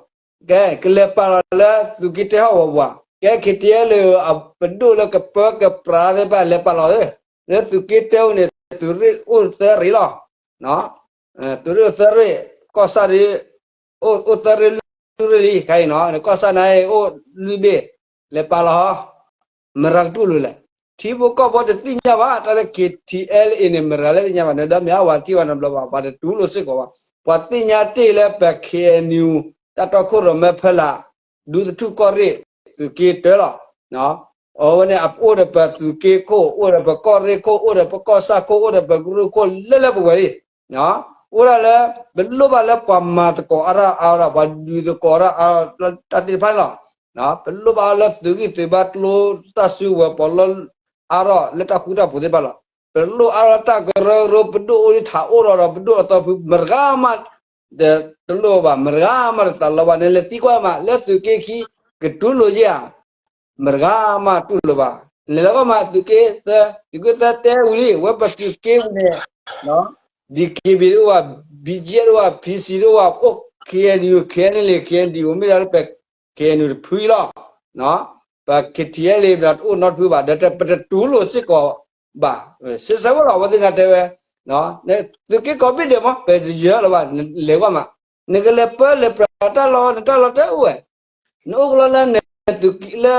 ကဲ ကလဲၤပာ်လီၤလၢသုးက့တဲဟီၣ်ကဝီၤပူၤဧါ, ကဲ ခ့ၣ်ထံးအဲလ့ၣ် ပဒိၣ်လၢကပၢကပြးသ့ၣ်တဖၣ်လဲၤပာ်လီၤဧၢ, လၢသုးက့တဲအိၣ်န့ၣ် သုးရ့ၣ်အိၣ်သၢရ့ၣ်လီၤ. သုးရ့ၣ်အိၣ်သၢရ့ၣ်, ကီၢ်ဆၣ်ဒီး အိၣ်သၢရ့ၣ်လွံၢ်ရ့ၣ်လံ ခဲအံၤနီၤ, ကီၢ်ဆၣ်န့ၣ်အိၣ်လွံၢ်ဘ့ၣ်, လဲၤပာ်လီၤဟီ, မရၤကတူၢ်လိာ်လဲၣ်. ထံဖိကီၢ်ဖိတသ့ၣ်ညါဘၣ်, တၢ်လၢ ခ့ၣ်ထံးအဲလ့ၣ်န့ၣ် မရၤလၢသ့ၣ်ညါဘၣ်, နဒီမ့ၢ်အဝၤထံၣ်ဝဲနီတဘျီဘၣ်, ပှၤတတူၢ်လိာ်စ့ၢ်ကီးဘၣ်. ပှၤသ့ၣ်ညါတ့ၢ်လၢပ ခ့ၣ်အဲၣ်ယူၣ် တၢ်တီခိၣ်ရိၣ်မဲဖီလာ် ဒူသထူၣ်ကီၢ်ရ့ၣ် သုးက့တၢလီၤ. အဝဲန့ၣ်အအိၣ်ဒီးပသုးက့ခိၣ်, အိၣ်ဒီးပကီၢ်ရ့ၣ်ခိၣ်, အိၣ်ဒီးပကီၢ်ဆၣ်ခိၣ်, အိၣ်ဒီးပကရူၢ်ခိၣ်လၢလၢပှဲၤပှဲၤလံ. အိၣ်ဒၣ်လၢ ပလိၣ်ဘၣ်လၢပှၤမၤသကိးအါထီၣ်အါထီၣ်, ပှၤဒုးသကိးအါထီၣ်အါထီၣ်တၢ်သ့ၣ်တဖၣ်န့ၣ်လီၤ. ပလိၣ်ဘၣ်လၢသုးဂံၢ်သုးဘါကျိတၢ်စုကဝဲၤပီးလၢအါထီၣ်လၢတၢ်ဃူတၢ်ဖိးသ့ၣ်တဖၣ်လီၤ. ပလိၣ်အါထီၣ်တၢ်ကရၢကရိ ပဒိၣ်အိၣ်ဒံးထးအိၣ်ထီၣ်ဒီး ပဒိၣ်အသီဖု မတဂၤမး တလိၣ်ဘၣ်, မတဂၤမးတသးလီဘၣ်. နလဲၤသံကွၢ်မး လၢသုးက့ခံ ကတူၢ်လိာ်ယဲဧါ, မတဂၤမးတူၢ်လိာ်ဘၣ်. နလဲၤလီၤကီၢ်မး သုးက့သၢ, သုးက့သၢတဲဝံၤလံ, ဝဲပသုးက့ပူၤန့ၣ် ဒီက့ဘံၣ်တအိၣ်ဘၣ်, ဘံၣ်ကၠ့တအိၣ်ဘၣ်, ဖံစံတအိၣ်ဘၣ်, အိၣ် ခ့ၣ်အဲၣ်ယူၣ်, ခ့ၣ်အဲၣ်ယူၣ်, ခ့ၣ်အဲၣ်ယူၣ် မ့ၢ်ဒၣ်လၢပ ခ့ၣ်အဲၣ်ယူၣ် တဖုအံၤလီၤ. ပ ခ့ၣ်ထံးအဲလ့ၣ် ပတအိၣ်နီတဖုဘၣ်, ဒီးပတတူၢ်လိာ်စ့ၢ်ကီးဘၣ်. စံးဆၢဝဲလီၤ အဝဲသ့ၣ်န့ၣ်တဲဝဲ သုးက့ကိးဘ့ၣ်ဒဲးမး ပတယၢၤလၢၤဘၣ်, နလဲၤကွၢ်မး, နကလဲၤပၢလဲၤပြးတၢ်လီၤ, နတၢ်လီၤတဲအိၣ်ဝဲ, နအိၣ်ကလီလၢနသုးက့လၢ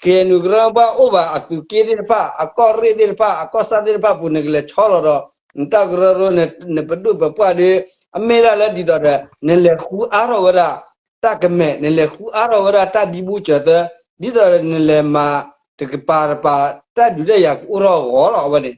ခ့ၣ်အဲၣ်ယူၣ် ကရၢဘၣ်အိၣ်ဘၣ် အသုးက့သ့ၣ်တဖၣ်, အကီၢ်ရ့ၣ်သ့ၣ်တဖၣ်, အကီၢ်ဆၣ်သ့ၣ်တဖၣ်ပူၤ နကလဲၤဆီလီၤဒီး နတၢ်ကရၢကရိ နပဒိၣ်ပပှၢ်ဒီး အမ့ၢ်ဒၣ်လၢဒ်သိးဒီး နလဲၤဃုအါထီၣ်ဝဲဒၣ် တၢ်ကမဲာ်, နလဲၤဃုအါထီၣ်ဝဲဒၣ်တၢ်ဘံဘူစၢၤသၢ, ဒ်သိးဒီးနလဲၤမၤတကပၤတကပၤ တၢ်ဒုးတၢ်ယၤကအိၣ်ထီၣ်အဂီၢ်လီၤ. အဝဲန့ၣ်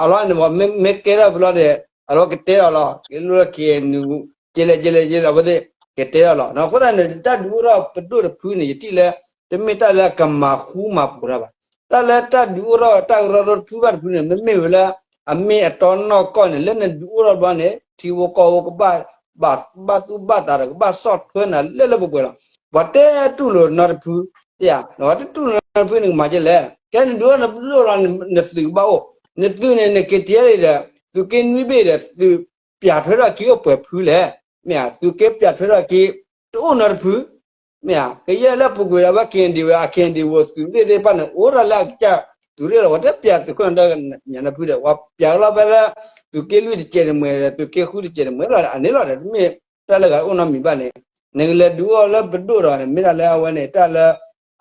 အလီၢ်န့ၣ် မ့ၢ်ကဲထီၣ်ဖဲလီၤဒီး အလီၢ်ကတဲထီၣ်လီၤ, ကဲလၢ ခ့ၣ်အဲၣ်ယူၣ် ကဲလဲၣ်ကဲလဲၣ်ကဲလဲၣ် အဝဲသ့ၣ်ကတဲထီၣ်လီၤ. အဃိသတးန့ၣ် တၢ်ဒုးအိၣ်ထီၣ်ပဒိၣ်တဖုန့ၣ် ယထံၣ်လၢ တမ့ၢ်တၢ်လၢအကမၤဃူမၤဖိးတၢ်ဘၣ်. တၢ်လၢတၢ်ဒုးအိၣ်ထီၣ်တၢ်ကရၢကရိတဖုဘၣ်တဖုန့ၣ် မ့မ့ၢ်ဝဲလၢ အမ့ၢ်အတီနီၢ်ကီၢ်န့ၣ် လၢနဒုးအိၣ်ထီၣ်ဘျီန့ၣ် ထံဖိကီၢ်ဖိကဘၣ် ဘၣ်သူၣ်ဘၣ်သးဒီး ကဘၣ်ဆီၣ်ထွဲနၤလၢလၢပှဲၤပှဲၤလီၤ. ပှၤတဲတူၢ်လိာ်နီတဖု တဲဧါ, ပှၤတဲတူၢ်လိာ်နီတဖုန့ၣ် ကမၤဒ်လဲၣ်. ကဲနဒုးအိၣ်နဒုးအိၣ်လီၤ နသုးကဘၣ်အိၣ်, နသုးန့ၣ် နက့ၤတ့လံဒီး သုးက့နွံဘ့ၣ်ဒီး သုးပၠးထွဲထီၣ်က့ၤအိၣ်ပှဲၤဖုလဲၣ်. မ့ၢ်ဧါ, သုးက့ပၠးထွဲထီၣ်က့ၤ တအိၣ်နီတဖု မ့ၢ်ဧါ, ကယဲၢ်လၢပူၤကွံာ်ဒီး အဝဲ ခ့ၣ်အဲၣ်ယူၣ် အ ခ့ၣ်အဲၣ်ယူၣ် သုးရ့ၣ်သ့ၣ်တဖၣ်န့ၣ် အိၣ်ဒၣ်လၢအကစၢ် သုးရ့ၣ်လီၤ ပှၤတပျးသုးခိၣ်နၢ်ဒၢ ညါနဖုဒီး ပှၤပျးကလီၤဖဲလၢ သုးက့လွံၢ်တစဲးတမှဲၤဒီး သုးက့ဃုတစဲးတမှဲၤလီၤ အန့ၣ်လီၤဒီး တမ့ၢ်တၢ်လၢဂၤအိၣ်နီတမံၤဘၣ်န့ၣ် နကလဲၤဒုးအိၣ်လၢပဒိၣ်ဒီးန့ၣ် မ့ၢ်ဒၣ်လၢအဝဲန့ၣ် တၢ်လၢ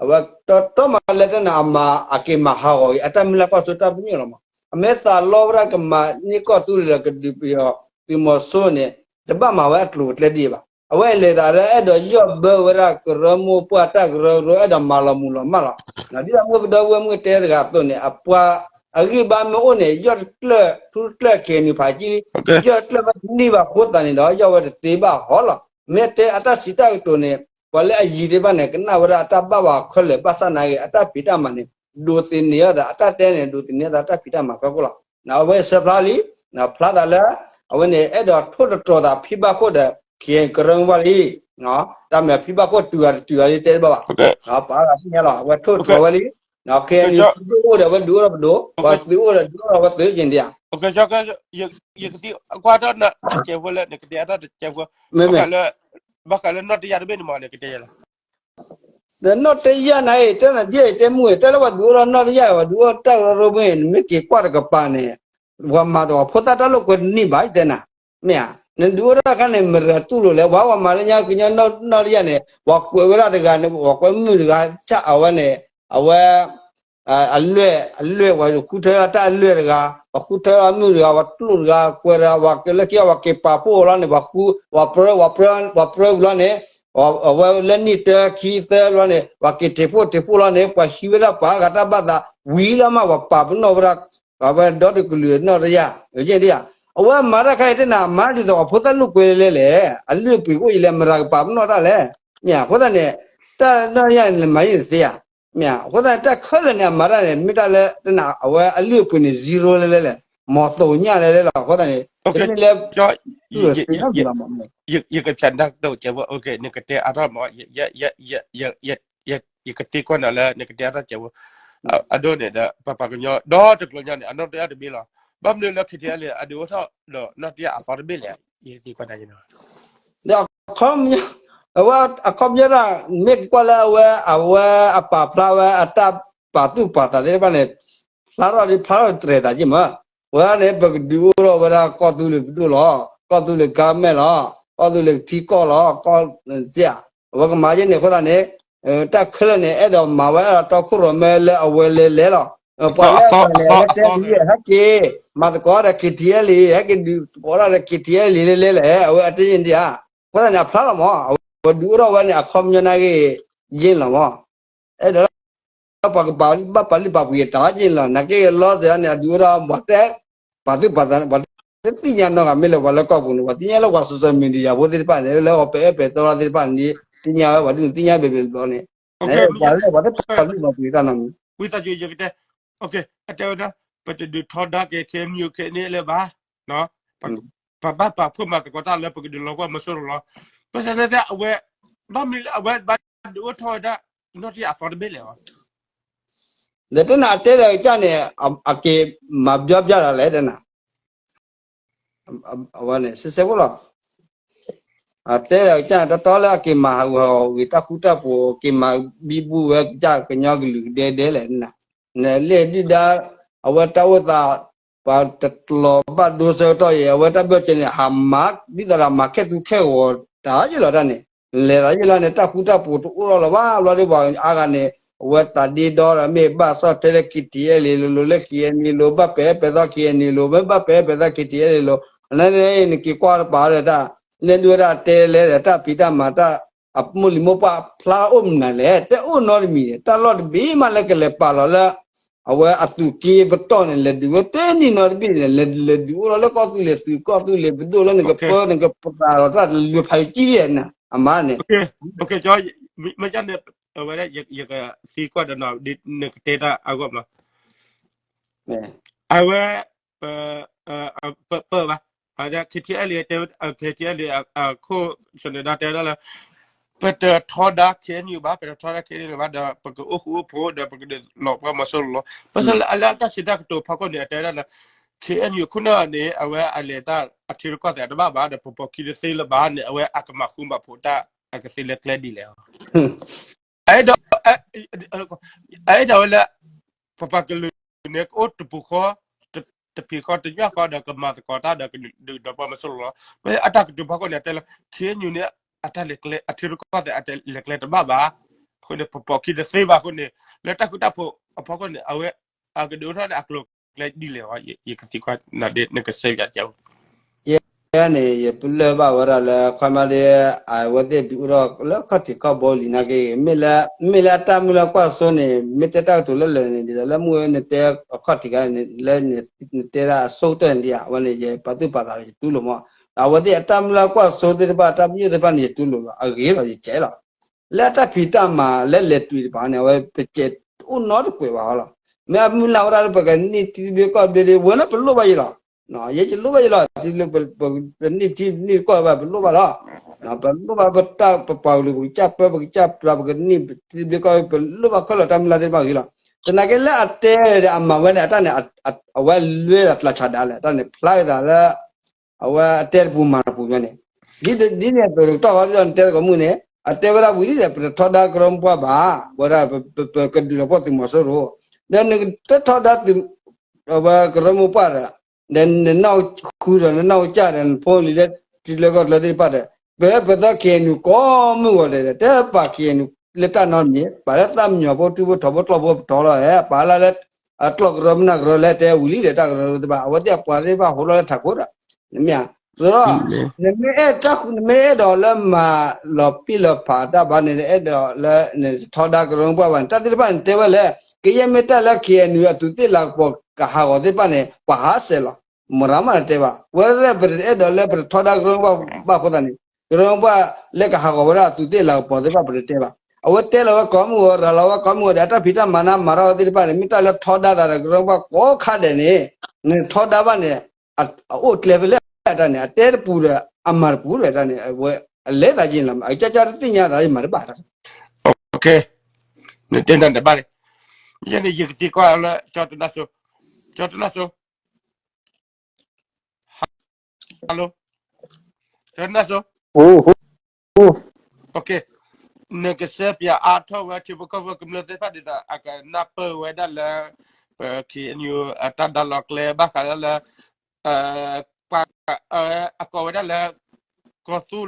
အဝဲတီတီမးလၢတၢ်န့ၣ်အမၤအက့ၤမၤဟးဂီၤက့ၤ အတၢ်မုၢ်လၢ်ကွၢ်စိတၢ်ပညိၣ်လီၤမး. အမ့ၢ်သးလီဝဲဒၣ်ကမၤန့ၢ်ကီၢ်သူလ့ၤဒီးကဒုးပယီၤသုးမီၤစိန့ၣ် တဘၣ်မၤဝဲအကျိၤအကျဲဒ်အံၤဘၣ်. အဝဲလဲၤသးလၢအဲၣ်ဒိးယီၢ်ဘၢဝဲဒၣ်ကရၢမိၢ်ပှၢ်တၢ်ကရၢကရိ အဲၣ်ဒိးမၤလီၤမုၢ်လီၤမၢ်လီၤ. ဒ်သိးမုၢ်ပဒီဝဲမုၢ်တဲတဂၤအသိးန့ၣ် အပှၤအဂံၢ်ဘါမ့ၢ်အိၣ်န့ၣ် ယီၢ်တကျၢၢ်ထူတကျၢၢ် ခ့ၣ်အဲၣ်ယူၣ်ဖးကံ ယီၢ်တကျၢၢ်မ့ၢ်တန့ၢ်ဘၣ်အဃိသတးန့ၣ်ဒီး ယီၢ်ဝဲတသ့ဘၣ်ဟီလီၤ. မ့ၢ်တဲအတၢ်စံးတၢ်ကတိၤန့ၣ် ပှၤလၢအယံၤသ့ၣ်တဖၣ်န့ၣ် ကနၣ်ဝဲဒၣ်အတၢ်ဘၣ်ဝဲခဲလၢာ် ဘၣ်ဆၣ်နာ်က့ အတၢ်ဖံးတၢ်မၤန့ၣ် ဒိးသန့ၤအသး အတၢ်တဲန့ၣ် ဒိးသန့ၤအသးတၢ်ဖံးတၢ်မၤဖီခိၣ်လီၤ. အဝဲဆၢဖျါလံ ဖျါသးလၢ အဝဲန့ၣ် အဲၣ်ဒိးထိၣ်သတြီၤသးဖံဘၣ်ခိၣ်ဒီး ခ့ၣ်အဲၣ်ယူၣ်ကရၢမိၢ်ပှၢ်လံ. တၢ်မ့ၢ်ဖံဘၣ်ခိၣ်တုၤဂၤတတုၤဂၤလံတဲတဘၣ်ဘၣ်. ပှၤဂၤသ့ၣ်ညါလီၤ အဝဲထိၣ်သတြီၤဝဲလံ. ခ့ၣ်အဲၣ်ယူၣ် သုးအိၣ်ဒီးအဝဲဒုးအိၣ်ထီၣ်ပဒိၣ်, ပှၤသုးအိၣ်ဒီးဒုးအိၣ်ထီၣ်ဝဲသုးက့ၤဒံးဧါ. ယကသံကွၢ်ထီၣ်နတစဲးဖိလၢ နကတဲအါထီၣ်တစဲးဖိ မ့မ့ၢ် ဘၣ်ဃးလၢနီၢ်တယၢ်တဘ့ၣ်န့ၣ်မ့ၢ်နကတဲယဲလီၤ. ဒီးနီၢ်တယၢ်နၤအံၤ တဲနၤဒ်အံၤတဲမုၢ်အံၤ တၢ်လၢပှၤဒုးအိၣ်ထီၣ်နီၢ်တယၢ် ပှၤဒုးအိၣ်တၢ်ကရၢကရိမ့ၢ် နမ့ၢ်က့ၤကွၢ်တကပၤန့ၣ် ပှၤမၤသကိးဖိသၣ်တၢ်လိာ်ကွဲတန့ၢ်ဘၣ် ယတဲနၤ, မ့ၢ်ဧါ, နဒုးအိၣ်ထီၣ်အခါန့ၣ် မတၤတူၢ်လိာ်လဲၣ်, ပှၤပှၤမၤလၢညါကညီနီၢ်တယၢ်န့ၣ် ပှၤကွဲးဝဲဒၣ်တဂၤန့ၣ် ပှၤကွဲးမုၣ်တဂၤ ဆၣ်အဝဲန့ၣ် အဝဲ အလွဲၢ် အလွဲၢ် ပှၤဃုထၢလီၤတၢ်အလွဲၢ်တဂၤ, ပှၤဃုထၢလီၤမုၣ်တဂၤ ပှၤကျိၣ်တဂၤ ကွဲးတဂၤ ပှၤကလၢခံ ပှၤက့ၤပာ်ဖှိၣ်လီၤန့ၣ် ပှၤဃု ပှၤပြၢ ပှၤပြၢ ပှၤပြၢဝံၤလီၤန့ၣ် အဝဲလၢနံၣ်တၢခံသၢလီၤန့ၣ် ပှၤက့ၤထံးဖှိၣ်ထံးဖှိၣ်လီၤန့ၣ် ပှၤဟံးဝဲဒၣ်ပှၤအါဂၤတၢ်ဘၣ်သး ဝံၤလီၤမး ပှၤပာ်ပနီၣ်ဝဲဒၣ် အဝဲဒီတကလုာ်နီၢ်တယၢ် ကဲဒ်ဧါ, အဝဲမၤတၢ်ခါအံၤတဲနၤ အမၤဒ်သိးအဖိသၣ်လိာ်ကွဲလဲၣ်လဲၣ်, အလုၢ်အပှ့ၤအိၣ်အံၤလဲၣ် မတၤကပာ်ပနီၣ်တၢ်လဲၣ်, မ့ၢ်ဧါ, အဃိသတးန့ၣ် တၢ်နီၢ်တယၢ်န့ၣ် မၤယံၤတသ့ဧါ, မ့ၢ်ဧါ, အဃိသတးန့ၣ် တၢ်ခဲလၢာ်န့ၣ် အမၤတၢ်န့ၣ် မ့ၢ်တၢ်လၢ တၢ်န့ၣ် အဝဲအလုၢ်အပှ့ၤန့ၣ် zero လဲၣ်လဲၣ်လဲၣ်, မီၤသိးညၣ်လဲၣ်လဲၣ်လီၤ, အဃိသတးန့ၣ် တမ့ၢ်လၢ သုးသ့ၣ်ညါလီၤမး ယကဖျါနၢ်ကတိၤကဲးဖိ နကတဲအါထီၣ်မး ယကသံကွၢ်နၤလၢ နကတဲအါထီၣ်ကဲးဖိ အဒိန့ၣ်ဒီး ပပှၤကညီ ဒီတကျိၤညါန့ၣ် အနီၢ်တယၢ်တဘ့ၣ်လီၤ, ဘၣ်မနုၤလၢ ခ့ၣ်ထံၣ်အဲၣ်လ့ၣ် အဒုးအိၣ်ထီၣ်ဒီးနီၢ်တယၢ်အသီတဘ့ၣ်လဲၣ်, ယကသံကွၢ်နၤ ဒီးအခီပညီ အဝဲအခီပညီဒၣ် မ့ၢ်ကကွၢ်လၢအဝဲ အဝဲအပာ်ဖျါဝဲအတၢ်ပာ်သူၣ်ပာ်သးသ့ၣ်တဖၣ်န့ၣ် ဖျါထီၣ်ဒ်ဖျါထီၣ်တြဲၤသးက့မး, ဝဲဒၣ်န့ၣ် ပကဒုးအိၣ်ထီၣ်ဝဲဒၣ်ကီၢ်သူလ့ၤပဒိၣ်လီၤ, ကီၢ်သူလ့ၤ government လီၤ, ကီၢ်သူလ့ၤထံကီၢ်လီၤ, ကီၢ်စ့ၢ်, အဝဲကမၤယဲန့ၣ်အဃိသတးန့ၣ် တၢ်ခဲလၢာ်န့ၣ် အဲၣ်ဒိးမၤဝဲအဲၣ်ဒိးတီခိၣ်ရိၣ်မဲလၢအဝဲလဲၤလဲၤလီၤ, ပှၤလၢအပှၤန့ၣ် အဝဲတဲလံ ဟဲက့ၤ မၤသကိးဒီး ခ့ၣ်ထံၣ်အဲၣ်လ့ၣ် ဟဲက့ၤဒုးသကိးဒီး ခ့ၣ်ထံၣ်အဲၣ်လ့ၣ်လဲၤလဲၤလဲၣ်, အဝဲအတဲယဲန့ၣ်ဧါ, အဃိသတးန့ၣ် အဖျါလီၤမး အဝဲဒုးအိၣ်ထီၣ်ဝဲန့ၣ် အခီပညီနာ်က့ ယဲလီၤမး အဲၣ်ဒိးလၢပှၤကဘၣ်ပာ်လုၢ်ပာ်ပှ့ၤအတၢ်က့ၢ်လီၤ, နာ်က့လီၤသ့ၣ်န့ၣ် အဒုးအိၣ်ထီၣ် ပှၤတဲ ပာ်သူၣ်ပာ်သး ပှၤတသ့ၣ်ညါနီတဂၤမ့ၢ်လၢပှၤလၢကီၢ်ပူၤန့ၣ် ပှၤသ့ၣ်ညါလၢပှၤ social media ဖိသ့ၣ်တဖၣ်န့ၣ် လၢပှၤပအဲၣ်ပဲသီလီၤသ့ၣ်တဖၣ်န့ၣ် သ့ၣ်ညါဝဲ ပှၤဒုးသ့ၣ်ညါဘျီဘျီန့ၣ် ပှၤလၢပှၤတပာ်လုၢ်ပာ်ပှ့ၤတၢ်နီတမံၤ ဝံသးစူၤ ယကတဲ အတဲဝဲဒၣ် ပတဒုးထီဒါက့ၤ ခ့ၣ်အဲၣ်ယူၣ် ခ့ၣ်အဲၣ်လ့ၣ်လၢၤဘၣ် ပဘၣ်ပာ်ဖှိၣ်မၤသကိးတၢ်လၢပကဒုးလီၤကွၢ်မီၤစိရိၤလီၤ. ဘၣ်ဆၣ်သနာ်က့ အဝဲ ဘၣ်မနုၤလၢအဝဲဘၣ်ဒုးအိၣ်ထီၣ်ဝဲဒၣ် နီၢ်တယၢ်အသီတဘ့ၣ်လဲၣ်အီၤ. ဒီးတနၤအတဲဒီးကစၢ်န့ၣ် အက့ၤမၤဘျီဘျီလီၤလဲၣ်တနၤ အဝဲန့ၣ် စဲစဲဖိလီၤ. အတဲဒီးကစၢ်န့ၣ် တီတီလၢအက့ၤမၤဟးဂူာ်ဟးဂီၤဂ့ၤ တၢ်ဃူတၢ်ဖိး က့ၤမၤဘံဘူဝဲကစၢ်ကညီကလုာ်ကဒဲကဒဲလဲၣ်နၤ. နလဲၣ်ဒုၣ်ဒါ အဝဲတၢ်အိၣ်သး ပှၤတကျိၤဘၣ်ဒိဆၢကတီၢ်အံၤ အဝဲတၢ်ဘၢၣ်စၢၤန့ၣ် ဟးမၤ ဒ်သိးဒီးမၤခဲသူခဲဂီၤတၢ်ယ့ၢ်လီၤတၢ်န့ၣ် လဲၤသးယ့ၢ်လီၤန့ၣ် တၢ်ဃူတၢ်ဖိးတအိၣ်ထီၣ်လၢၤဘၣ် ဘျီဒ်ပှၤအါဂၤန့ၣ် အဝဲသးဒ့ဒီဒီးမ့ၢ်ဘၣ်ဆီၣ်ထွဲလၢ ခ့ၣ်ထံၣ်အဲၣ်လ့ၣ်လိၤလိၤလၢ ခ့ၣ်အဲၣ်ယူၣ်လိၤ ဘၣ်ပဲာ်ပဲာ်သီ ခ့ၣ်အဲၣ်ယူၣ်လိၤ မ့ၢ်ဘၣ်ပဲာ်ပဲာ်သီ ခ့ၣ်ထံၣ်အဲၣ်လ့ၣ်လိၤ အန့ၣ်နက့ၤကွၢ်တပၤဒီးတၢ် လဲၤဒုးဝဲဒၣ်တဲလဲၣ်ဒီးတၢ်ဖံးတၢ်မၤတၢ် အမိၢ်လံၤမိၢ်ပှၢ်ဖျါအိၣ်မနုၤလဲၣ် တအိၣ်နီတမံၤန့ၣ် တၢ်လီၢ်တဘ့ၣ်မးလၢကလဲၤပာ်လီၤလၢ အဝဲအသုးက့ပတီၢ်န့ၣ် လဲၤဒုးဝဲတန့ၢ်နီတဘ့ၣ်န့ၣ် လဲၤဒုးအိၣ်လီၤလၢကီၢ်သူလ့ၤသုး ကီၢ်သူလ့ၤပဒိၣ်လၢနကပၢနကပရၤလီၤတၢ်တလုၢ်ဖးယံာ်ကံယဲၢ်နၤ အမါန့ၣ် မ့ၢ်ကန့ၣ် အဝဲဒၣ်ယကသံကွၢ်ဒီးနီၤ နကတဲတၢ်အဂီၢ်မး အဝဲ ပ ပ ပၢဘၣ် အဝဲဒၣ် ခ့ၣ်ထံၣ်အဲၣ်လ့ၣ် တဲ ခ့ၣ်ထံၣ်အဲၣ်လ့ၣ် အခိၣ် စၢၤန့ၣ်ဒီးတဲဝဲဒၣ်လၢ ပတထီဒါ ခ့ၣ်အဲၣ်ယူၣ် ဘၣ် ပတထီဒါ ခ့ၣ်အဲၣ်ယူၣ် ဘၣ် ဒီးပကအိၣ်ဃူအိၣ်ဖိး ဒီးပကဒုးလီၤပှီၢ်မီၤစိရိၤလီၤ. ဘၣ်ဆၣ်လၢအလၢတၢ်စံးတၢ်ကတိၤဖီခိၣ်န့ၣ် အတဲဝဲဒၣ်လၢ ခ့ၣ်အဲၣ်ယူၣ် ခိၣ်နၢ်န့ၣ် အဝဲအလဲၤတၢ်အထံရူၢ်ကီၢ်သဲးတဘၣ်ဘၣ် ဒီးပပိာ်ခံတသ့လၢၤဘၣ်န့ၣ် အဝဲအကမၤဃူမၤဖိးတၢ်အကသ့လၢကျဲဒ်လဲၣ် အအဲၣ်ဒိး အအဲၣ်ဒိးဝဲလၢ ပပှၤကလုာ် န့ၣ် ကအိၣ်တပူၤဃီ, တဖံးဃီတညီဃီဒီးကမၤသကိးတၢ်ဒီးကဒုးဒီးပှၤမီၤစိရိၤလီၤ. ဝဲအတၢ်ကတိၤဖီခိၣ်န့ၣ် အတဲလၢ ခ့ၣ်အဲၣ်ယူၣ်န့ၣ် အတၢ်လဲၤကျဲ အထံရူၢ်ကီၢ်သဲးအတလဲၤကျဲတဘၣ်ဘၣ်. အဃိန့ၣ် ပပိာ်ခံတသ့ဘၣ်အဃိန့ၣ် လၢတၢ်ဃူတၢ်ဖိးအဖီခိၣ်န့ၣ် အဝဲ အကဒုးအိၣ်ထီၣ်န့ၣ် အကျိၤအကျဲဒ်လဲၣ်အီၤ ယကသံကွၢ်နၤဒ်နကစဲးယၤက ယဲန့ၣ် ယပလၢၢ်ဘၣ်ဝဲဒၣ်လၢ ခီမးဒ် အဝဲသ့ၣ်ဒုးအိၣ်ထီၣ်လၢခီၣ်ထံးခီၣ်ဘိလံနာ်က့ မ့ၢ်လၢ မ့ၢ်လၢအတၢ်မုၢ်လၢ်ကွၢ်စိန့ၣ် မ့ၢ်တဲတၢ်ကတိၤလၢလၢာ်န့ၣ် ဒ်သိးလၢမုၢ်ဝဲနတဲအခီၣ်ထံးခါန့ၣ် လၢနတဲဒၣ်အဆိကတၢၢ်န့ၣ်ဒ် အဝဲန့ၣ် ယပာ်သူၣ်ပာ်သးလီၤ ယတူၢ်လိာ်မး. အဝဲသ့ၣ်အတၢ်မုၢ်လၢ်ကွၢ်စိသ့ၣ်တဖၣ် အတၢ်ပညိၣ်သ့ၣ်တဖၣ်န့ၣ် ယတူၢ်လိာ်လီၤ အဂ့ၤလီၤ ယကဲလီၤ လၢအတၢ်ဖံးတၢ်မၤလၢလဲၤတုၤတပၤန့ၣ် အဝဲပကဲအိၣ်နီတကွဲးဘၣ်လီၤ. မ့ၢ်အမုၢ်လၢ်ဝဲဒၣ်လၢပကန့ၢ်ထံသဘျ့ကီၢ်သဘျ့ဒ် ဝဲလၢပလိၣ်ဘၣ်ယဲလီၤ. ယဲယလိၣ်ဘၣ်ယဲလီၤ ထံလၢပန့ၢ်ထံန့ၢ်ကီၢ်ဘၣ် ပလိၣ်ဘၣ်လီၤ. ပလိၣ်ဘၣ်ပတၢ်ပပှၤကလုာ် ပကစၢ်ပၢ ပကစၢ်ပြး ပကန့ၢ်ထံသဘျ့ကီၢ် ပလိၣ်ဘၣ်ခဲလၢာ် တၢ်မုၢ်လၢ်သ့ၣ်တဖၣ်ဂ့ၤလီၤ. သနာ်က့လၢအတဲဒီးအမၤဝဲန့ၣ် အတၢ်န့ၣ် အဝဲလွဲဒီးကျးဆးဒၣ်လဲာ် အတၢ်န့ၣ် ဖျါက့ၤသးလၢ အဝဲအတဲတပူၤမၤတပူၤညါန့ၣ် ဒ်န့ၣ် ပကတီၢ်ဃီဒ်သိးနတဲသကိးမုၢ်န့ၣ် အတဲဝဲဒၣ်ဝံၤလံဒီး ပတထီဒါကရၢမိၢ်ပှၢ်ဘၣ် ဝဲဒၣ် ပကဒုးလီၤပှီၢ်သုးမီၤစိရိၤ ဒီးနတထီဒါသုး အဝဲကရၢမိၢ်ပှၢ်ဒီး ဒီးနနီၢ်ဃုဒီး နနီၢ်ကစၢ်ဒီး နဖိလံၤလၢ ထံလၢကီၢ်ချၢသ့ၣ်တဖၣ်ဒီး ပပသီ ခ့ၣ်အဲၣ်ယူၣ် ကိးမုၢ်ဂီၤဒဲးဒီး တပာ် ခ့ၣ်အဲၣ်ယူၣ် လၢတၢ်နီတမံၤ ပာ်လၢသၣ်မံညီၤဖိ ထူဖိထီဖိ ကျီၢ်ဖိပတီၤလီၤဧါ ပာ်လၢလၢ အကျီၢ်ကရၢမုၢ်နၢ်ကရၢလၢတဲဝံၤလံဒီး တၢ်ကရၢသ့ၣ်တဖၣ် အဝဲသ့ၣ်အပှၤသ့ၣ်တဖၣ် ဟးထီၣ်လၢထးခိၣ်ဒီး နမ့ၢ်ဧါ ဆိုတော့ နမ့ၢ်အဲၣ်တၢ်ဃု နမ့ၢ်အဲၣ်ဒိးလၢမၤလီၤပံာ်လီၤဖးတၢ်ဘၣ်န့ၣ် အဲၣ်ဒိးလၢနထီဒါကရၢမိၢ်ပှၢ်ဘၣ်န့ၣ် တၢ်သ့ၣ်တဖၣ်န့ၣ်တဲဝဲလဲၣ် ကယဲၢ်မ့ၢ်တၢ်လၢ ခ့ၣ်အဲၣ်ယူၣ် အသူးသ့ၣ်လၤကပီၤကဟးဂီၤသ့ၣ်တဖၣ်န့ၣ် ပှၤဟးဆှဲးလီၤ မရၤမးတတဲဘၣ် ဝဲရဲၣ်ပတအဲၣ်ဒိးလၢပတထီဒါကရၢမိၢ်ပှၢ်ဘၣ်အဃိသတးန့ၣ် ကရၢမိၢ်ပှၢ်လၢကဟးဂီၤဝဲဒၣ်အသူးသ့ၣ်လၤကပီၤသ့ၣ်တဖၣ်ပတတဲဘၣ် အဝဲတဲလီၤဝဲကိးမုၢ်ဂီၤ ရၤလီၤဝဲကိးမုၢ်ဂီၤဒီး အတၢ်ဖံးတၢ်မၤနၢ်မၤထီၣ်ဝဲသ့ၣ်တဖၣ်န့ၣ် မ့ၢ်တၢ်လၢထီဒါသးဒီးကရၢမိၢ်ပှၢ်ကိးခါဒဲးန့ၣ် နထီဒါဘၣ်န့ၣ် အအိၣ်ကျဲဖဲလဲၣ်တၢ်န့ၣ် အတဲတပူၤဒီး အမၤတပူၤဒီးတၢ်န့ၣ် အဝဲအလဲၤသးယ့ၢ်လီၤ အကကတသ့ၣ်ညါသးယမၤတဘၣ် နတဲနၤတဘၣ်လံ ယဲန့ၣ် ယကသံကွၢ်လၢ ကၠီတနၢ်စိ ကၠီတနၢ်စိ hello ကၠီတနၢ်စိ နကစဲးပၠးအါထီၣ်ဝဲ ထံဖိကီၢ်ဖိကမျၢၢ်သ့ၣ်တဖၣ်ဒ်သိး အကနၢ်ပၢၢ်ဝဲဒၣ်လၢ ပ ခ့ၣ်အဲၣ်ယူၣ် အတၢ်ဒါလီၤကျဲဘၣ်ဃးလၢ ပှၤ အကိးဝဲဒၣ်လၢ ကီၢ်သူ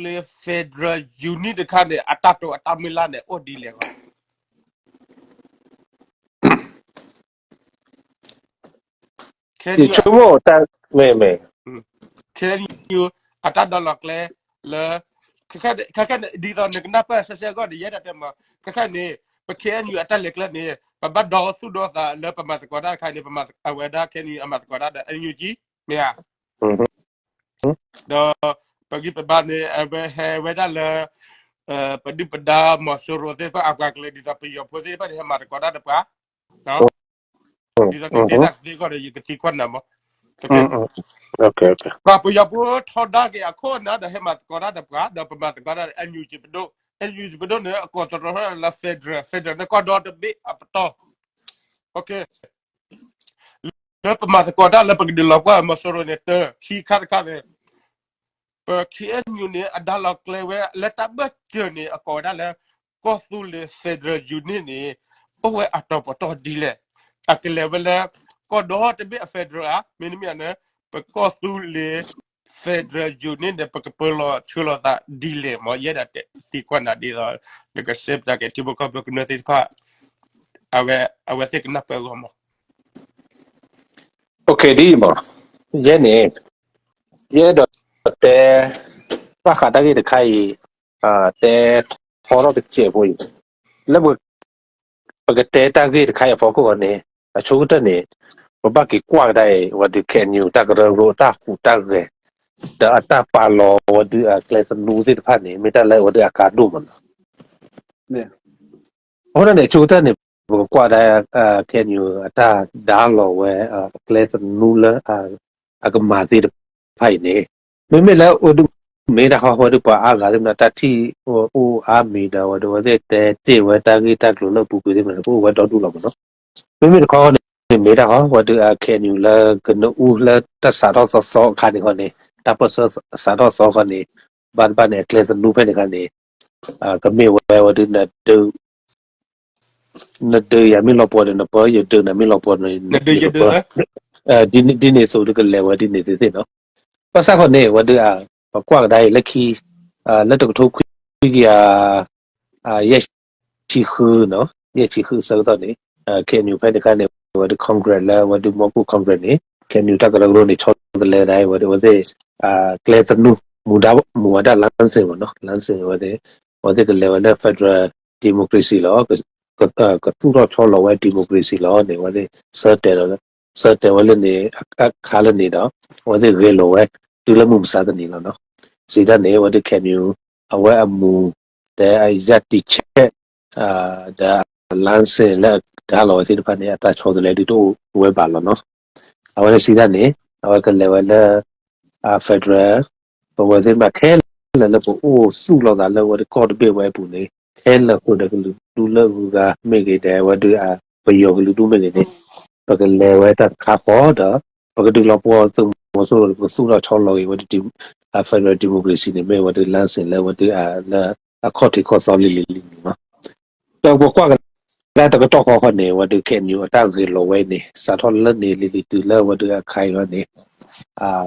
လ့ၤ federal unit တခါန့ၣ် အတၢ်တိာ်အတၢ်မုၢ်လၢ်န့ၣ် အိၣ်ဒ်လဲၣ်ဂီၢ် ယဆိကမိၣ်တၢ် မ့ၢ်မ့ၢ် ခ့ၣ်အဲၣ်ယူၣ် အတၢ်ဒီလီၤကျဲ လၢ ခဲခဲန့ၣ် ဒ်သိးနကနၢ်ပၢၢ်ဆၢဆၢအဂီၢ်န့ၣ် ယဲဒၣ်တဲမး ခဲခဲန့ၣ် ပ ခ့ၣ်အဲၣ်ယူၣ် အတၢ်လဲၤကျဲန့ၣ် ပဘၣ်ဒီသူၣ်ဒီသးလၢပမၤသကိးတၢ်တခါန့ၣ် ပမၤအဝဲဒၣ်ခဲအံၤ အမၤသကိးတၢ်ဒီး NUG မ့ၢ်ဧါ ဒီး ပဂံၢ်ပဘါန့ၣ် အဝဲဟဲဝဲဒၣ်လၢ ပဒုၣ်ပဒါမီၤစိရိၤသ့ၣ်တဖၣ်အပှၤကလုာ် ဒ်သိးပယီၤဖိသ့ၣ်တဖၣ်န့ၣ် ဟဲမၤသကိးတၢ်ဒီးပှၤ ဒ်သိးနတဲတၢ်သ့အဂီၢ်ဒီး ယကသံကွၢ်နၤမး ပှၤပယီၤဖိထီဒါက့ၤအခိၣ်အနၢ်ဒီး ဟဲမၤသကိးတၢ်ဒီးပှၤ ဒီးပမၤသကိးတၢ်ဒီး NUG ပဒိၣ် NUG ပဒိၣ်န့ၣ် အကိးတရီလၢ federal federal န့ၣ်ကီၢ်ဒီတဘ့ၣ်အပတီၢ် လၢပမၤသကိးတၢ်လၢပကဒုးလီၤပှၢ်မီၤစိရိၤန့ၣ် တၢ ခံခါတခါန့ၣ် ပ ခ့ၣ်အဲၣ်ယူၣ် န့ၣ် အဒါလီၤကျဲဝဲလၢတၢ်ဘၢၣ်စၢၤန့ၣ် အကိးဝဲဒၣ်လၢ ကီၢ်သူလ့ၤ federal unit န့ၣ် အိၣ်ဝဲအတီၤပတီၢ်ဒ်လဲၣ်. အကလဲၤဝဲလၢ ကီၢ်ဒီတဘ့ၣ်အ federal ဧါ, မ့တမ့ၢ်န့ၣ် ပကီၢ်သူလ့ၤ federal unit န့ၣ် ပကပၢလီၤဆှၢလီၤသးဒ်လဲၣ်မး ယဲဒၣ်သံကွၢ်နၤဒ်သိး နကစဲးပၠးက့ၤထံဖိကီၢ်ဖိကမျၢၢ်သ့ၣ်တဖၣ် အဝဲသ့ၣ်ကနၢ်ပၢၢ်အဂီၢ်မး ဒ်အံၤမး ယဲန့ၣ် ယအဲၣ်ဒိးတဲ ဘၣ်ဃးတၢ်ဂ့ၢ်တခါအံၤ တဲထီထီၣ်တစဲးဖိအံၤ လၢ ပကတဲတၢ်ဂ့ၢ်တခါအံၤအဖီခိၣ်ဃီန့ၣ် အဆိကတၢၢ်န့ၣ် ပဘၣ်က့ၤကွၢ်ကဒါအံၤ ဝဲဒုး ခ့ၣ်အဲၣ်ယူၣ် တၢ်ကရၢကရိတၢ်ဟူးတၢ်ဂဲၤ ဒီးအတၢ်ပာ်လီၤဝဲဒုးအကျဲသနူသ့ၣ်တဖၣ်န့ၣ် မ့ၢ်တၢ်လၢဝဲဒုးအကါဒိၣ်မးနီၤ အဃိန့ၣ် အဆိကတၢၢ်န့ၣ် ပကကွၢ်ဒၣ် ခ့ၣ်အဲၣ်ယူၣ် အတၢ်ဒါလီၤဝဲ အကျဲသနူလၢ အကမၤသ့ၣ်တဖၣ်အံၤန့ၣ် မ့မ့ၢ်လၢအိၣ်ဒုးမ့ၢ်တၢ်ဃီ ဝဲဒုးပှၤအါဂၤသ့ၣ်မနုၤ တၢ်ထံၣ်အိၣ်အါမံၤဒီး ဝဲဒုးဝဲသ့ၣ်တဲတ့ၢ်ဝဲတၢ်ဂ့ၢ်တၢ်ကျိၤလၢအပူၤကွံာ်သ့ၣ်မနုၤ ကအိၣ်ဝဲဒီဒူၣ်လီၤမးနီၤ မ့မ့ၢ်တခီန့ၣ် မ့ၢ်တၢ်ဃီ ဝဲဒုးအ ခ့ၣ်အဲၣ်ယူၣ် လၢကနအူလၢတၢ်စးထီၣ်သီသီအခါန့ၣ်ဃီန့ၣ် တၢ်ပၢၢ်ဆၢစးထီၣ်သီခါန့ၣ် ဘၣ်တဘၣ်န့ၣ် အကျဲသနူဖဲန့ၣ်ခါန့ၣ် ကမ့ၢ်ဝဲဝဲဒုးနဒုး နဒုးယၤမ့ၢ်လီၤပှီၢ်ဒီးနပၢ, ယဒုးနၤမ့ၢ်လီၤပှီၢ်ဒီးနပၢ, ဒ်န့ၣ်အသိးဒီးကလဲၤဝဲဒ်န့ၣ်သ့ၣ်သ့ၣ်နီၤ. ဘၣ်ဆၣ်ဃီန့ၣ် ဝဲဒုး ပကွၢ်ကဒါအံၤလၢခံ လၢတကထိခွံကယၤ ယဲၢ်ဆံဃုနီၤ, ယဲၢ်ဆံဃုအဆၢကတီၢ်န့ၣ် KNU ဖဲန့ၣ်အခါန့ၣ် ဝဲဒုး Congress လၢဝဲဒုး မီကိၣ် Congress န့ၣ် KNU တၢ်ကရၢကရိန့ၣ် ဆီတလဲဒၣ်ဝဲဒၣ် ဝဲသ့ၣ် ကျဲသနူ မူဝါဒ လမ်းစဉ် မ့ၢ်နီၤ, လမ်းစဉ် ဝဲသ့ၣ် ဝဲသ့ၣ်ကလဲၤဝဲလၢ federal democracy လီၤ. ကသူၣ်ထီၣ်ဆီလီၤဝဲ democracy လီၤန့ၣ် ဝဲသ့ၣ် ဆၢတဲာ်ဒီး ဆၢတဲာ်ဝဲလၢန့ၣ် အခါလၢန့ၣ်ဒီး အဝဲသ့ၣ်ဂဲၤလိာ်ဝဲ တုၤလၢမုၢ်မဆါတနံၤလီၤနီၤ. စံးတၢ်န့ၣ် ဝဲဒုး KNU အဝဲအမူ ဒီးအရပ်တည်ချက် ဒီး လမ်းစဉ် လၢအတၢ်လီၤဝဲသ့ၣ်တဖၣ်န့ၣ် အတၢ်ဆီတလဲဒုးတအိၣ်ဝဲဘၣ်လီၤနီၤ. အဝဲန့ၣ်စံးတၢ်န့ၣ် အဝဲကလဲၤဝဲလၢ federal ပဝဲသ့ၣ်တဖၣ်ခဲလၢာ်လၢပအိၣ်သူၣ်လီၤသးလၢဝဲဒုးကီၢ်တဘ့ၣ်ဝဲအပူၤန့ၣ် ခဲလၢာ်ဃုာ်ဒီးကလုာ်ဒူၣ်လၢအဂုၤအဂၤမ့ၢ်ဂ့ၤ ဒီးဝဲဒုး ပယီၤကလုာ်ဒူၣ်မ့ၢ်ဂ့ၤန့ၣ် ပကလဲၤဝဲတၢ်တခါဃီဒီး ပကဒုးလီၤပှီၢ်သုးမီၤစိရိၤ ပကသူၣ်ထီၣ်ဆီလီၤက့ၤဝဲဒုး federal democracy န့ၣ် မ့ၢ်ဝဲဒုး လမ်းစဉ် လၢဝဲဒုး လၢအခီၣ်ထံးခီၣ်သီလံၤလံၤလံၤလံၤလီၤ. ဒီးပကွၢ်ကဒါတကတီၢ်ဃီဃီန့ၣ် ဝဲဒုး KNU အတၢ်ဂဲၤလိာ်ဝဲန့ၣ် စးထီၣ်လၢန့ၣ်လံၤလံၤတုၤလၢဝဲဒုးအခါအံၤန့ၣ်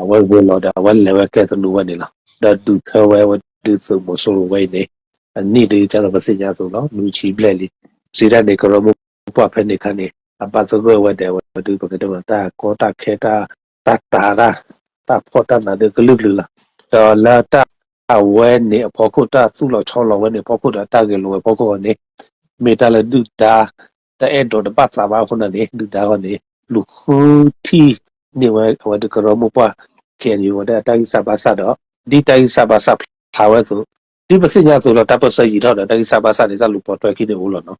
အဝဲဂဲၤလိာ်ဒီး အဝဲလဲၤဝဲကျဲသနူဝဲန့ၣ်လီၤ. ဒီးဒုးထၢဝဲဝဲဒုးသုးမီၤစိရိၤဝဲအံၤန့ၣ် အနံၣ်ဒုးကသိးပသ့ၣ်ညါအသိးလီၤ နွံဆံဘျဲၣ်လံ. စံးတၢ်န့ၣ် ကရၢမိၢ်ပှၢ်ဖဲန့ၣ်အခါန့ၣ် အဘၣ်သဂၢၢ်ဝဲဒၣ်ဝဲဒုး ပကတဲမ့ၢ်တၢ်ကီတၢ်ခဲ တၢ်တၤတၢ် တၢ်ဖှီၣ်တၢ်နးဒုးကလုာ်ကလုာ်လီၤ. ဒီးလၢတၢ်အဝဲန့ၣ်အဖီခိၣ် တၢ်သူၣ်လီၤဆီလီၤဝဲန့ၣ်အဖီခိၣ်ဒီး တၢ်ဂဲၤလိာ်ဝဲအဖီခိၣ်ဃီန့ၣ် မ့ၢ်တၢ်လၢဒုၣ်ဒါ တအဲၣ်ဒိးတဘၣ်သးဘၣ်အဃိန့ၣ် ဒုၣ်ဒါဃီန့ၣ် လူၤဃုထံၣ်န့ၢ်ဝဲအဝဲဒုးကရၢမိၢ်ပှၢ် KNU ဝဲဒၣ်အတၢ်ဂံၢ်စၢ်ဘါစၢ်ဒီး ဒ်တၢ်ဂံၢ်စၢ်ဘါစၢ်ဖျါဝဲအသိး ဒ်ပသ့ၣ်ညါအသိးလီၤ တၢ်ပၢၢ်ဆၢယံၤထီၣ်ဒီး တၢ်ဂံၢ်စၢ်ဘါစၢ်န့ၣ် တၢ်လူၤပိာ်ထွဲခံန့ၣ်အိၣ်လီၤနီၤ.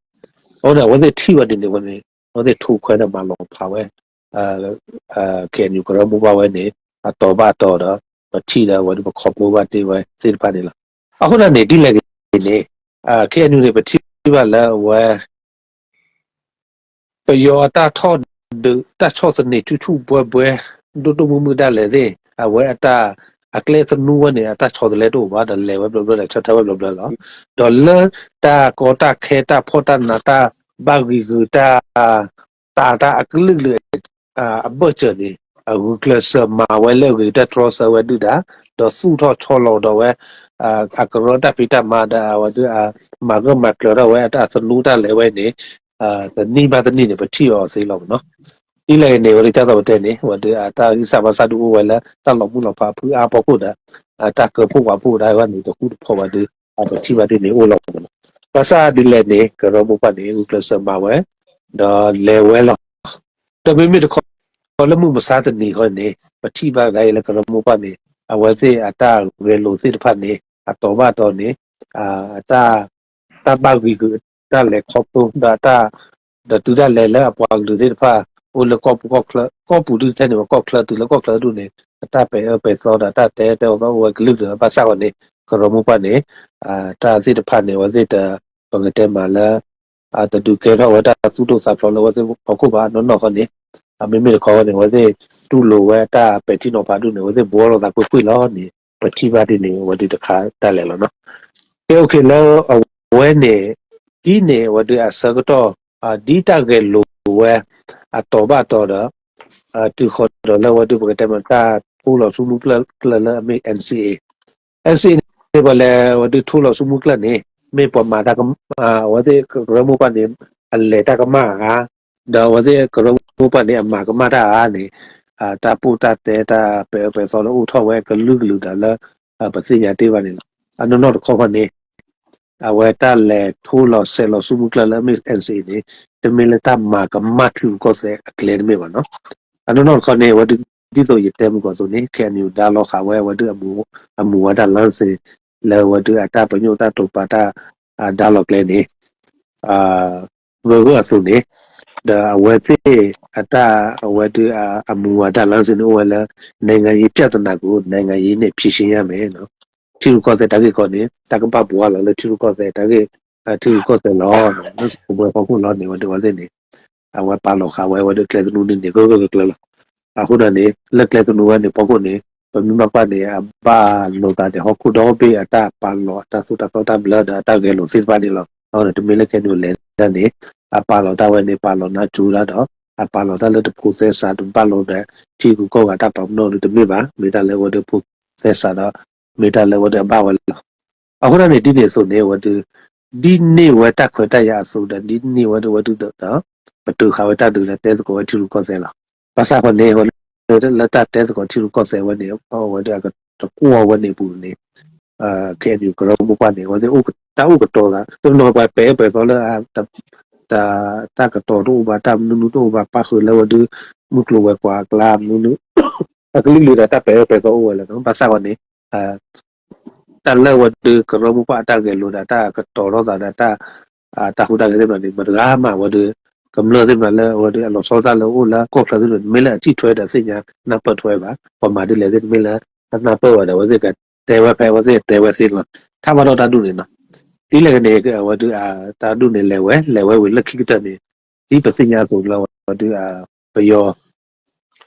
အဃိန့ၣ် အဝဲသ့ၣ်ထံၣ်ဝဲဒ်န့ၣ်ဝဲန့ၣ် အဝဲသ့ၣ်ထိခွဲးဒီးမၤလီၤဖးဝဲ KNU ကရၢမိၢ်ပှၢ်ဝဲန့ၣ် အတီၤဘၣ်အတီၤဒီး ပထံၣ်ဒီးအဝဲဒုးပခီဖျိဘၣ်တ့ၢ်ဝဲသ့ၣ်တဖၣ်န့ၣ်လီၤ. အဃိန့ၣ်န့ၣ် ဒ်လဲၣ်ဂ့ၤန့ၣ် KNU န့ၣ် ပထံၣ်ဘၣ်လၢအဝဲ ပယီၤအတၢ်ထီၣ်ဒုး တၢ်ဆီၣ်သနံးဆူၣ်ဆူၣ်ဘှဲဘှဲ ဒိၣ်ဒိၣ်မုၢ်မုၢ်ဒၣ်လဲာ်သ့ၣ် အဝဲအတၢ် အကျဲသနူဝဲန့ၣ် အတၢ်ဆီတလဲတအိၣ်ဘၣ် ဒီးလဲၤဝဲဘျီဘျီဒီး ဆၢထၢၣ်ဝဲဘျီဘျီလီၤ. ဒီးလၢတၢ်ကီတၢ်ခဲ တၢ်ဖှီၣ်တၢ်နး တၢ်ဘၣ်ဂံၤဂုာ်တၢ် တၢ်တၢ်အကလုာ်ကလုာ် အဘၢၣ်စၢၤန့ၣ် အဂုာ်ကျဲးစၢးမၤဝဲလၢအဂ့ၤ တၢ်တြီဆၢဝဲဒုၣ်ဒါ ဒီးသူၣ်ထီၣ်ဆီလီၤဒီးဝဲ အကရၢတၢ်ဖံးတၢ်မၤဒီး အဝဲဒုး မၤဂၢၢ်မၤကျၢၤထီၣ်ဝဲအတၢ်သနူတၢ်လဲၤဝဲန့ၣ် တနံၣ်ဘၣ်တနံၣ်န့ၣ် ပထံၣ်အီၤသ့လီၤမ့ၢ်နီၤ. ဒ်လဲၣ်ဂ့ၤန့ၣ် ဝဲဒုးကၢ်သိးပတဲန့ၣ် ဝဲဒုးအတၢ်ဂံၢ်စၢ်ဘါစၢ်ဒုးအိၣ်ဝဲလၢ တၢ်လီၤမုၢ်လီၤဖးဖုအါဖီခိၣ်ဒီး တၢ်ကၢဖှိၣ်ဝးဖှိၣ်ဒၣ်ဝဲန့ၣ် တဃူတဖိးဘၣ်ဒုး ပထံၣ်ဘၣ်ဒ်န့ၣ်အိၣ်လီၤမ့ၢ်နီၤ. ဘၣ်ဆၣ်ဒ်လဲၣ်န့ၣ် ကရၢမိၢ်ပှၢ်န့ၣ် ဂုာ်ကျဲးစၢးမၤဝဲ ဒီးလဲၤဝဲလီၤ. ဒီးမ့မ့ၢ်တခီ လၢမုၢ်မဆါတနံၤဃီန့ၣ် ပထံၣ်ဘၣ်ကဒါအံၤလၢကရၢမိၢ်ပှၢ်န့ၣ် အဝဲသ့ၣ်အတၢ်ဂဲၤလိာ်သ့ၣ်တဖၣ်န့ၣ် အတီၤဘၣ်တီၤန့ၣ် တၢ် တၢ်ဘၣ်ဂံၤဂုာ်တၢ်လဲၤခီဖျိ ဒီးတၢ် ဒီးတုၤဒၣ်လဲာ်လၢအပှၤကလုာ်သ့ၣ်တဖၣ် အိၣ်လၢကီၢ်ပူၤကီၢ်ချၢ ကီၢ်ပူၤဒုးထဲန့ၣ် ကီၢ်ချၢတုၤလၢကီၢ်ချၢဒုးန့ၣ် အတၢ်ပဲာ်အၢပဲာ်သီဒီး တၢ်တဲတဲအီၤသီအိၣ်ဝဲကလုာ်ကလုာ်လီၤ. ဘၣ်ဆၣ်ဃီန့ၣ် ကရၢမိၢ်ပှၢ်န့ၣ် တၢ်သ့ၣ်တဖၣ်န့ၣ် အဝဲသ့ၣ်တ ပကတဲမးလၢ တဒုးကဲထီၣ်ဝဲတၢ်သူၣ်ဒိၣ်သးဖျိးလၢအဝဲသ့ၣ်ဖီခိၣ်ဘၣ်နီၢ်နီၢ်ဃီန့ၣ် မ့မ့ၢ်တခီန့ၣ် အဝဲသ့ၣ်တူၢ်လိာ်ဝဲတၢ်ပဲာ်ထံနီၤဖးဒုးန့ၣ် အဝဲသ့ၣ်ဘှီလိာ်သးကွ့ၢ်ကွ့ၢ်လီၤန့ၣ် ပထံၣ်ဘၣ်ဒ်န့ၣ် အဝဲဒုးတခါဒၣ်လဲာ်လီၤနီၤ. ကဲ အိၣ်ခ့ လၢအဝဲန့ၣ် ဒ်န့ၣ်အဝဲဒုးအဆၢကတီၢ် ဒ်တၢ်ဂဲၤလိာ်ဝဲ အတီၤဘၣ်တီၤဒီး တုၤဃီၤဒီးလၢအဝဲဒုးပကတဲမးတၢ်ထိလီၤဆူမုၢ်ကျၢၢ်လၢအမ့ၢ် NCA NCA န့ၣ် ပှၤလဲၤဝဲဒုးထိလီၤဆူမုၢ်ကျၢၢ်န့ၣ် မ့ၢ်ပှၤမၤတၢ်က အဝဲသ့ၣ်ကရၢမိၢ်ပှၢ်န့ၣ် အလဲၤတၢ်ကမၣ်ဧါ, ဒီးအဝဲသ့ၣ်ကရၢမိၢ်ပှၢ်န့ၣ် အမၤကမၣ်တၢ်ဧါန့ၣ် တၢ်ပိၢ်တၢ်တဲတၢ်ပဲာ်အၢပဲာ်သီလၢအိၣ်ထီၣ်ဝဲကလုာ်ကလုာ်ဒီးလၢ ပသ့ၣ်ညါတ့ၢ်ဘၣ်န့ၣ်လီၤ. အနီၢ်နီၢ်တခီဃီန့ၣ် အဝဲတၢ်လဲၤထိလီၤဆဲးလီၤဆူမုၢ်ကျၢၢ်လၢအမ့ၢ် NCA န့ၣ် တမ့ၢ်လၢတၢ်မၤကမၣ်ထံရူၢ်ကီၢ်သဲးအကျဲတမ့ၢ်ဘၣ်နီၤ. အနီၢ်နီၢ်တခီန့ၣ် အဝဲဒုး ဒ်သိးယတဲမုၢ်ကီၢ်သိးန့ၣ် KNU ဒါလီၤဃာ်ဝဲ အဝဲဒုး အမူဝါဒလမ်းစဉ် လၢအဝဲဒုးအတၢ်ပညိၣ်တၢ်တိာ်ပာ်တၢ် ဒါလီၤကျဲန့ၣ် ဂၢၢ်ဂၢၢ်အသိးန့ၣ် ဒီးအဝဲသ့ၣ်အတၢ် အဝဲဒုးအမူဝါဒလမ်းစဉ်န့ၣ် အိၣ်ဝဲလၢ နိုင်ငံရေးပြဿနာကို နိုင်ငံရေးနဲ့ဖြေရှင်းရမယ် ထံရူၢ်ကီၢ်သဲးတၢ်ဂ့ၢ်ကီန့ၣ် တၢ်ကဘၣ်ဘှီလီၤလၢထံရူၢ်ကီၢ်သဲးတၢ်ဂ့ၢ် ထံရူၢ်ကီၢ်သဲးလီၤ. လၢစပွဲဖီခိၣ်လီၤန့ၣ် ဝဲဒုးဝဲသ့ၣ်န့ၣ် အဝဲပာ်လီၤဃာ်ဝဲ ဝဲဒုးကျဲသနူန့ၣ်န့ၣ် ဂၢၢ်ဂၢၢ်ကျၢၤကျၢၤလီၤ. အဃိန့ၣ် လၢကျဲသနူဝဲန့ၣ်ဖီခိၣ်န့ၣ် ပမ့ၢ်ဘၣ်ကွၢ်န့ၣ် အဘၣ်လိာ်သးဒီးဟီၣ်ခိၣ်ဒီဘ့ၣ်အတၢ်ပာ်လီၤ အတၢ်သိၣ်တၢ်သီတၢ်ဘျၢဒီးအတၢ်ဂဲၤလိာ်သ့ၣ်တဖၣ်န့ၣ်လီၤ. အဃိန့ၣ် တမ့ၢ်လၢ KNU လဲၤဒၣ်န့ၣ် အပာ်လီၤတၢ်ဝဲန့ၣ် ပာ်လီၤနါစိၤတၢ်ဒီး အပာ်လီၤတၢ်လၢတဖိးသဲစး တဘၣ်လိာ်ဒီး ထံဂုၤကီၢ်ဂၤတၢ်ပာ်ပနီၣ်ဒီးတမ့ၢ်ဘၣ်, မ့ၢ်တၢ်လၢအဝဲဒၣ်ဖိးသဲစးဒီး မ့ၢ်တၢ်လၢအဝဲဒၣ်အဘၣ်ဝဲလီၤ. အဃိန့ၣ် ဒ်န့ၣ်အသိးန့ၣ် အဝဲဒၣ် ဒ်န့ၢ်ဝဲတၢ်ခွဲးတၢ်ယာ်အသိးဒီး ဒ်န့ၢ်ဝဲဒၣ်အဝဲဒၣ်ဒီး ပတုာ်ဃာ်ဝဲတၢ်ဒုးလၢတဲသကိးဝဲထံရူၢ်ကီၢ်သဲးလီၤ. ဘၣ်ဆၣ်ဃိန့ၣ် လၢတၢ်တဲသကိးထံရူၢ်ကီၢ်သဲးဝဲန့ၣ် အဝဲဒၣ်အကတကွီၢ်ဝဲန့ၣ်အပူၤန့ၣ် KNU ကရၢမိၢ်ပှၢ်န့ၣ် အဝဲသ့ၣ်တၢ်အိၣ်ကတီၤသး တနီၤပှၤပဲာ်အၢပဲာ်သီလၢ တၢ်ကတီၤတအိၣ်ဘၣ် တၢ်မနုၤနုၤတအိၣ်ဘၣ် ပၣ်ဃုာ်လၢဝဲဒၣ် မုၢ်ကျိၤဝဲၤကွာ်အကျါမနုၤနုၤ အကလုာ်ကလုာ်ဒီးတၢ်ပဲာ်အၢပဲာ်သီအိၣ်ဝဲလီၤ. ဘၣ်ဆၣ်ဃိန့ၣ် တၢ်လၢဝဲဒၣ်ကရၢမိၢ်ပှၢ်အတၢ်ဂဲၤလိာ်ဒီးတၢ်ကတီၤထီၣ်သးဒီး တၢ်ဟူးတၢ်ဂဲၤသ့ၣ်မနုၤန့ၣ် မတၤဂၤမးဝဲဒၣ် ကမျၢၢ်သ့ၣ်မနုၤလၢအဝဲဒၣ်အလီၤဆီတၢ်လၢအိၣ်လၢကီၢ်ချၢသ့ၣ်မနုၤ တမ့ၢ်လၢအထံၣ်ထွဲဒီးသ့ၣ်ညါနၢ်ပၢၢ်ထွဲဘၣ်. ပှၤမၤဒ်လဲၣ်သ့ၣ်တမ့ၢ်လၢ အနၢ်ပၢၢ်ဝဲဒီး အဝဲသ့ၣ်ကတဲဝဲဖဲအဝဲသ့ၣ်တဲဝဲသ့လီၤ. ထါဘၣ်ဒီးတၢ်ဒူၣ်န့ၣ်နီၤ ဒ်လဲၣ်ဂ့ၤန့ၣ် အဝဲဒၣ် တၢ်ဒူၣ်န့ၣ်လဲၤဝဲ လဲၤဝဲဝံၤလၢခံကတၢၢ်န့ၣ် ဒ်ပသ့ၣ်ညါအသိးလၢအဝဲဒၣ် ပယီၤ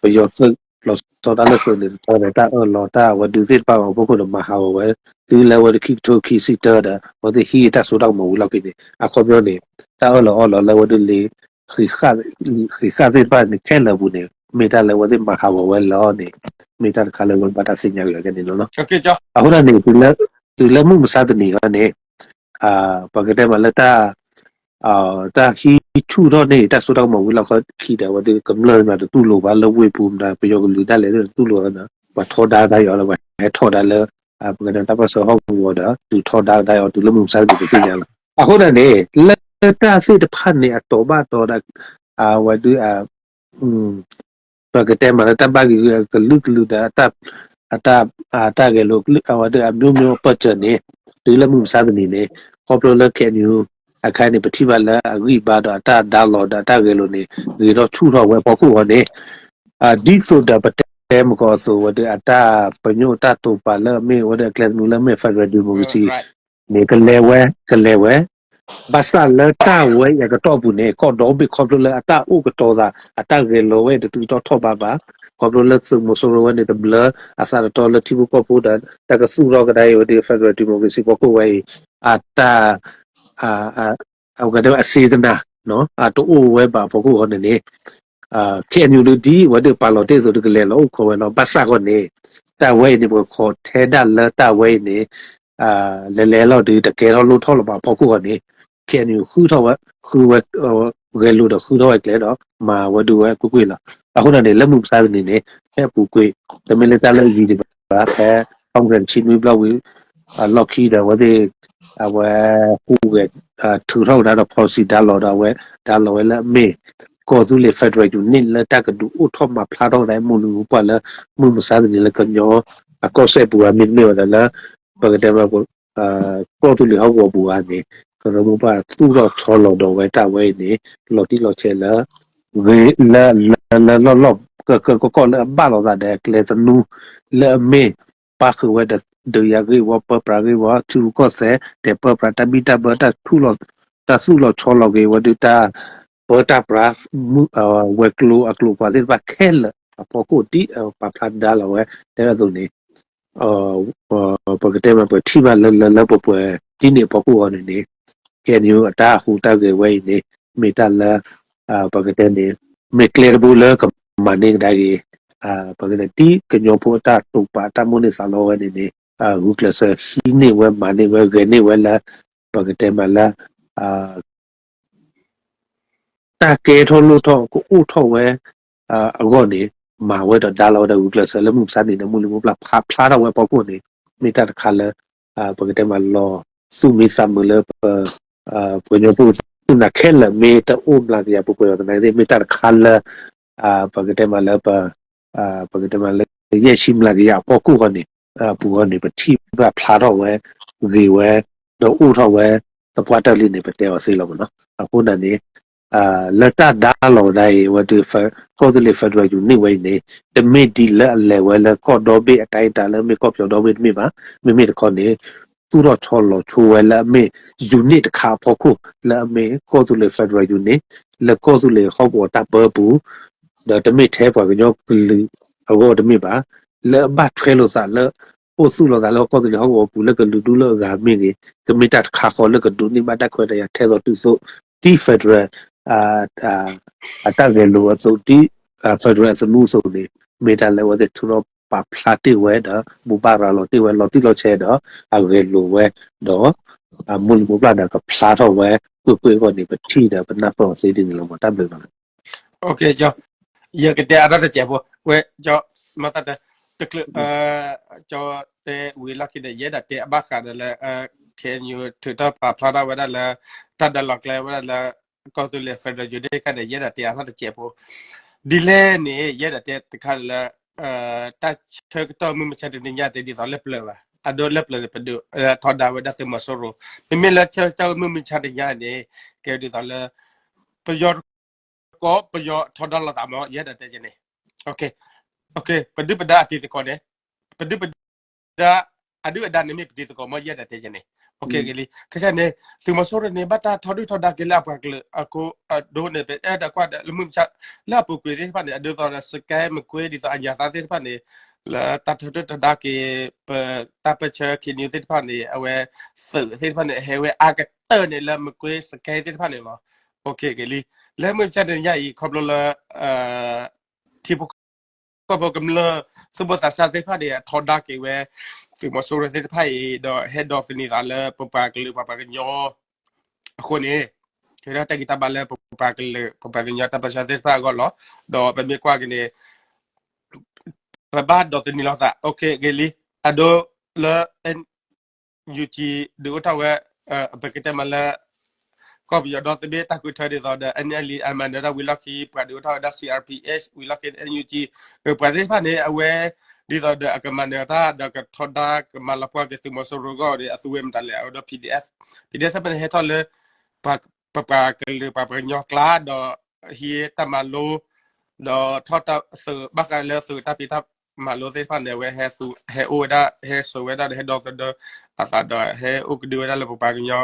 ပယီၤသုးလီၤဆီတၢ်လၢသုးန့ၣ်တတီၤန့ၣ် တၢ်အၢၣ်လီၤတၢ်အဝဲဒၣ်သ့ၣ်တဖၣ်အဖီခိၣ်ဒီးမၤဟးဂီၤဝဲ တုၤလၢဝဲဒၣ်ခံကထိခံဆံတၢဒီး အဝဲသ့ၣ်ဟံးတၢ်စိတၢ်ကမီၤဝံၤလီၢ်ခံန့ၣ် အခီပညီန့ၣ် တၢ်အၢၣ်လီၤအီလီၤလၢဝဲဒၣ်လံ ဃံးဃာ်သ့ၣ်တဖၣ်န့ၣ် ခဲလၢာ်အပူၤန့ၣ် မ့ၢ်တၢ်လၢအဝဲသ့ၣ်မၤဟးဂီၤဝဲလီၤန့ၣ် မ့ၢ်တၢ်တခါလၢဝဲဘၣ်တၢ်သ့ၣ်ညါက့ၤန့ၣ်လီၤ. အဃိန့ၣ် တုၤလၢမုၢ်မဆါတနံၤအံၤန့ၣ် ပကတဲမးလၢတၢ် တၢ်ဟံးဆူၣ်ထီၣ်န့ၢ်တၢ်စိတၢ်ကမီၤဝံၤလီၢ်ခံဒီး အဝဲဒၣ်ကမျၢၢ်မးတတူၢ်လိာ်ဘၣ်လၢဝ့ၢ်ပူၤမး ပယီၤကလုာ်ဒၣ်လဲာ်တတူၢ်လိာ်ဘၣ် ပှၤထီဒါတၢ်အီၤလၢပှၤဟဲထီဒါလၢ ပကတဲတၢ်ပၢၢ်ဆၢဟီၣ်ကဝီၤဒီး တုၤထီဒါကဒါအီၤတုၤလၢမုၢ်မဆါတနံၤပသ့ၣ်ညါလီၤ. အဃိန့ၣ်န့ၣ် လၢတၢ်သ့ၣ်တဖၣ်န့ၣ် အတီၤဘၣ်တီၤဒီး အဝဲဒၣ် ပကတဲမးလၢတၢ်ဘၣ်ဂ့ၤဂ့ၤကလုာ်ကလုာ်ဒီး အတၢ်ဂဲၤလိာ် အဝဲဒၣ်အမျိုးမျိုးအပၢၢ်စၢၤန့ၣ် တုၤလၢမုၢ်မဆါတနံၤန့ၣ် ခီဖျိလၢ KNU အခါန့ၣ် ပထံၣ်ဘၣ်လၢအဂံၢ်ဘါဒီးအတၢ်ဒါလီၤဒီးအတၢ်ဂဲၤလိာ်န့ၣ် ဂ့ၤထီၣ်ဆူၣ်ထီၣ်ဝဲအဖီခိၣ်ဃီန့ၣ် ဒ်သိးဒီးပတဲမကီးအသိးဝဲဒၣ် အတၢ်ပညိၣ်တၢ်တိာ်ပာ်လၢအမ့ၢ်ဝဲဒၣ်အကျဲသနူလၢအမ့ၢ် Federal Democracy န့ၣ် ကလဲၤဝဲ ကလဲၤဝဲ ဘၣ်ဆၣ်လၢတၢ်ဝဲအံၤအကတီၢ်ပူၤန့ၣ် ကီၢ်ဒီဘ့ၣ်ခီဖျိလၢအတၢ်အိၣ်ကတီၤသး အတၢ်ဂဲၤလိာ်ဝဲတတုၤထီၣ်ထီၣ်ဘးဘၣ်, ခီဖျိလၢသုးမီၤစိရိၤဝဲန့ၣ် တဘျၢအသးတတီလၢထံဖိကီၢ်ဖိဒီး တၢ်ကသူၣ်ထီၣ်ကဒါအံၤဝဲဒၣ် Federal Democracy ဖီခိၣ်ဝဲအံၤ အတၢ် အဝဲဒၣ်အစ့တနၤ အတအိၣ်ဝဲဘၣ်အဖီခိၣ်ဃီန့ၣ်န့ၣ် KNU ဒ်အဝဲဒၣ်ပာ်လီၤတ့ၢ်အသိး တကလဲၤလီၤအိၣ်ခိးဝဲလီၤ. ဘၣ်ဆၣ်ဃီန့ၣ် တၢ်ဝဲအံၤန့ၣ် ပကခိးထဲဒၣ်လၢတၢ်ဝဲအံၤန့ၣ် လဲၤလဲၤလီၤဒုး တကဲထီၣ်လိၣ်ထီၣ်လၢၤဘၣ်အဖီခိၣ်ဃီန့ၣ် KNU ဃုထီၣ်ဝဲ ဃုဝဲ ဂဲၤလိာ်ဒီးဃုထီၣ်ဝဲကျဲဒီး မၤဝဲဒၣ်ဝဲကွ့ၢ်ကွ့ၢ်လီၤ. အဃိန့ၣ်န့ၣ် လၢမုၢ်မဆါတနံၤန့ၣ် ဖဲအပူၤကွံာ် တမ့ၢ်လၢတၢ်လၢအယံၤဒံးဘၣ် ဖဲ Congress ဆံနွံဘျီဝံၤ လီၢ်ခံဒီးအဝဲသ့ၣ် အဝဲ ဟူးဂဲၤ ထုးထီၣ်ကဒါဒီး policy ဒါလီၤဒီးအဝဲ ဒါလီၤဝဲလၢအမ့ၢ် ကီၢ်သူလ့ၤ Federal Unit လၢတၢ်ကဒုးအိၣ်ထီၣ်မၤဖျါထီၣ်ကဒါမိၢ်လုၢ်မိၢ်ပှၢ်လၢ မုၢ်မဆါတနံၤလၢကညီ အကီၢ်စဲၣ်ပူၤအမ့ၢ်တမ့ၢ်ဝဲဒၣ်လၢ ပကတဲမး ကီၢ်သူလ့ၤဟီၣ်ကဝီၤပူၤဧါန့ၣ် ကရၢမိၢ်ပှၢ်သူၣ်ထီၣ်ဆီလီၤဒီးဝဲတၢ်ဝဲအံၤန့ၣ် လီၤတံၢ်လီၤဆဲးလၢ ဂ့ၤလၢ လၢ လၢလီၢ်လီၢ် ကကကီၢ်လၢအဘၣ်လိာ်သးဒီးအကျဲသနူ လၢအမ့ၢ် ပၣ်ဃုာ်ဝဲဒီး ဒုးယၤဂ့ၢ်ဝီပၢပြးဂ့ၢ်ဝီ ထံရူၢ်ကီၢ်သဲး တဲပၢပြးတၢ်ဘံၣ်တၢ်ဘၢ တၢ် တၢ်သူၣ်လီၤဆီလီၤက့ၤဝဲဒၣ်တၢ် ပၢတၢ်ပြး ဝဲၤကျိၤအကျိၤကွာ်သ့ၣ်တဖၣ်ခဲလၢာ်အဖီခိၣ် ဒ်ပာ်ဖျါဒါလီၤဝဲ တဲအသိးန့ၣ် ပကတဲမး ပထံၣ်ဘၣ်လၢလၢလၢပှဲၤပှဲၤ ဒ်န့ၣ်အဖီခိၣ်ဃီန့ၣ်န့ၣ် KNU အတၢ်ဟူးတၢ်ဂဲၤဝဲအံၤန့ၣ် မ့ၢ်တၢ်လၢ ပကတဲန့ၣ် မ့ၢ်ကျဲတဘိလၢကမၤန့ၢ်ကဒါက့ၤ ပကတဲ ဒ်ကညီဖိအတၢ်တိာ်ပာ်တၢ်မိၣ်န့ၢ်သးလီဝဲန့ၣ်န့ၣ် ဂုာ်ကျဲးစၢးဟံးန့ၢ်ဝဲ မၤန့ၢ်ဝဲ ဂဲၤန့ၢ်ဝဲလၢ ပကတဲမးလၢ တၢ်ကဲထီၣ်လိၣ်ထီၣ်ကအိၣ်ထီၣ်ဝဲ အဂီၢ်န့ၣ် မၤဝဲဒီးဒါလီၤဝဲဒီးဂုာ်ကျဲးစၢးလၢမုၢ်မဆါတနံၤန့ၣ် မိၢ်လုၢ်မိၢ်ပှၢ်ဖးဖျါထီၣ်ဝဲအဖီခိၣ်န့ၣ် မ့ၢ်တၢ်တခါလၢ ပကတဲမးလီၤသူၣ်မံသးမုာ်လၢပ ပှၤကညီဖိသူၣ်နၤခဲလၢာ် မ့ၢ်တအိၣ်မျးကယၤပှဲၤပှဲၤအီၤသနာ်က့ မ့ၢ်တၢ်တခါလၢ ပကတဲမးလၢပ ပကတဲမးလၢ ယဲၢ်ဆံမျးကယၤအဖီခိၣ်ဃီန့ၣ် ပူၤဃီန့ၣ် ပထံၣ်ဘၣ်ဖျါထီၣ်ဝဲ ဂ့ၤဝဲ ဒီးအိၣ်ထီၣ်ဝဲ သပှၢ်တၢၢ်လံန့ၣ် ပတဲအီၤသ့လီၤမ့ၢ်နီၤ. အဃိန့ၣ်န့ၣ် လၢတၢ်ဒါလီၤဒၣ်အံၤ အဝဲဒၣ် ကီၢ်သူလ့ၤ Federal Unit ဝဲအံၤန့ၣ် တမ့ၢ်ဒ်လၢအလဲၤဝဲလၢကီၢ်ဒီဘ့ၣ်အတၢ်အံၤတၢ်လၢမ့ၢ်ကီၢ်ပယီၤဒီဘ့ၣ်တမ့ၢ်ဘၣ်. မ့မ့ၢ်တခီန့ၣ် သူၣ်ထီၣ်ဆီလီၤဆိဝဲလၢအမ့ၢ် unit တခါအဖီခိၣ် လၢအမ့ၢ်ကီၢ်သူလ့ၤ Federal Unit လၢကီၢ်သူလ့ၤဟီၣ်ကဝီၤတၢ်ပၢပူၤ ဒီးတမ့ၢ်ထဲပှၤကညီကလုာ်အဂီၢ်တမ့ၢ်ဘၣ်. လၢအဘၣ်ထွဲလိာ်သးလၢ အိၣ်သူၣ်လိာ်သးလၢကီၢ်သူလ့ၤဟီၣ်ကဝီၤပူၤလၢကလုာ်ဒူၣ်လၢအဂၤမ့ၢ်ဂ့ၤ ကမ့ၢ်တၢ်တခါဃီလၢကဒိးန့ၢ်ဘၣ်တၢ်ခွဲးတၢ်ယာ်ထဲသိးတုၤသိး ဒ် Federal အတၢ်ဂဲၤလိာ်အသိးဒ် federal အသနူအသိးန့ၣ် မ့ၢ်တၢ်လၢအဝဲသ့ၣ်ထုးထီၣ်ပာ်ဖျါတ့ၢ်ဝဲဒီး ဘိးဘၣ်ရၤလီၤတ့ၢ်ဝဲလီၤတံၢ်လီၤဆဲးဒီး အဂဲၤလိာ်ဝဲ ဒီး အမူလၢမူပျၢ်ဒီးကဖျါထီၣ်ဝဲ ကွ့ၢ်ကွ့ၢ်အဂီၢ်န့ၣ် ပထံၣ်ဒီးပနၢ်ပၢၢ်အီၤသ့ဒ်န့ၣ်လီၤမး တၢ်ဘျုးလီၤ. ယကတဲအါထီၣ်တစဲးဖိ ဝဲ ကၠီ မ့ၢ်တၢ်တဲ တချုး ကၠီတဲဝံၤလီၢ်ခံဒီး ယအဲၣ်ဒိးတဲအဘၣ်ဃးဒီးလၢ KNU ထုးထီၣ်ပာ်ဖျါထီၣ်ဝဲဒၣ်လၢ တၢ်ဒၢလီၤကျဲဝဲဒၣ်လၢ ကီၢ်သူလ့ၤ federal unit ခါန့ၣ် ယအဲၣ်ဒိးတဲအါထီၣ်တစဲးဖိ ဒ်လဲၣ်န့ၣ် ယအဲၣ်ဒိးတဲတခါလၢ တၢ်ဆၢကတီၢ်မုၢ်မဆါတနံၤညါတဲဒ်သိးလၢပျၢၤဘၣ် အဒိလၢပျၢၤန့ၣ် ပဒုးထီဒါဝဲဒၣ်သုးမီၤစိရိၤ မ့မ့ၢ်လၢဆၢကတီၢ်မုၢ်မဆါတနံၤညါန့ၣ် ကဲဒ်သိးလၢ ပယီၤတကိး ပယီၤထီဒါလိာ်သးမး ယအဲၣ်ဒိးတဲကန့ၣ် ပဒုၣ်ပဒါအတံၤသကိးန့ၣ် ပဒုၣ်ပဒါ အဒုၣ်အဒါန့ၣ်မ့ၢ်ပတံၤသကိးမး ယအဲၣ်ဒိးတဲကန့ၣ် ကလံ ခဲခဲန့ၣ် သုးမီၤစိရိၤန့ၣ် ဘၣ်တၢ်ထီဒုၣ်ထီဒါက့ၤလၢအပှၤကလုာ်အဃိ အဒိန့ၣ် ပအဲၣ်ဒိးကွၢ်ဒီးလၢမုၢ်မဆါ လၢအပူၤကွံာ်သ့ၣ်တဖၣ်န့ၣ် အဒိသိးဒီး စကဲမကွ့ ဒ်သိးအညၣ်သါသ့ၣ်တဖၣ်န့ၣ် လၢတၢ်ထီဒုၣ်ထီဒါက့ၤ ပတၢ်ပၢၢ်ဆၢ KNU သ့ၣ်တဖၣ်န့ၣ် အဝဲသုးသ့ၣ်တဖၣ်န့ၣ် ဟဲဝဲအါကတၢၢ်န့ၣ်လၢမကွ့ စကဲသ့ၣ်တဖၣ်န့ၣ်လီၤ. ကလံ လၢမုၢ်မဆါတနံၤညါအံၤ ခီဖျိလၢ ထံဖိကီၢ်ဖိကမျၢၢ် သူၣ်ဘီၣ်သးစၢ်သ့ၣ်တဖၣ်န့ၣ် အထီဒါက့ၤဝဲ သုးမီၤစိရိၤသ့ၣ်တဖၣ်အံၤ ဒီးဟဲဒိးသန့ၤသးလၢပပှၤကလုာ်ပှၤကညီ အဃိန့ၣ် ကဲဒၣ်တၢ်ဂံၢ်တၢ်ဘါလၢပပှၤကလုာ် ပပှၤကညီတၢ်ပၢၢ်ဆၢသ့ၣ်တဖၣ်အဂီၢ်လီၤ. ဒီးပမ့ၢ်ကွၢ်က့ၤန့ၣ် ပဘၣ်ဒိးသန့ၤလိာ်သး ကလံ အဒိလၢ NUG ဒုးအိၣ်ထီၣ်ဝဲ ပကတဲမးလၢ ကီၢ်ပယီၤဒီသဘ့ၣ်တၢ်ဃုထၢဒ်သိးဒီး NLD အမၤနၢၤတၢ်ဝံၤလီၢ်ခံ ပှၤဒုးအိၣ်ထီၣ်ဝဲဒၣ် C R P H ဝံၤလီၢ်ခံ NUG ပှၤသ့ၣ်တဖၣ်န့ၣ် အဝဲ ဒ်သိးဒီးအကမၤနၢၤတၢ်ဒီးကထီဒါကမၤလီၤပှီၢ်က့ၤသုးမီၤစိရိၤအဂီၢ်ဒီး အသူဝဲမတၤလဲၣ် အဝဲဒီး PDF PDF သ့ၣ်တဖၣ်န့ၣ် ဟဲထီၣ်လၢ ပပှၤကလုာ်ပှၤကညီကျါဒီး ဟံးတၢ်မၤလိ ဒီးထီၣ်တၢ်သုးဘၣ်ဃးလၢသုးတၢ်ဖံးတၢ်မၤလိသ့ၣ်တဖၣ်န့ၣ် အဝဲဟဲအိၣ်ဝဲဒၣ် ဟဲစိာ်ဝဲဒၣ်ဒီးဟဲဒီသဒၢအသးဒီးဟဲအိၣ်ကဒုဝဲဒၣ်လၢပပှၤကညီ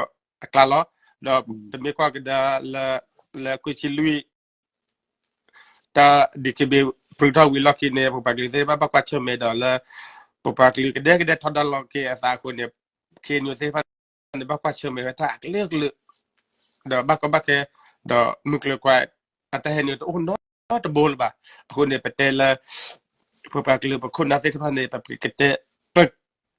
အကျါလီၤ. ဒီးပမ့ၢ်ကွၢ်ကဒါလၢ လၢကွံာ်ဆံလွံၢ် တၢ် DKBA ပြုၢ်ထီၣ်ဝံၤလီၢ်ခံန့ၣ် ပပှၤကလုာ်သ့ၣ်တဖၣ်ဘၣ်ကွၢ်ဆၢၣ်မဲာ်ဒီးလၢ ပပှၤကလုာ်ကဒဲကဒဲထီဒါလီၤက့ၤအသးအဃိန့ၣ် KNU သ့ၣ်တဖၣ်န့ၣ် ဘၣ်ကွၢ်ဆၢၣ်မဲာ်ဝဲတၢ်အကလုာ်ကလုာ် ဒီးဘၣ်ကီဘၣ်ခဲ ဒီးမုၢ်ကျိၤကွၢ် အတၢ်ဟဲနုာ်တအိၣ်နီတဘိလၢၤဘၣ်. အဃိန့ၣ် ပတဲလၢ ပပှၤကလုာ်ပခိၣ်နၢ်သ့ၣ်တဖၣ်န့ၣ် ပကတဲ ပ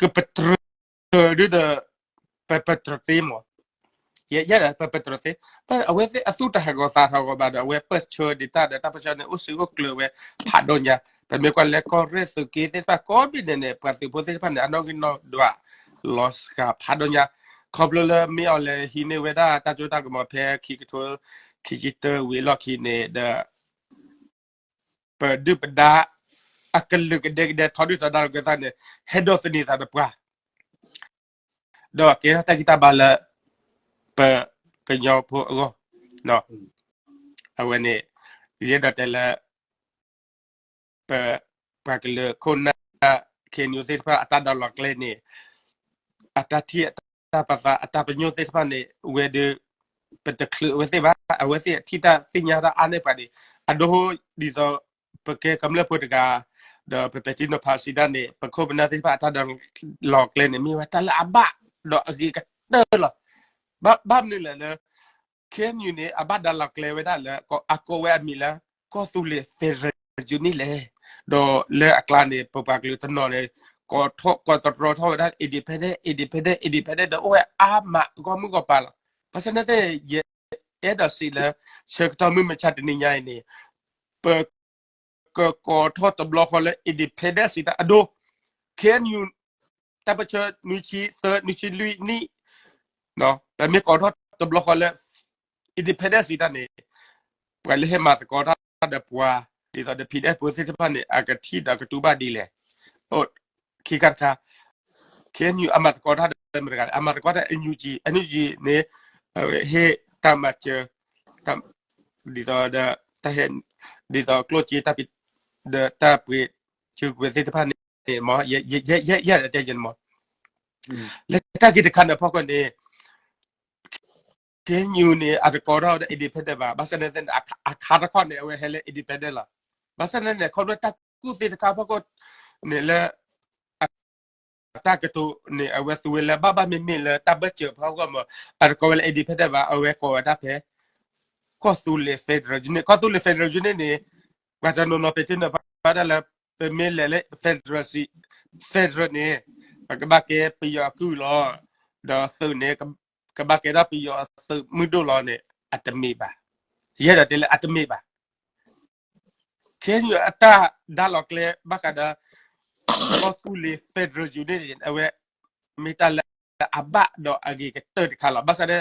ကပတြၢၤ ဒ်ဒီး ပပတြၢၤသ့မး ယဲဒၣ်ပပတြၢၤသ့ အဝဲသ့ၣ်အသူၣ်တဟးဂီၤသးဟးဂီၤဘၣ်ဒီး အဝဲပၢၢ်ဆၢဒံးတၢ်ဒီးတၢ်ပၢၢ်ဆၢန့ၣ် အိၣ်စ့အိၣ်ကျၢၤဝဲဖးဒိၣ်ညါ. ပမ့ၢ်ကွၢ်လၢကီၢ်ရ့ၣ်သုးက့သ့ၣ်တဖၣ်ကိးဘ့ၣ်န့ၣ်န့ၣ် ပှၤသုးဖိသ့ၣ်တဖၣ်န့ၣ် အနီၣ်ဂံၢ်နီၣ်ဒွးလီၤစှၤဖးဒိၣ်ညါ. ခီဖျိလၢမ့ၢ်အီၤလဲၤဟံးန့ၢ်ဝဲဒၣ်တၢ်စိတၢ်ကမီၤဖဲခံကထိ ခံဆံတၢဝံၤအလီၢ်ခံန့ၣ်ဒီး ပဒုၣ်ပဒါ အကလုာ်ကဒဲကဒဲထီဒုၣ်ထီဒါလိာ်က့ၤသးန့ၣ် ဟဲဒိးသန့ၤသးဒီးပှၤ ဒီးကဲထီၣ်တၢ်ဂံၢ်တၢ်ဘါလၢ ပကညီဖိအဂီၢ် အဝဲန့ၣ် ယအဲၣ်ဒိးတဲလၢ ပ ပှၤကလုာ်ခိၣ်နၢ် KNU သ့ၣ်တဖၣ်အတၢ်ဒိးလီၤကျဲန့ၣ် အတၢ်ထံၣ်အတၢ်ပာ်သးအတၢ်ပညိၣ်သ့ၣ်တဖၣ်န့ၣ် ဝဲဒၣ် ပတချုးအဝဲသ့ၣ်ဘၣ် အဝဲသ့ၣ်ထံၣ်တၢ်သ့ၣ်ညါတၢ်အါန့ၢ်ပှၤန့ၣ် အဒိဒ်သိး ပကဲကမျၢၢ်ဖိတဂၤ ဒီးပပဲာ်ထံနီၤဖးစံးဒၣ်န့ၣ် ပခိၣ်ပနၢ်သ့ၣ်တဖၣ်အတၢ်ဒိးလီၤကျဲန့ၣ် မ့ၢ်ဝဲတၢ်လၢအဘၣ် ဒီးအဂ့ၤကတၢၢ်လီၤ. ဘၣ်မနုၤလဲၣ်လၢ KNU န့ၣ် အဘၣ်ဒိးလီၤကျဲဝဲဒၣ်လၢ အကိးဝဲအမံၤလၢ ကီၢ်သူလ့ၤ federal unit လဲၣ်. ဒီးလၢအကျါန့ၣ် ပပှၤကလုာ်တနီၤန့ၣ် ကိးထီၣ်ကိးတရီထီၣ်ဝဲဒၣ် independent independent independent ဒီးအိၣ်ဝဲအါမးဂီၢ်မုၢ်ဂီၢ်ပၤလီၤ. ဘၣ်ဆၣ်န့ၣ်သ့ၣ် ယအဲၣ်ဒိးစံးလၢ ဆၢကတီၢ်မုၢ်မဆါတနံၤညါအံၤန့ၣ် ပ ကကိးထီၣ်တဘျီဃီလၢ independent စံးတၢ်အဒိ KNU တၢ်ပၢၢ်ဆၢ နွံဆံသၢ နွံဆံလွံၢ်နံၣ် ပမ့ၢ်ကိးထီၣ်တဘျီဃီလၢ independent စံးတၢ်န့ၣ် ပှၤလၢဟဲမၤသကိးတၢ်ဒီးပှၤ ဒ်သိးဒီး PDF ဖိသ့ၣ်တဖၣ်န့ၣ် အကထံၣ်ဒီးကတူၢ်ဘၣ်ဒ်လဲၣ်. ခံခါတခါ KNU အမၤသကိးတၢ်ဒီးမတၤတဂၤလဲၣ် အမၤသကိးတၢ် NUG NUG န့ၣ် အဝဲဟ့ၣ်တၢ်မၤစၢၤ ဒ်သိးဒီး တၢ်ဟဲ ဒ်သိးကျိၣ်စ့တၢ်ဖံး ဒီးတၢ်ပှ့ၤ စူးကွဲၤသ့ၣ်တဖၣ်န့ၣ်မ့ၢ် ယဲဒၣ်တဲယဲန့ၣ်မ့ၢ် လၢတၢ်ဂ့ၢ်တခါန့ၣ်အဖီခိၣ်န့ၣ် KNU န့ၣ် အတကိးထီၣ်ဝဲဒၣ် independent ဘၣ်. ဘၣ်ဆၣ်န့ၣ် အခါတခီန့ၣ် အဝဲဟဲလၢ independent လီၤ. ဘၣ်ဆၣ်န့ၣ်န့ၣ် ခီဖျိတၢ်ကူၣ်သ့တခါအဖီခိၣ်န့ၣ်လၢ အတၢ်ကတိၤန့ၣ် အဝဲသူဝဲလၢ ဘၣ်ဘၣ်မ့မ့ၢ်လၢတၢ်ဘၢၣ်စၢၤဖီခိၣ်မ့ၢ် အတကိးဝဲလၢ independent ဘၣ်. အဝဲကိးဝဲဒၣ်ဖဲ ကီၢ်သူလ့ၤ federal unit, ကီၢ်သူလ့ၤ federal unit န့ၣ် ပှၤတနီၤနီၤပဲာ်ထံနီၤဖးဒၣ်လၢ ပမ့ၢ်လဲၤလၢ federal, federal န့ၣ် ပကဘၣ်ကဲပယီၤအကုၢ်လီၤ, ဒီးသုးန့ၣ် ကဘၣ်ကဲဒၣ်ပယီၤအသုးမုၢ်ဒိၣ်လီၤန့ၣ် အတမ့ၢ်ဘၣ်. ယအဲၣ်ဒိးတဲလၢအတမ့ၢ်ဘၣ်. ခဲအံၤ အတၢ်ဒါလီၤကျဲဘၣ်ဃးဒီး ကီၢ်သူလ့ၤ federal unit န့ၣ် အဝဲ မ့ၢ်တၢ်လၢအဘၣ်ဒီးအဂ့ၤကတၢၢ်တခါလီၤ. ဘၣ်ဆၣ်ဒီး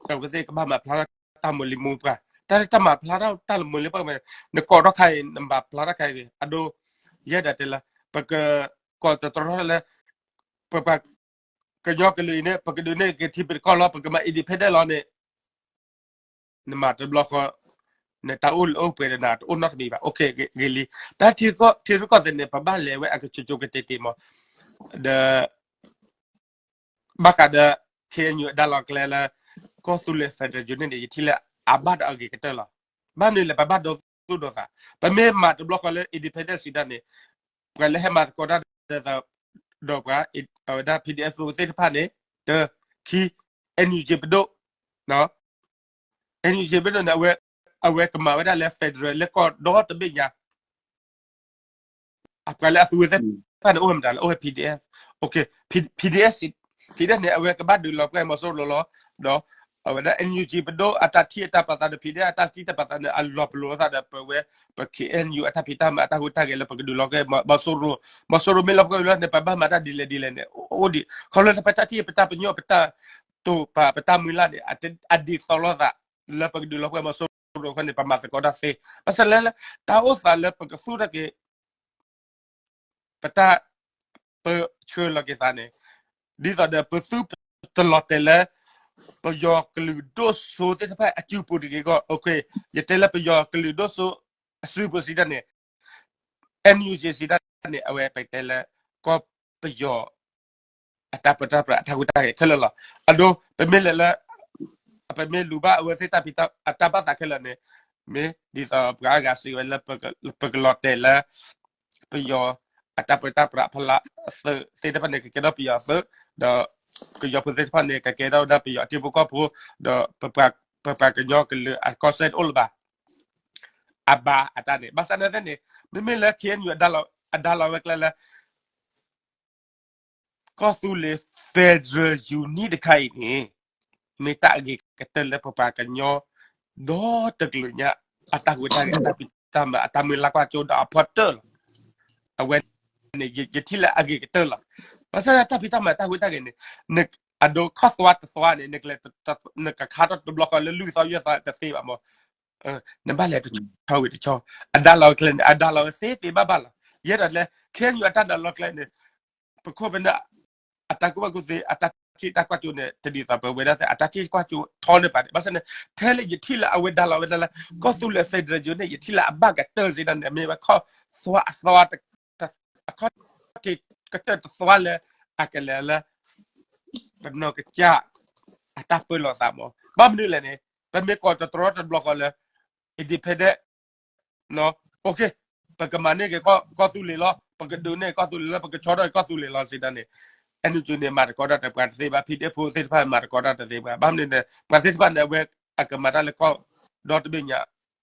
ပဝဲသ့ၣ်ကဘၣ်မၤဖျါထီၣ်တၢ်မုာ်လံမုာ်ပှၢ်, တၢ်လၢတၢ်မၤဖျါထီၣ်တၢ်လၢမုာ်လံပှၢ်ဝဲ, နကိးထီၣ်ခါအံၤ နမၤဖျါထီၣ်ခါအံၤ, အဒိ ယအဲၣ်ဒိးတဲလၢ ပက ကိးတတြီလၢ ပပှၤ ကညီကလုာ်အံၤန့ၣ် ပကဒုးန့ၢ်က့ၤထံပတကီၢ်လီၤ, ပကမၤ independent လီၤန့ၣ် နမၤတဘျီဃီ နတၢ်အိၣ်လၢအိၣ်ပှဲၤဒီးနၤတအိၣ်နီတမံၤဘၣ်. အိၣ်က့ၤဂ့ၤလံ. တၢ်ထံရူၢ်ကီၢ်သဲးန့ၣ် ပဘၣ်လဲၤဝဲအကကၠိကၠိကတဲာ်တဲာ်မး, ဒီး ဘၣ်ဃးဒီး ခဲအံၤ အဒါလီၤကျဲလၢ ကီၢ်သူလ့ၤ federal unit န့ၣ် ယထံၣ်လၢအဘၣ်ဒီးအဂ့ၤကတၢၢ်လီၤ. ဘၣ်မနုၤလဲၣ် ပဘၣ်ဒိသူၣ်ဒိသး, ပမ့ၢ်မၤတဘျီဃီလၢ independent စံးဒၣ်န့ၣ် ပှၤလၢဟဲမၤသကိးတၢ်ဒီး ဒီးပှၤ အဝဲဒၣ် PDF သ့ၣ်တဖၣ်န့ၣ်, တၢ, ခံ, NUG ပဒိၣ်, NUG ပဒိၣ်န့ၣ် အဝဲကမၤဝဲဒၣ်လၢ federal လၢကီၢ်ဒီတဘ့ၣ်ညါ အပှၤလၢအသူဝဲသ့ၣ်တဖၣ်န့ၣ် အိၣ်ဝဲမတၤလဲၣ်, အိၣ်ဝဲ PDF, PDF, PDF န့ၣ် အဝဲကဘၣ်ဒုးလီၤပှဲၤမီၤစိရိၤလီၤ, ဒီး အဝဲဒၣ် NUG ပဒိၣ်အတၢ်ထံၣ်အတၢ်ပာ်သးဒီး PDF အတၢ်ထံၣ်တၢ်ပာ်သးန့ၣ် အလီၤပလိာ်အသးဒီး ပဝဲ ပ KNU အတၢ်ဖံးတၢ်မၤအတၢ်ဟူးတၢ်ဂဲၤလၢပကဒုးလီၤပှဲၤမီၤစိရိၤ, မီၤစိရိၤမ့ၢ်လီၤပှဲၤလၢန့ၣ် ပဘၣ်မၤတၢ်ဒ်လဲၣ်ဒ်လဲၣ်န့ၣ် အိၣ်ဒံး ခီဖျိလၢပတၢ်ထံၣ်ပတၢ်ပညိၣ်ပတၢ်တိာ်ပာ်ပတၢ်မုၢ်လၢ်န့ၣ် အဒ်သိးလိာ်သး လၢပကဒုးလီၤပှဲၤမီၤစိရိၤအဃိန့ၣ် ပမၤသကိးတၢ်သ့, ဘၣ်ဆၣ်လၢ တၢ်အိၣ်သးလၢပကသူၣ်ထီၣ်က့ၤ ပတၢ်ပၢဆှၢလီၤက့ၤသးန့ၣ်, ဒ်သိးဒီးပသူၣ်တလီၤတဲာ်လၢ ပယီၤကလုာ်ဒိၣ်စိသ့ၣ်တဖၣ်အစုပူၤတဂ့ၤအဂီၢ်, ယတဲလၢပယီၤကလုာ်ဒိၣ်စိအစုပူၤစံးတၢ်န့ၣ် NUG စံးတၢ်န့ၣ် အဝဲပတဲလၢ ကီၢ်ပယီၤ အတၢ်ပၢတၢ်ပြးအတၢ်ဟူးတၢ်ဂဲၤခဲလၢာ်လီၤ. အဒိ ပမ့ၢ်လဲၤလၢ ပမ့ၢ်လူၤဘၣ်အဝဲသ့ၣ်တၢ်ဖံးအတၢ်ဘၣ်သးခဲလၢာ်န့ၣ်, မ့ၢ်ဒ်သိးပှၤအါဂၤစံးဝဲလၢ ပကလီၤတဲာ်လၢ ပယီၤအတၢ်ပၢတၢ်ပြးဖီလာ်သုးသ့ၣ်တဖၣ်န့ၣ် ကကဲထီၣ်ပယီၤသုး, ဒီးကယီၤဖိသ့ၣ်တဖၣ်န့ၣ် ကကဲထီၣ်ဝဲဒၣ်ပယီၤထံဖိကီၢ်ဖိ, ဒီး ပပှၤကညီကလုာ်အကီၢ်စဲၣ်တအိၣ်လၢၤဘၣ်. အဘၣ်အတၢ်န့ၣ် ဘၣ်ဆၣ်သနာ်က့န့ၣ် မ့မ့ၢ်လၢ KNU အဒါလီၤဝဲကျဲလၢ ကီၢ်သူလ့ၤ federal unit တခါအံၤန့ၣ် မ့ၢ်တၢ်အဂ့ၤကတၢၢ်လၢပပှၤကညီ ဒီတကလုာ်ညါ အတၢ်ဟူးတၢ်ဂဲၤ အတၢ်ဖံးတၢ်မၤ အတၢ်မုၢ်လၢ်ကွၢ်စိဒီးအဖီတၢၢ်လီၤ. အဝဲန့ၣ် ယထံၣ်လၢအဂ့ၤကတၢၢ်လီၤ. ဘၣ်ဆၣ်တၢ်ဖံးတၢ်မၤတၢ်ဟူးတၢ်ဂဲၤန့ၣ် အဒိခီၣ်သွါတသွါန့ၣ် နကခါထီၣ်တဘျီဃီလၢလွံၢ်သီယဲၢ်သီတသ့ဘၣ်မး, နဘၣ်လဲၤတဆီဝံၤတဆီ, အဒါလီၤကျဲန့ၣ် အဒါလီၤဝဲသ့သ့ဘၣ်ဘၣ်လီၤ. ယဲဒၣ်လၢ KNU အတၢ်ဒါလီၤကျဲန့ၣ် ပခိၣ်ပနၢ် အတၢ်ကူၣ်ဘၣ်ကူၣ်သ့ အတၢ်ထံၣ်တၢ်ကွၢ်စိန့ၣ် တဒ်သိးပဝဲဒၣ်အတၢ်ထံၣ်ကွၢ်စိထီန့ၢ်ပာ်န့ၣ် ဘၣ်ဆၣ်န့ၣ် ထဲလၢယထံၣ်လၢအဝဲဒါလီၤဝဲဒၣ်လၢ ကီၢ်သူလ့ၤ federal unit န့ၣ် ယထံၣ်လၢအဘၣ်ကတၢၢ်စ့ၢ်ကီးန့ၣ် မ့ၢ်ဝဲခီၣ်သွါအသွါ အခီၣ်ထံးကတၢၢ်တသွါလၢ အကလဲၤလၢ ပနီၢ်ကစၢ် အတၢ်ပၢလီၤသးမး ဘၣ်မနုၤလဲၣ်န့ၣ် ပမ့ၢ်ကိးတတြီတဘျီဃီလၢ independent ပကမၤန့ၢ်က့ၤကီၢ်သူလ့ၤလီၤ, ပကဒုးန့ၢ်ကီၢ်သူလ့ၤလီၤ, ပကဆီထီၣ်ကီၢ်သူလ့ၤလီၤစံးတၢ်န့ၣ် NUG န့ၣ် မၤသကိးတၢ်ဒီးပှၤတသ့ဘၣ်, PDF ဖိသ့ၣ်တဖၣ်မၤသကိးတၢ်တသ့ဘၣ်, ဘၣ်မနုၤန့ၣ် ပှၤသ့ၣ်တဖၣ်န့ၣ် အဝဲအကမၤတၢ်လၢကီၢ်ဒီတဘ့ၣ်ညါ,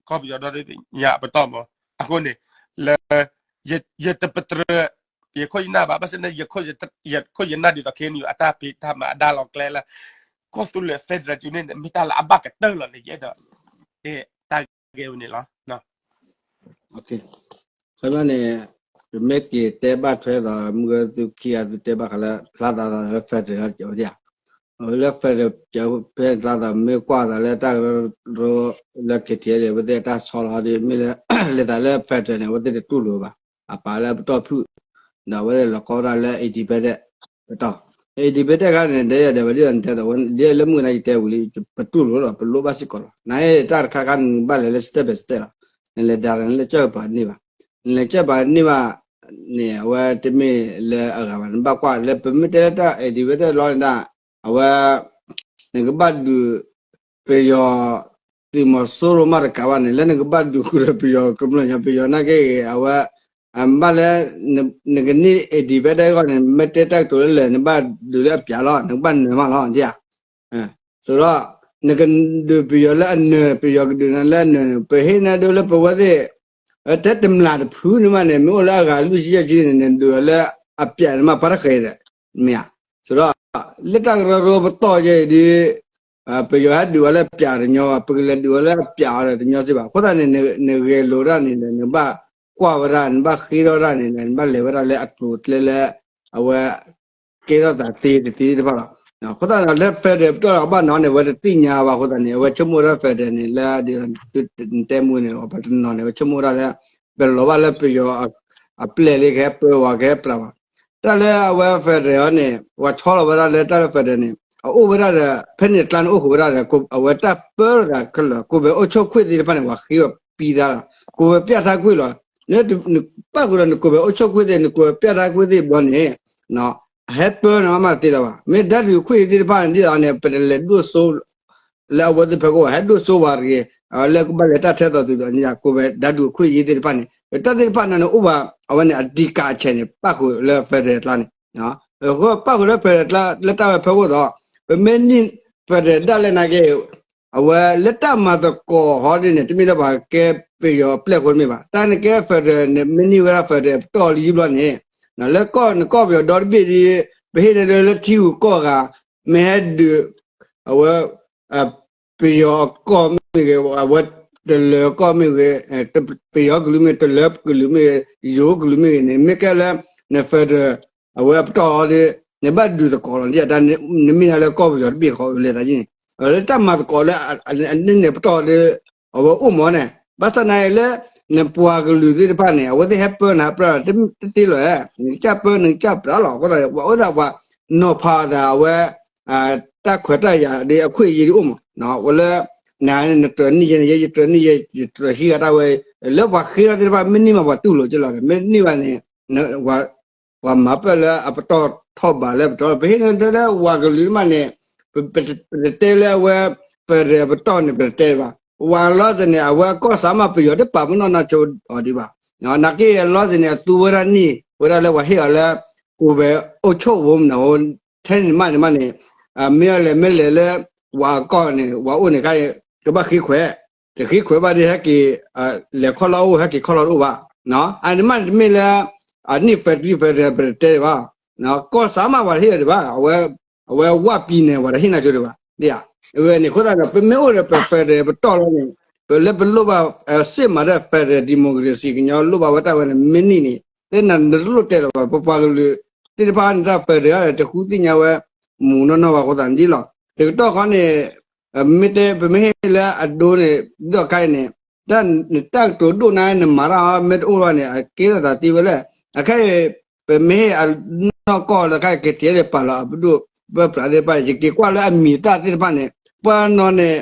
ကီၢ်ပယီၤဒီတဘ့ၣ်ညါအပတီၢ်မး, အဃိန့ၣ် လၢ ယတပတြၢၤ ယခိၣ်ယနၢ်ဘၣ်, ဘၣ်ဆၣ်န့ၣ် ယခိၣ်ယနၢ်ဒ်သိး KNU အတၢ်ဖံးတၢ်မၤအဒါလီၤကျဲလၢ ကီၢ်သူလ့ၤ federal unit န့ၣ် မ့ၢ်တၢ်လၢအဘၣ်ကတၢၢ်လီၤန့ၣ် ယအဲၣ်ဒိး တၢ်ဂ့ၢ်ဝဲန့ၣ်လီၤ. ခီပညီန့ၣ် ပမ့ၢ်က့ၤတဲဘၣ်ထွဲသိး မုၢ်ဂၢၢ်သုခံဂၤသုတဲဘၣ်ဃးလၢ ဖျါသးသးလၢ federal ဝဲဒၣ်, လၢ federal ဖဲသးသးမ့ၢ်ကွၢ်သးလၢတၢ်ကရၢကရိလၢ KTLA အဝဲသ့ၣ်အတၢ်ဆီလီၤဒီး မ့ၢ်လၢ လၢသးလၢ federal န့ၣ် အဝဲသ့ၣ်တတူၢ်လိာ်ဘၣ်, အပာ်လၢပတီၢ်ဖုၣ်, ဒီးအဝဲသ့ၣ်လီၤကီဝဲဒၣ်လၢ independent ပတီၢ်, independent ခါန့ၣ် ဒ်ယဒဲးဝဲဒ်သိးနတဲသိးဝဲ ဒ်လၢမုၢ်နၤယတဲဝံၤလံ ပတူၢ်လိာ်ဒီး ပလိၣ်ဘၣ်စ့ၢ်ကီးလီၤ. နတၢ်တခါခါန့ၣ် နဘၣ်လဲၤလၢ step by step လီၤ. နလဲၤဒၣ်လဲာ်နလဲၤကၢၢ်ပှၤန့ၢ်ဘၣ်, နလဲၤကၢၢ်ပှၤန့ၢ်ဘၣ်န့ၣ် အဝဲတမ့ၢ်လၢအဂၤဘၣ်, နဘၣ်ကွၢ်လၢပမ့ၢ်တဲလၢတၢ် independent လီၤန့ၣ်ဒၣ် အဝဲ နကဘၣ်ဒုး ပယီၤ သုးမီၤစိရိၤမးတကးဘၣ်န့ၣ် လၢနကဘၣ်ဒုးဃုာ်ဒီးပယီၤကမျၢၢ်ညါ ပယီၤနာ်က့ဂ့ၤ အဝဲ အဘၣ်လၢ နကန့ၢ် independent အဂီၢ်န့ၣ် မ့ၢ်တဲတၢ်ကတိၤလၢလဲၣ် နဘၣ်ဒုးလၢအပျးလီၤ နကဘၣ်နၢၤမးလီၤ ဒ်ဧါ. သိးဒီး နကဒုးပယီၤလၢအနၢၤ ပယီၤကဒုးနၤလၢအနၢၤန့ၣ် ပဟ့ၣ်နၤဒိလၢပဝဲသ့ၣ် တဲတမျးတဖုန့ၣ်မးန့ၣ် မ့ၢ်အိၣ်လၢအဂၤလွံၢ်ဆံယဲၢ်ဆံန့ၣ် နဒုးအီၤလၢအပၠးန့ၣ်မးပှၤတဃဲၤဒီး မ့ၢ်ဧါ. ဆိုတော့ လၢတၢ်ကရၢကရိပတီၢ်ယဲအံၤဒီး ပယီၤဟဲဒုးအီၤလၢပၠးတညီဘၣ် ပကလဲၤဒုးအီၤလၢအပၠးအီၤဒီးတညီစ့ၢ်ဘၣ်. အဃိသတးန့ၣ် နဂဲၤလိာ်တၢ်န့ၣ်ဒီး နဘၣ်ကွၢ်ဝဲဒၣ် နဘၣ်ဃ့ထီၣ်တၢ်န့ၣ်ဒီး နဘၣ်လဲၤဝဲဒၣ်လၢအကျိၤအကျဲလၢ အဝဲ ကဲထီၣ်သးသ့တသ့တဖၣ်လီၤ. အဃိသတးဒီး လၢ federal ပတီၢ်ဒီးကဘၣ်နီၤန့ၣ် အဝဲတသ့ၣ်ညါဘၣ်အဃိသတးန့ၣ် အဝဲဆိကမိၣ်ဝဲဒၣ် federal န့ၣ် လၢဒ်နတဲမူန့ၣ် ပှၤတနီၤန့ၣ် အဝဲဆိကမိၣ်ဝဲဒၣ်လၢ ပလီၤဘၣ်လၢပယီၤအပျဲၢ်လံ ကဟဲပၢဝဲ ကဟဲပျးဘၣ်. တၢ်လၢအဝဲ federal အီၤန့ၣ် ပှၤဆီလီၤဝဲဒၣ်လၢတၢ်လၢ federal န့ၣ် အအိၣ်ဝဲဒၣ်ဒီး ဖဲန့ၣ်အကျါန့ၣ်အိၣ်ဃုာ်ဝဲဒၣ်ဒီး အဝဲတၢ်ပၢလီၤသးခဲလၢာ် ကိုယ်ပိုင်အုပ်ချုပ်ခွင့်သ့ၣ်တဖၣ်န့ၣ် ပှၤဃ့ဝဲပြီးသားလီၤ. ကိုယ်ပိုင်ပြဋ္ဌာန်းခွင့်လီၤ. နပၣ်ဃုာ်ဒီးန ကိုယ်ပိုင်အုပ်ချုပ်ခွင့်သ့ၣ် န ကိုယ်ပိုင်ပြဋ္ဌာန်းခွင့်သ့ၣ်ဘျီန့ၣ် အဟဲပၢနၤမးတသ့လၢၤဘၣ်. မ့ၢ်တၢ်ဒုးခွင့်သ့ၣ်တဖၣ်န့ၣ် ဒ်သိးန့ၣ် ပတလဲၤဒိၣ်စိ လၢအဝဲသ့ၣ်ဖီခိၣ် ဟဲဒိၣ်စိဝဲတဂ့ၤ လၢကဘၣ်လဲၤတၢ်ထဲသိးသုးဒီးန့ၣ် ကိုယ်ပိုင်တၢ်ဒုးခွင့်သ့ၣ်တဖၣ်န့ၣ် တၢ်သ့ၣ်တဖၣ်န့ၣ်န့ၣ်အိၣ်ဘၣ် အဝဲန့ၣ် အဓိကအချက်န့ၣ် ပၣ်ဃုာ်လၢ federal အကျါန့ၣ် ပၣ်ဃုာ်လၢ federal အကျါ လၢတၢ်ဝဲဖီခိၣ်ဒီး ပမ့ၢ်န့ၢ် federal ဒၣ်လဲာ်နာ်က့ အဝဲလၢတၢ်မၤသကိးဟီဒ်န့ၣ် တမ့ၢ်လၢပှၤကဲပယီၤအပျဲၢ်အဃိတမ့ၢ်ဘၣ်. တၢ်နကဲ federal န့ၣ် မ့ၢ်န့ၢ်ဝဲဒၣ် federal ပတီၢ်လံဘျီန့ၣ် လၢကီၢ်နကီၢ်ပယီၤဒီတဘ့ၣ်ဒီး ပဟ့ၣ်န့ၢ်ဒၢလၢထံဂုၤကီၢ်ဂၤ မ့ၢ်ဟဲဒုး အဝဲ ပယီၤအကီၢ်မ့ၢ်ဂ့ၤ အဝဲတလၢၤကီၢ်မ့ၢ်ဂ့ၤ ပယီၤကလုာ်မ့ၢ် တလၢၤကလုာ်မ့ၢ်ဂ့ၤ ယိၤကလုာ်မ့ၢ်ဂ့ၤန့ၣ် မ့ၢ်ကဲလၢ န federal အဝဲအပတီၢ်ဒီး နဘၣ်ဒုးသကိးလီၤ နမ့ၢ်ဒၣ်လၢကီၢ်ပယီၤတဘ့ၣ်ဃီလဲၤသးန့ၣ် လၢတၢ်မၤသကိးလၢ အန့ၣ်ပတီၢ်ဒီး အဝဲအိၣ်မးန့ၣ် ဘၣ်ဆၣ်နာ်က့လၢ နပှၤကလုာ်သ့ၣ်တဖၣ်န့ၣ် အဝဲသ့ၣ်ဟဲပၢနၤပျၢ်တသ့လီၤဧါ နကစၢ်ပၢ နကစၢ်ပျၢ်လီၤ အဃိသတး ပှၤအိၣ်သးပှၤ နီၤဖးသးအဝဲ တၢ်ခွဲးတၢ်ယာ်ဒီးအခွင့်အရေးဒ်အိၣ်မး ဝဲလၢ နၤန့ၣ် နတြၢၤန့ၢ်ယဲန့ၣ် ယတြၢၤန့ၢ်ယဲ ယတြၢၤဟံးဂၤတၢ်ဝဲ လၢပှၤဃ့ထီၣ်သ့ၣ်တဖၣ် မ့ၢ်န့ၢ်မးပှၤတူၢ်လိာ်က့လီၤ မ့ၢ်န့ၢ်ဘၣ်န့ၣ် ပှၤမၤပၢၢ်လၢအပတီၢ်ထီၣ်ဘးလၢပတီၢ် ပဟ့ၣ်န့ၢ်တဲလၢဝၤကလုာ်မးန့ၣ် ပတတဲလၢအဝဲ federal ပတီၢ်န့ၣ် ပတတဲဘၣ် ဝၤလီၤစ့ၢ်န့ၣ် အဝဲအကီၢ်စးမးပယီၤတပာ်ပနီၣ်နီၢ်ဆိအီၤဒံးဘၣ် နာ်က့အလီၤစ့ၢ်န့ၣ် အသူဝဲဒၣ်န့ၢ်ဝဲဒၣ်လၢပှၤဟ့ၣ်အီၤလၢ ကိုယ်ပိုင်အုပ်ချုပ်ခွင့်န့ၣ် ထဲန့ၣ်မးန့ၣ်မးန့ၣ် မ့ၢ်အလဲၤမ့ၢ်လဲၤလၢ ဝၤအကီၢ်န့ၣ် ဝၤအိၣ်န့ၣ်ခါ ကဘၣ်ဃ့ခွဲး တဃ့ခွဲးဘၣ်ဒီးဟဲက့ၤ လဲၤခီၣ်လီၢ်အိၣ် ဟဲက့ၤခီၣ်လီၢ်တအိၣ်ဘၣ် အန့ၣ်မးန့ၣ်တမ့ၢ်လၢ အန့ၢ် federal federal ပတတဲဘၣ် ကီၢ်စးမးပှၤတဟ့ၣ်အီၤဒံးဘၣ် အဝဲဝၣ်ပံၤန့ၣ် ပှၤတဟ့ၣ်နီၢ်ဆိဒံးဘၣ် ဒ်အဝဲန့ၣ်အဃိသတးဒီး ပမ့ၢ်အိၣ်ဒီးပ federal ပတီၢ်လီၤန့ၣ် ပလၢပလိၣ်ဘၣ် စ့ၢ်မးဒီး federal democracy ကညီလိၣ်ဘၣ်ဝဲတၢ်ဝဲန့ၣ် မ့ၢ်န့ၢ်န့ၣ် သ့ၣ်နၤနတလိၣ်တဲလၢၤဘၣ် ပပှၤကလုာ်သ့ၣ်တဖၣ်န့ၣ် တၢ် federal တဃုသ့ၣ်ညါဝဲ မူးနီၢ်နီၢ်ဘၣ်အဃိသတးန့ၣ်ဒ်လီၤ. တကတီၢ်ခီန့ၣ် မ့ၢ်တဲ ပမ့ၢ်ဟ့ၣ်လၢအဒိန့ၣ် ဒ်သိးခါအံၤန့ၣ် တၢ်ကတိၤဒိၣ်နၤ နမၤတၢ်မ့ၢ်တအိၣ်လီၤန့ၣ် အကဲထီၣ်သးသ့ဝဲလဲၣ် အခဲအံၤ ပမ့ၢ်ဟ့ၣ်အနီၢ်ကီၢ်လၢခါအံၤ ကတ့လၢပာ်လီၤအပဒိၣ်ပၢပြးသ့ၣ်တဖၣ်န့ၣ် ယက့ၤကွၢ်လၢအမံၤအသၣ်သ့ၣ်တဖၣ်န့ၣ် ပှၤနီၤန့ၣ်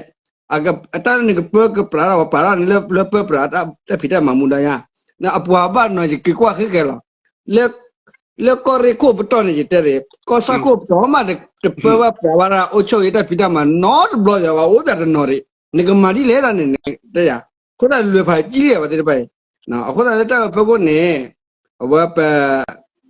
အတၢ်န့ၣ်ကပၢကပြးထီၣ် ပာ်ထီၣ်န့ၣ်လၢပၢပြးတၢ်ဖံးတၢ်မၤမူဒါညါ အပှၤဘၣ်နီၤ ယက့ၤကွၢ်ဃ့ကဲလီၤ လၢကီၢ်ရ့ၣ်ခိၣ်ပတီၢ်န့ၣ် ယတဲတ့ၢ် ကီၢ်ဆၣ်ခိၣ်ပတီၢ်မး တပၢဘၣ်ပြးဘၣ်တၢ်အိၣ်ဆိၣ်ဂ့ၤတၢ်ဖံးတၢ်မၤ နီတဘျီယၤဘၣ် အိၣ်ဒၣ်တနီၤဒံး နကမၤဒ်လဲၣ်ဒၣ်န့ၣ် တဲယၤ အဃိသတးလွဲၤဖးကံလံအဝဲသ့ၣ်တဖၣ်အံၤ အဃိသတးလၢတၢ်ဝဲဖီခိၣ်န့ၣ် အဝဲပ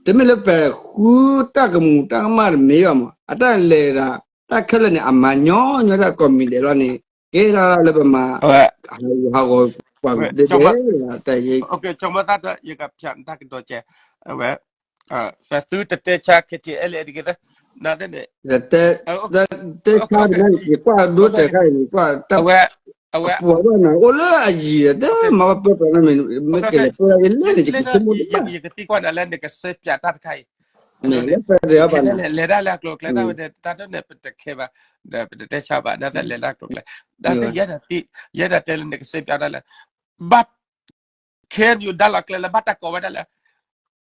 တမ့ၢ်လၢပဃုတၢ်ကမူးတၢ်ကမၣ်တမ့ၢ်ဘၣ်မး အတၢ်လဲၤဒၣ် တၢ်ခဲလၢာ်န့ၣ် အမၤညီညီဒၣ်ကိးမံၤဒဲးလီၤန့ၣ် ကဲထီၣ်လၢပမၤ ဟးဂူာ်ဟးဂီၤပှၤကလုာ်တဲတဲ တၢ်ယဲ ယကဖျါတၢ်ကဒီးကဲ အဝဲ သုတတဲဆါ K T L A တဂ့ၤ နသ့ၣ်န့ၣ် တဲဆါန့ၣ် ယကွၢ်ဒိတဲာ်ခါအံၤ ယကွၢ်တၢ် အဝဲ အဝဲ အပှၤဘၣ်နီၤ အိၣ်လၢအယံၤ တမၤဘၣ်ပၢပှၤနီတမံၤ မ့ၢ်ကလဲၤပၢအံၤလဲၣ်န့ၣ် ယကဆိကမိၣ်တဘၣ် ယကသံကွၢ်နၤလၢနကစဲးပၠးတၢ်တခါအံၤ လၢပှၤတဲဘၣ်နီၤ လဲၤဒၣ်လၢအကျိၤအကျဲဒၣ်ဝဲန့ၣ် တၢ်ဒိၣ်န့ၣ် ပတခဲဘၣ် ဒီးပတတဲဆါဘၣ် နသ့ၣ်လဲၤဒၣ်ကျိၤကျဲ နသ့ၣ်ယဲဒၣ်တဲလၢနကစဲးပၠးတၢ်လၢ ဘၣ် K N U ဒၣ်လီၤကျဲလၢဘၣ်တၢ်ကိးဝဲဒၣ်လၢ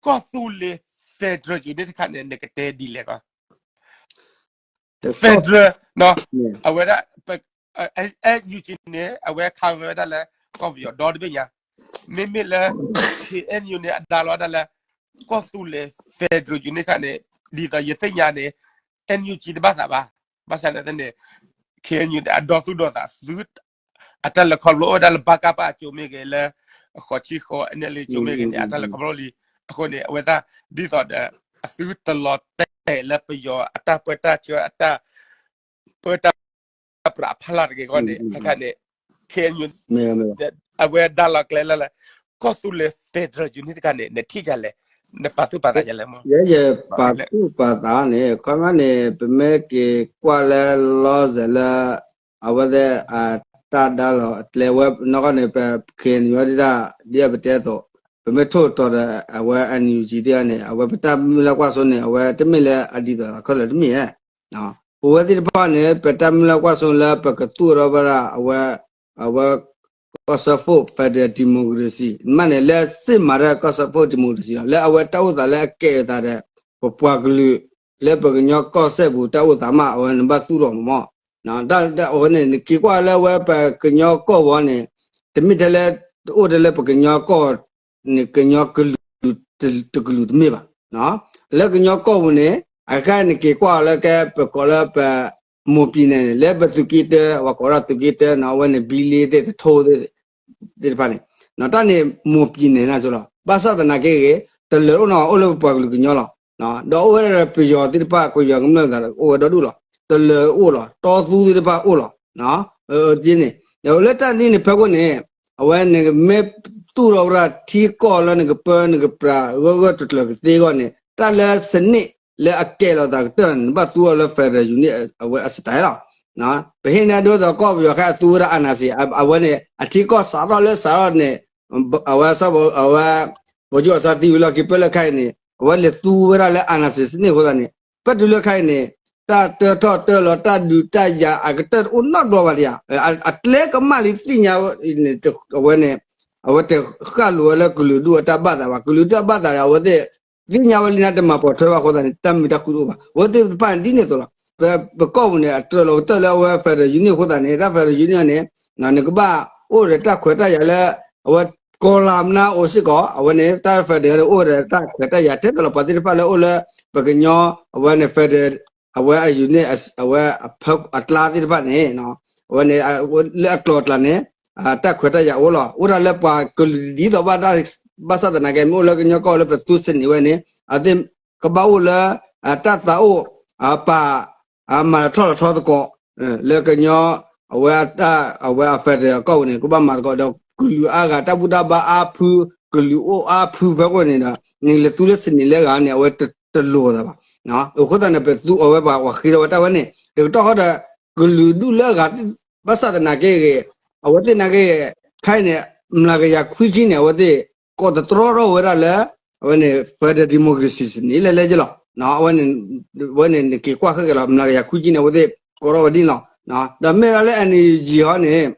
ကီၢ်သူလ့ၤ federal unit တခါန့ၣ် နကတဲဒ်လဲၣ်ကီး federal အဝဲဒၣ် N U G န့ၣ် အဝဲခးဝဲဒၣ်လၢ ကီၢ်ပယီၤဒီတဘ့ၣ်ညါ မ့မ့ၢ်လၢ K N U န့ၣ် အဒၣ်လီၤဒၣ်လၢ ကီၢ်သူလ့ၤ federal unit တခါန့ၣ် ဒ်သိးယသ့ၣ်ညါန့ၣ် N U G တဘၣ်သးဘၣ် ဘၣ်ဆၣ်န့ၣ်န့ၣ် K N U န့ၣ် အဒီသူၣ်ဒီသးသု အတၢ်လဲၤခီဖျိအိၣ်ဝဲဒၣ်လၢ ဘကပ အကျိၤမ့ၢ်ဂ့ၤ လၢဃိးဆံဃိး N L A အကျိၤမ့ၢ်ဂ့ၤန့ၣ် အတၢ်လဲၤခီဖျိလံ အဃိန့ၣ် အဝဲသ့ၣ် ဒ်သိးဒီး အသုတလီၤတဲာ်လၢပယီၤအတၢ်ပၢတၢ်ဆှၢအတၢ် ပၢတၢ် အပြးအဖီလာ်တဂ့ၤအဂီၢ်န့ၣ် ခဲခါန့ၣ် ခ့ၣ်အဲၣ်ယူၣ် အဝဲဒၣ်လီၤကျဲလၢ ကီၢ်သူလ့ၤ federal unit တခါန့ၣ် နထံၣ်ဒ်လဲၣ်, နပာ်သူၣ်ပာ်သးဒ်လဲၣ်မး. ယဲယပာ်သူၣ်ပာ်သးန့ၣ် ခီမ့ၢ်န့ၣ် ပမ့ၢ်က့ၤကွၢ်လၢလီၤစဲၤလၢ အဝဲသ့ၣ် တၢ်ဒါလီၤအကျဲဝဲနီၢ်ကီၢ်န့ၣ် ပ ခ့ၣ်အဲၣ်ယူၣ် ဒ် ဒ်ပတဲအသိး ပမ့ၢ်ထိၣ်တီၤဒီး အဝဲ NUG သ့ၣ်န့ၣ် အဝဲပတၢ်မုၢ်လၢ်ကွၢ်စိန့ၣ် အဝဲတမ့ၢ်လၢအဒ်သိးခဲလၢာ်တမ့ၢ်ဧါ. ပဝဲသ့ၣ်တဖၣ်န့ၣ် ပတၢ်မုၢ်လၢ်ကွၢ်စိလၢပကသူၣ်ထီၣ်ဝဲဒၣ် အဝဲ အဝဲ ကီၢ်စၢဖှိၣ် federal democracy မ့ၢ်န့ၣ် လၢစ့ၢ်မၤတၢ်ကီၢ်စၢဖှိၣ် democracy လီၤ. လၢအဝဲတၢ်အိၣ်သးလၢအကဲအသးဒီး ပပှၤကလုာ် လၢပကညီကီၢ်စဲၣ်ပူၤတၢ်အိၣ်သးမး အဝဲန့ၣ်ဘၣ်သူၣ်ထီၣ်မးမး. တၢ်အဝဲန့ၣ် နက့ၤကွၢ်လၢအဝဲပကညီကီၢ်ဝဲန့ၣ် တမ့ၢ်ထဲလၢ တအိၣ်ထဲလၢပကညီကီၢ် န့ၣ် ကညီကလုာ်တကလုာ်တမ့ၢ်ဘၣ်. လၢကညီကီၢ်ပူၤန့ၣ် အခဲအံၤနက့ၤကွၢ်အီၤလၢကဲ ပကိးလၢပ မိၢ်ပံၤနဲၣ်န့ၣ် လၢပသုးက့တၢ ပှၤကိးဒၣ်သုးက့တၢနီၤ အဝဲန့ၣ် ဘံလ့သ့ၣ် သထိသ့ၣ် သ့ၣ်တဖၣ်န့ၣ် တၢ်န့ၣ် မိၢ်ပံၤနဲၣ်န့ၣ်လီၤ. ဘၣ်ဆၣ်သနာ်က့ဂ့ၤ တလၢၤအိၣ်နီၤ အိၣ်လၢပပှၤကလုာ်ကညီလီၤ. ဒီးအိၣ်ဝဲဒၣ်ပယီၤသ့ၣ်တဖၣ် ပယီၤကမျၢၢ်သးအိၣ်ဝဲဒီဒူၣ်လီၤ. တလၢၤအိၣ်လီၤ တီသူသ့ၣ်တဖၣ်အိၣ်လီၤ. န့ၣ် လၢတၢ်ဒ်န့ၣ်ဖဲခိၣ်န့ၣ် အဝဲနကမ့ၢ်သူၣ်ထီၣ်ဝဲဒၣ်ထံကီၢ်လၢနကပၢနကပြးဂၢၢ်ဂၢၢ်ကျၢၤကျၢၤကသ့အဂီၢ်န့ၣ် တၢ်လၢစနစ်လၢအကဲလီၤသးကတၢၢ်န့ၣ် နဘၣ်သူအီၤလၢ federal unit အဝဲအ style လီၤ. ပဟ့ၣ်န့ၢ်ဒ်သိးကီၢ်ပယီၤခဲအံၤသူဝဲဒၣ် အာဏာရှင် အဝဲန့ၣ် အထံကီၢ်စးထီၣ်လၢစးထီၣ်န့ၣ် အဝဲ အဝဲ ဗိုလ်ချုပ်အောင်ဆန်း သံဝံၤလီၢ်ခံ ပၢၢ်လၢခဲအံၤန့ၣ် အဝဲလဲၤသူဝဲဒၣ်လၢ အာဏာရှင်စနစ် အဃိသတးန့ၣ် ပတုၤလၢခဲအံၤန့ၣ် တၢ်တၢထီၣ်တၢလီၤ တၢ်ဒုးတၢ်ယၤအကတၢၢ်တအိၣ်နီတဘျီဘၣ်ဒံးဧါ. အကျဲကမၣ်လံသ့ၣ်ညါန့ၣ် အဝဲန့ၣ် အဝဲတဃၣ်လိာ်ဝဲလၢကလုာ်ဒူၣ်အတၢ်ဘၣ်သးဘၣ်. ကလုာ်ဒူၣ်တၢ်ဘၣ်သးဒီး အဝဲသ့ၣ် သ့ၣ်ညါဝဲလံန့ၣ် တမၤပိာ်ထွဲဘၣ်အဃိသတးန့ၣ် တၢ်မုာ်တၢ်ခုတအိၣ်ဘၣ်. အဝဲသ့ၣ်တဖၣ်န့ၣ်ဒ်န့ၣ်အသိးလီၤ. ပ ပကီၢ်ပူၤန့ၣ် အတၢလီၤကတၢၢ်လၢအဝဲ federal unit အဃိသတးန့ၣ် တၢ် federal unit န့ၣ် နကဘၣ်အိၣ်ဒီးတၢ်ခွဲးတၢ်ယာ်လၢ အဝဲကီၤလၤမနါအိၣ်စ့ၢ်ကီး အဝဲန့ၣ် တၢ် federal န့ၣ် အိၣ်ဒီးတၢ်ခွဲးတၢ်ယာ်ထဲသိးလီၤ. ပှၤသ့ၣ်တဖၣ်လၢအိၣ်လၢ ပကညီ အဝဲန့ၣ် federal အဝဲအ unit အဝဲအဖၢအကျါသ့ၣ်တဖၣ်န့ၣ် အဝဲန့ၣ် လၢအကျိၤအကျဲန့ၣ် တၢ်ခွဲးတၢ်ယာ်အိၣ်လီၤ. အိၣ်ဒၣ်လၢပှၤကလုာ်ဒ်သိးဘၣ်တၢ် ဘၣ်ဆၣ်သနာ်က့ မ့ၢ်အိၣ်လၢကညီကီၢ်လၢပသူစနစ်ဝဲန့ၣ် အဝဲသ့ၣ်ကဘၣ်အိၣ်လၢ တၢ်သးအိၣ် ပာ် မၤထီၣ်လီၤထီသကိး လၢကညီ အဝဲ အဝဲအ federal အကီၢ်ပူၤန့ၣ် ကဘၣ်မၤသကိးဒီး ကလုာ်အါဂၤ တၢ်ဘူၣ်တၢ်ဘါအါဖု ကလုာ်အိၣ်အါဖုဖဲခိၣ်န့ၣ်ဒီး နလဲၤသူလၢစနစ်လၢဂၤန့ၣ် အဝဲတလိၤသးဘၣ်. အဃိသတးန့ၣ် ပသူအီၤဝဲပှၤ ပှၤဃ့ထီၣ်ဝဲတၢ်ဝဲန့ၣ် တကတီၢ်ဃီဒီး ကလုာ်ဒူၣ်လၢအဂၤ ဘၣ်ဆၣ်သနာ်က့ဂ့ၤ အဝဲသ့ၣ်နာ်က့ဂ့ၤ ခဲအံၤန့ၣ် မျးကယၤခွံဆံန့ၣ် အဝဲသ့ၣ် ကိးသတြီထီၣ်ဝဲဒၣ်လၢ အဝဲန့ၣ် federal democracy စနစ်လဲၣ်လဲၣ်က့လီၤ. အဝဲန့ၣ် အဝဲန့ၣ်နက့ၤကွၢ်ဃဲက့ၤလီၤ မျးကယၤခွံဆံန့ၣ် အဝဲသ့ၣ်ကိးထီၣ်ဝဲဒ်န့ၣ်လီၤ. ဒီးမ့ၢ်ဒၣ်လၢ NUG ဟီန့ၣ်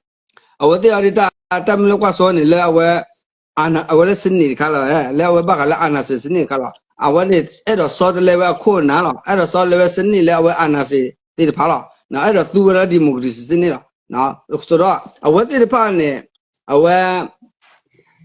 အဝဲသ့ၣ်အီၤဒ်တၢ် တၢ်မုၢ်လၢ်ကွၢ်စိန့ၣ် လၢအဝဲ အဝဲလၢစနစ်တခါလီၤ လၢအဝဲဘၣ်ဃးလၢ အာဏာရှင်စနစ်တခါလီၤ. အဝဲန့ၣ် အဲၣ်ဒိးဆီတလဲဝဲအခိၣ်အနၢ်လီၤ. အဲၣ်ဒိးဆီတလဲဝဲစနစ်လၢအဝဲ အာဏာရှင် သ့ၣ်တဖၣ်လီၤ. အဲၣ်ဒိးသူဝဲဒၣ် democracy စနစ်လီၤ. ဆိုတော့ အဝဲသ့ၣ်တဖၣ်န့ၣ် အဝဲ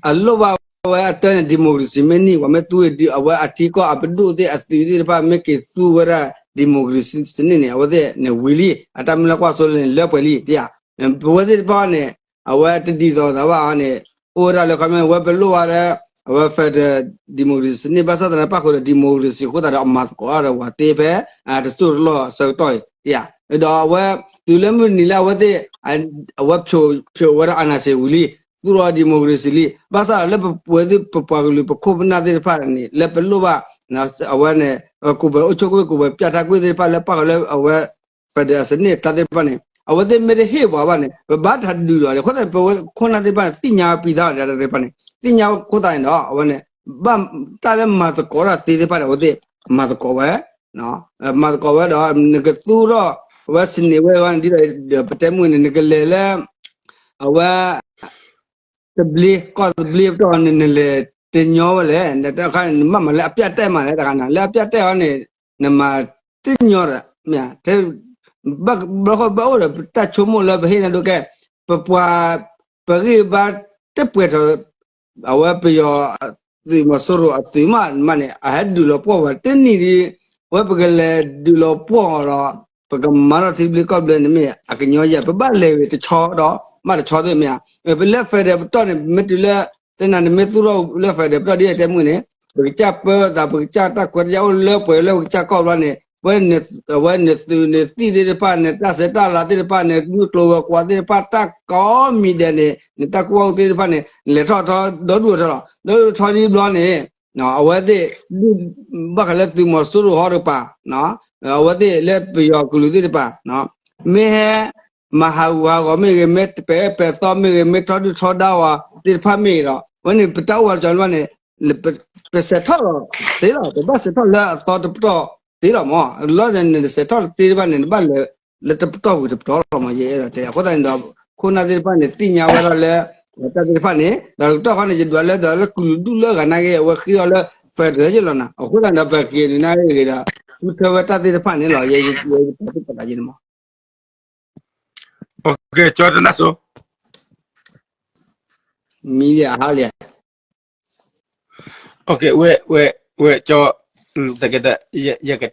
အလိၣ်ဘၣ်ဝဲအတၢ်န့ၣ် democracy မ့ၢ်န့ၢ် ပှၤမ့ၢ်သူဝဲဒ် အဝဲအထံကီၢ်အပဒိၣ်သ့ၣ်အသုးသ့ၣ်တဖၣ် မ့ၢ်က့ၤသူဝဲဒၣ် democracy စနစ်န့ၣ် အဝဲသ့ၣ်န့ၣ်ဝံၤလံ အတၢ်မုၢ်လၢ်ကွၢ်စိလၢန့ၣ် လၢပှဲၤလံ တယၤ ပဝဲသ့ၣ်တဖၣ်န့ၣ် အဝဲတဒ်သိးသးဘၣ်န့ၣ် အိၣ်ဝဲဒၣ်လၢခီမ့ၢ် ဝဲပလိၣ်ဘၣ်လၢ အဝဲ federal democracy စနစ် ဘၣ်ဆၣ်သနာ်က့ ပၣ်ဃုာ်ဒီး democracy အဃိသတးဒီး အမၤသကိးဒီးပှၤသ့ဖဲ တစိၢ်တလီၢ်အဆၢကတီၢ်အံၤ တယၤ ဒီးအဝဲ တုၤလၢမုၢ်နံၤလၢအဝဲသ့ၣ် အဝဲဖျိးဝဲဒၣ် အာဏာရှင် ဝံၤလံ သူၣ်ထီၣ် democracy လံ ဘၣ်ဆၣ်ဒီးလၢပဝဲသ့ၣ်ပပှၤကလုာ်ပခိၣ်ပနၢ်သ့ၣ်တဖၣ်န့ၣ် လၢပလိၣ်ဘၣ် အဝဲန့ၣ် ကိုယ်ပိုင်အုပ်ချုပ်ခွင့် ကိုယ်ပိုင်ပြဌာန်းခွင့် သ့ၣ်တဖၣ်လၢပၣ်ဃုာ်လၢအဝဲ federal စနစ်တၢ်သ့ၣ်တဖၣ်န့ၣ် အဝဲသ့ၣ်မ့ၢ်တဟ့ၣ်ပှၤဘၣ်န့ၣ် ပဘၣ်တၢ်ဒုးလီၤ အဃိသတးန့ၣ် ပဝဲခိၣ်နၢ်သ့ၣ်တဖၣ်န့ၣ် သ့ၣ်ညါပံၤသးလီၤ တၢ်သ့ၣ်တဖၣ်န့ၣ် သ့ၣ်ညါအဃိသတးန့ၣ်ဒီး အဝဲန့ၣ် ဘၣ်တၢ်လၢမၤသကိးတၢ်သ့သ့ၣ်တဖၣ်န့ၣ် အဝဲသ့ၣ် မၤသကိးဝဲ မၤသကိးဝဲဒီး နကသူထီၣ် အဝဲစနစ်ဝဲအဂီၢ်န့ၣ် ဒ်သိးဒီးပတဲမုၢ်န့ၣ် နကလဲၤလၢ အဝဲ သဘျ့ ကီၢ်သဘျ့ပတီၢ်န့ၣ် နလဲၤတညီဝဲလဲၣ် တခါန့ၣ် နဘၣ်မၤလၢအပျၢ်တဲာ်မးလဲၣ် တခါန့ၣ် လၢအပျၢ်တဲာ်အီၤန့ၣ် နမၤတညီဒီး မ့ၢ် ဘျီဃီဘၣ်အိၣ်ဒီးတၢ်ဆိကမိၣ်လၢပဟ့ၣ်နၤဒိကဲ ပပှၤ ပဂံၢ်ဘါတပှဲၤထီၣ် အဝဲပယီၤသုးမီၤစိရိၤအသုးမးမးန့ၣ် အဟဲဒုးလီၤပှီၢ်ဝဲတနံၣ်ဒီး အဝဲပကလဲၤဒုးလီၤပှီၢ်လီၤ ပကမၤထီၣ်ထံသဘျ့ကီၢ်သဘျ့န့ၣ်မ့ၢ် အကညီယဲၢ် ပဘၣ်လဲၤဝဲတဆီဒီး မးတဆီသ့ၣ်မ့ၢ်ဧါ ပလၢ federal ပတီၢ်န့ၣ် မ့ၢ်တုၤလၢ သနာ်က့ နမ့ၢ်သူၣ်ထီၣ်လၢ federal ပတီၢ်ဒ်အတဲမုၢ်န့ၣ် ပကစၢ်ပၢသး ပကစၢ်တၢ်ခွဲးတၢ်ယာ်အိၣ်လၢပှဲၤလၢပကစၢ်ကီၢ်ဘျီန့ၣ် ဝဲ အဝဲန့ၣ်သုးန့ၣ်သံၣ်သ့ၣ်တဖၣ်န့ၣ် တၢ်ဆဲးတၢ်လၤသ့ၣ်တဖၣ်န့ၣ် မုၢ်ကျိၤဝဲၤကွာ်သ့ၣ်တဖၣ် တၢ်ကိးမံၤဒဲးန့ၣ် နတၢ်ကူၣ်ဘၣ်ကူၣ်သ့သ့ၣ်တဖၣ်န့ၣ် နလဲၤထီၣ်ထီဒီဒူၣ်အထၢလီၤ. ဒီဒူၣ်ထီဒ်ဘျီန့ၣ် အဝဲသ့ၣ် ဘၣ်ဃးလၢသုးမီၤစိရိၤဟီတကပၤ အဝဲသ့ၣ်လၢပယီၤကလုာ်သ့ၣ်တဖၣ် မ့ၢ်ဟဲ မၤဟးဂူာ်ဟးဂီၤမ့ၢ်ဂ့ၤ, မ့ၢ်တပဲာ်ပဲာ်သီမ့ၢ်ဂ့ၤ, မ့ၢ်ထီဒုၣ်ထီဒါဝဲသ့ၣ်တဖၣ်မ့ၢ်ဂ့ၤဒီး အဝဲန့ၣ် ပတၢ်အိၣ်ဝဲတကီၤန့ၣ်ဘၣ်န့ၣ် ပဆဲးထီၣ်သ့လီၤ. ပဘၣ်ဆဲးထီၣ်လၢအသီတပတီၢ်သ့လီၤမး. လီၤန့ၣ် နဆဲးထီၣ်တသ့တဘၣ်န့ၣ် နဘၣ်လဲၤလၢတပတီၢ်ဝံၤတပတီၢ်လီၤမး. ယအဲၣ်ဒိးတဲ အဃိသတးန့ၣ်ဒီး ခိၣ်နၢ်သ့ၣ်တဖၣ်န့ၣ် သ့ၣ်ညါဝဲဒၣ်လၢ တၢ်သ့ၣ်တဖၣ်န့ၣ် ဒီးတကတီၢ်ဃီန့ၣ် ယဒွးလၢဒီးလၢကလုာ်ဒူၣ်လၢအဂၤနာ်က့ အဝဲဃ့အီၤလၢ federal ယ့ၣ်လီၤနၤ. အဃိသတးန့ၣ်ဒီး ပက့ၤန့ၣ်နာ်က့ဒီး ဃုထၢဝဲတၢ်သ့ၣ်တဖၣ်န့ၣ်လီၤ. ယဲယပာ်သူၣ်ပာ်သးယဲန့ၣ်မး. မံလံအဟါလံ. ဝဲ ဝဲ ဝဲ ကၠီ တကဲတၢ် ယက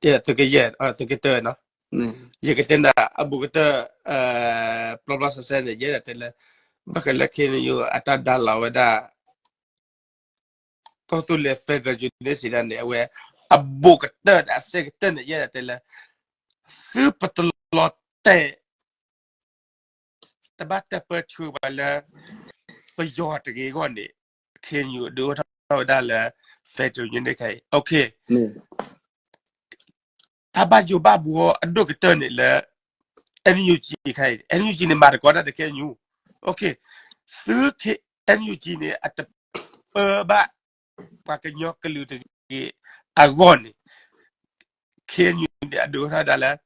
ယသုကယဲၢ် သုကတၢၢ်နီၤ ယကတဲနၤ အဘူးကတၢၢ် ပျီပျီစဲစဲန့ၣ် ယဲဒၣ်တဲလၢ ဘၣ်ဃးလၢ KNU အတၢ်ဒါလီၤဝဲဒၣ် ကီၢ်သူလ့ၤ federal unit စံးဒၣ်န့ၣ် အဝဲ အဘူးကတၢၢ်ဒီးအစဲကတၢၢ်န့ၣ် ယဲဒၣ်တဲလၢ သုပတလီၤတဲာ် တဘၣ်တၢ်ပၢဆှၢဘၣ်လၢ ပယီၤတဂ့ၤအဂီၢ်န့ၣ် KNU ဒုးအိၣ်ထီၣ်ဝဲဒၣ်လၢ federal unit ခဲအံၤ တၢ်ဘၣ်ယိၣ်ဘၣ်ဘှီအဒိၣ်ကတၢၢ်န့ၣ်လၢ NUG ခဲအံၤ NUG န့ၣ် မၤသကိးတၢ်ဒီး KNU, သု NUG န့ၣ် အတပၢဘၣ် ပှၤကညီကလုာ်တဂ့ၤအဂီၢ်န့ၣ် KNU န့ၣ် အဒုးအိၣ်ထီၣ်ဝဲဒၣ်လၢ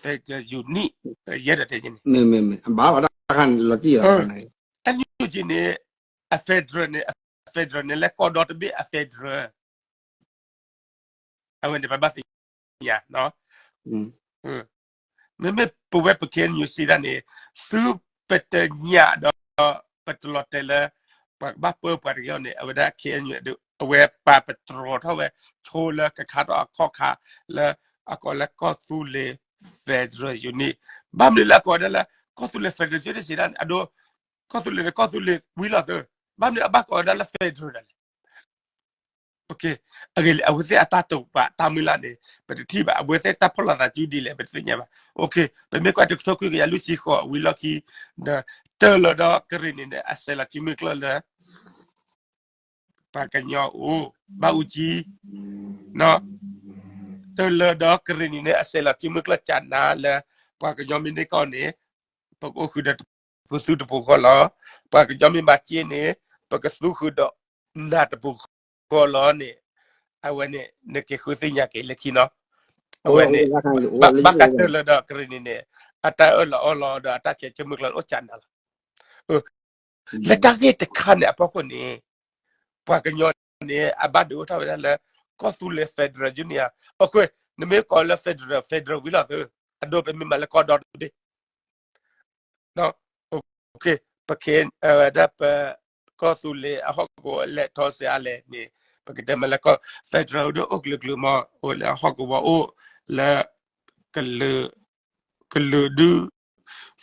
federal unit ယဲဒၣ်တဲန့ၣ် NUG န့ၣ် အ federal န့ၣ် အ federal န့ၣ် လၢကီၢ်ဒီတဘ့ၣ်အ federal အဝဲန့ၣ် ပဘၣ်သ့ၣ်ညါ မ့မ့ၢ်ပဝဲပ KNU စံးဒၣ်န့ၣ် သုပတညၣ်ဒီး ပတလီၤတဲာ်လၢ ပှၤကဘၣ်ပၢပှၤတဂ့ၤအဂီၢ်န့ၣ် အဝဲဒၣ် KNU အဝဲပာ်ပတြီၤထီၣ်ဝဲ ဆိလၢကခါထီၣ်အခီၣ်ခါလၢ အကိးလၢကီၢ်သူလ့ၤ federal unit ဘၣ်မနုၤလၢအကိးဝဲဒၣ်လၢ ကီၢ်သူလ့ၤ federal unit စံးဒၣ်န့ၣ် အဒိ ကီၢ်သူလ့ၤန့ၣ် ကီၢ်သူလ့ၤဝံၤလီၤသၢ ဘၣ်မနုၤအဘၣ်ကိးဝဲဒၣ်လၢ federal ဒၣ်လဲာ် အဂ့ၢ်လံ အဝဲသ့ၣ်အတၢ်တိာ်ပာ်တၢ်မုၢ်လၢ်န့ၣ် ပတထံၣ်ဘၣ် အဝဲသ့ၣ်တၢ်ဖီၣ်လိာ်သးစုဒ်လဲၣ် ပတသ့ၣ်ညါဘၣ်. ပမ့ၢ်ကွၢ်တကထိခွံကယၤလွံၢ်ဆံဃိးဝံၤလီၢ်ခံ ဒီး တၢၢ်လီၤဒီးကရ့ၣ်နံၤန့ၣ် အစဲးလီၤစုမုၢ်ကျၢၢ်လၢ ပှၤကညီအိၣ် ဘၣ်အူကၠံ တၢၢ်လီၤဒီးကရ့ၣ်နံၤန့ၣ် အစဲးလီၤစုမုၢ်ကျၢၢ်ကၠးနါလၢ ပှၤကညီမ့ၢ်န့ၢ်ကီၢ်န့ၣ် ပကအိၣ်ဃုာ်ဒီးတပူၤသူတပူၤဃီလီၤ. ပှၤကညီမ့ၢ်ဘၣ်စ့န့ၣ် ပကသူဃုာ်ဒီးနၤတပူၤဃီလီၤန့ၣ် အဝဲန့ၣ် နက့ၤဃုသ့ၣ်ညါက့ၤလၢခံနီၤ အဝဲန့ၣ် ဘၣ်ဃးတၢၢ်လီၤဒီးကရ့ၣ်နံၤန့ၣ် အတၢ်အၢၣ်လီၤအီလီၤဒီးအတၢ်ဆဲးစုမုၢ်ကျၢၢ်အိၣ်ကၠးနါလီၤ. လၢတၢ်ဂ့ၢ်တခါန့ၣ်အဖီခိၣ်န့ၣ် ပှၤကညီန့ၣ် အဘၣ်ဒုးအိၣ်ထီၣ်ဝဲဒၣ်လၢ ကီၢ်သူလ့ၤ federal unit အဃိ နမ့ၢ်ကိးလၢ federal federal ဝံၤလီၤသၢ အဒိပမ့ၢ်မၤလၢကီၢ်ဒီတဘ့ၣ် ပကဲဝဲဒၣ်ပ ကီၢ်သူလ့ၤအဟီၣ်ကဝီၤလဲၤထီၣ်စ့အါလဲၣ်န့ၣ် ပကတဲမ့ၢ်လၢကီၢ် federal ဒုးအိၣ်ကလုာ်ကလုာ်မး အိၣ်လၢအဟီၣ်ကဝီၤအိၣ်လၢ ကလုာ်ဒုး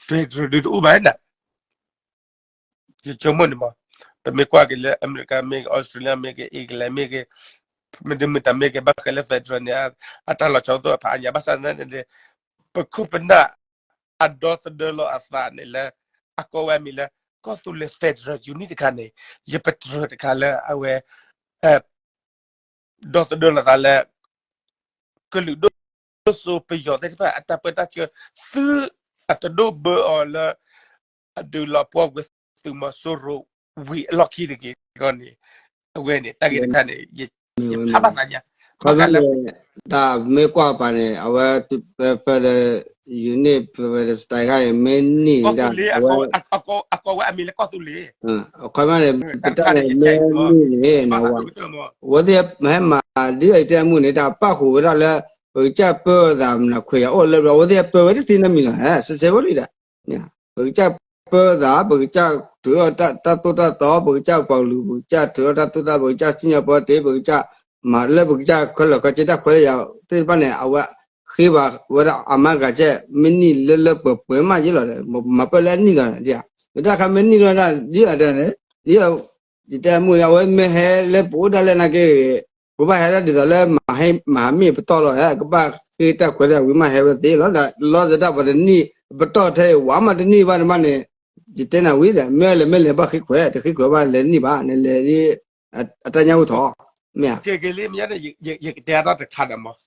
federal ဒုးတအိၣ်ဘၣ်နၤ ယဆိကမိၣ်န့ၣ်မး ပမ့ၢ်ကွၢ်က့ၤလၢအမဲရကၤမ့ၢ်ဂ့ၤ အီစထြ့လယါမ့ၢ်ဂ့ၤ England မ့ၢ်ဂ့ၤ မ့တမ့ၢ်တၢ်မ့ၢ်ဂ့ၤ ဘၣ်ဃးလၢ federal န့ၣ် အတၢ်လီၤဆီအိၣ်သ့ၣ်ဖးအါညါ ဘၣ်ဆၣ်သနာ်က့န့ၣ် ပခိၣ်ပနၢ် အဒီသဒၢလီၤအသးန့ၣ်လၢ အကိးဝဲအမံၤလၢ ကီၢ်သူလ့ၤ federal unit တခါန့ၣ် ယပတြၢၤတခါလၢအဝဲ ဒီသဒၢလီၤသးလၢ ကလုာ်ဒိၣ်စိပယီၤသ့ၣ်တဖၣ်အတၢ်ပၢတၢ်ဆှၢ သုအတဒိၣ်ဘၢအီၤလၢ အဒုးလီၤပှီၢ်ကွံာ်သုးမီၤစိရိၤဝံၤအလီၢ်ခံတဂ့ၤအဂီၢ်န့ၣ် အဝဲန့ၣ် တၢ်ဂ့ၢ်တခါန့ၣ် ယဖးဘၣ်သးညါ ခီပညီန့ၣ် တၢ်မ့ၢ်ကွၢ်ပာ်န့ၣ် အဝဲ federal unit federal style ခါန့ၣ် မ့ၢ်နံၣ်ဒၣ် အဝဲ အကိးဝဲအမံၤလၢကီၢ်သူလ့ၤ ခီပညီန့ၣ် ပတၢ်န့ၣ် မ့ၢ်နံၣ်န့ၣ် အဝဲသ့ၣ်ဟဲမၤဒ်အံၤတဲမုၢ်န့ၣ် တၢ်ပၣ်ဃုာ်ဝဲဒၣ်လၢ ပကစၢ်ပၢသးမနုၤခွဲးယာ်အိၣ်လၢ အဝဲသ့ၣ်ဟဲပၢဝဲတသ့နီတမံၤလီၤ စဲစဲဝဲဒၣ် ပကစၢ်ပၢသး ပကစၢ်ထုးထီၣ်တၢ်သိၣ်တၢ်သီ ပကစၢ်ပှၤကလုာ် ပကစၢ်ထုးထီၣ်တၢ်သိၣ်တၢ်သီ ပကစၢ်စံၣ်ညီၣ်ပီတ့ ပကစၢ်မၤလၢပကစၢ်ခဲလၢာ်ခဲဆ့တၢ်ခွဲးတၢ်ယာ်သ့ၣ်တဖၣ်န့ၣ် အဝဲဃ့ဘၣ်ဝဲဒၣ်အမၤဂၤကဲ မ့ၢ်နံၣ်လၢလၢပှဲၤပှဲၤမးယ့ၣ်လီၤ မၤပၢၢ်လၢအနံၣ်လီၤ ဒ်တၢ်ခါမ့ၢ်နံၣ်လီၤဒ်အတဲန့ၣ် ဒ်ယတဲမုၢ်န့ၣ် အဝဲမ့ၢ်ဟဲလၢပအိၣ်ဒၣ်လဲာ်နာ်က့ ပဘၣ်ဟဲဒၣ်ဒ်သိးလၢ မၤဟးမ့ၢ်ပတီၢ်လီၤ ကဘၣ် ဃ့တၢ်ခွဲးတၢ်ယာ်ဝံၤမးဟဲဝဲသ့လီၤ. ဒီးလီၤစဲတၢ်ပှၤတနံၣ် ပတီၢ်ထဲအံၤ ဝဲမးတနံၣ်ဘၣ်တဘၣ်န့ၣ် ယတဲနၤဝံၤဒီး မ့ၢ်လဲၤမ့ၢ်လဲၤဘၣ်ဃ့ခွဲး တဃ့ခွဲးဘၣ်လဲၤတနံၣ်ဘၣ် နလဲၤ အတၢ်ညၣ်အိၣ်ထီၣ် မ့ၢ်ဧါ. က့ၤလံ မ့ၢ်ယဲန့ၣ် ယကတဲအါထီၣ်တခါဒီးမး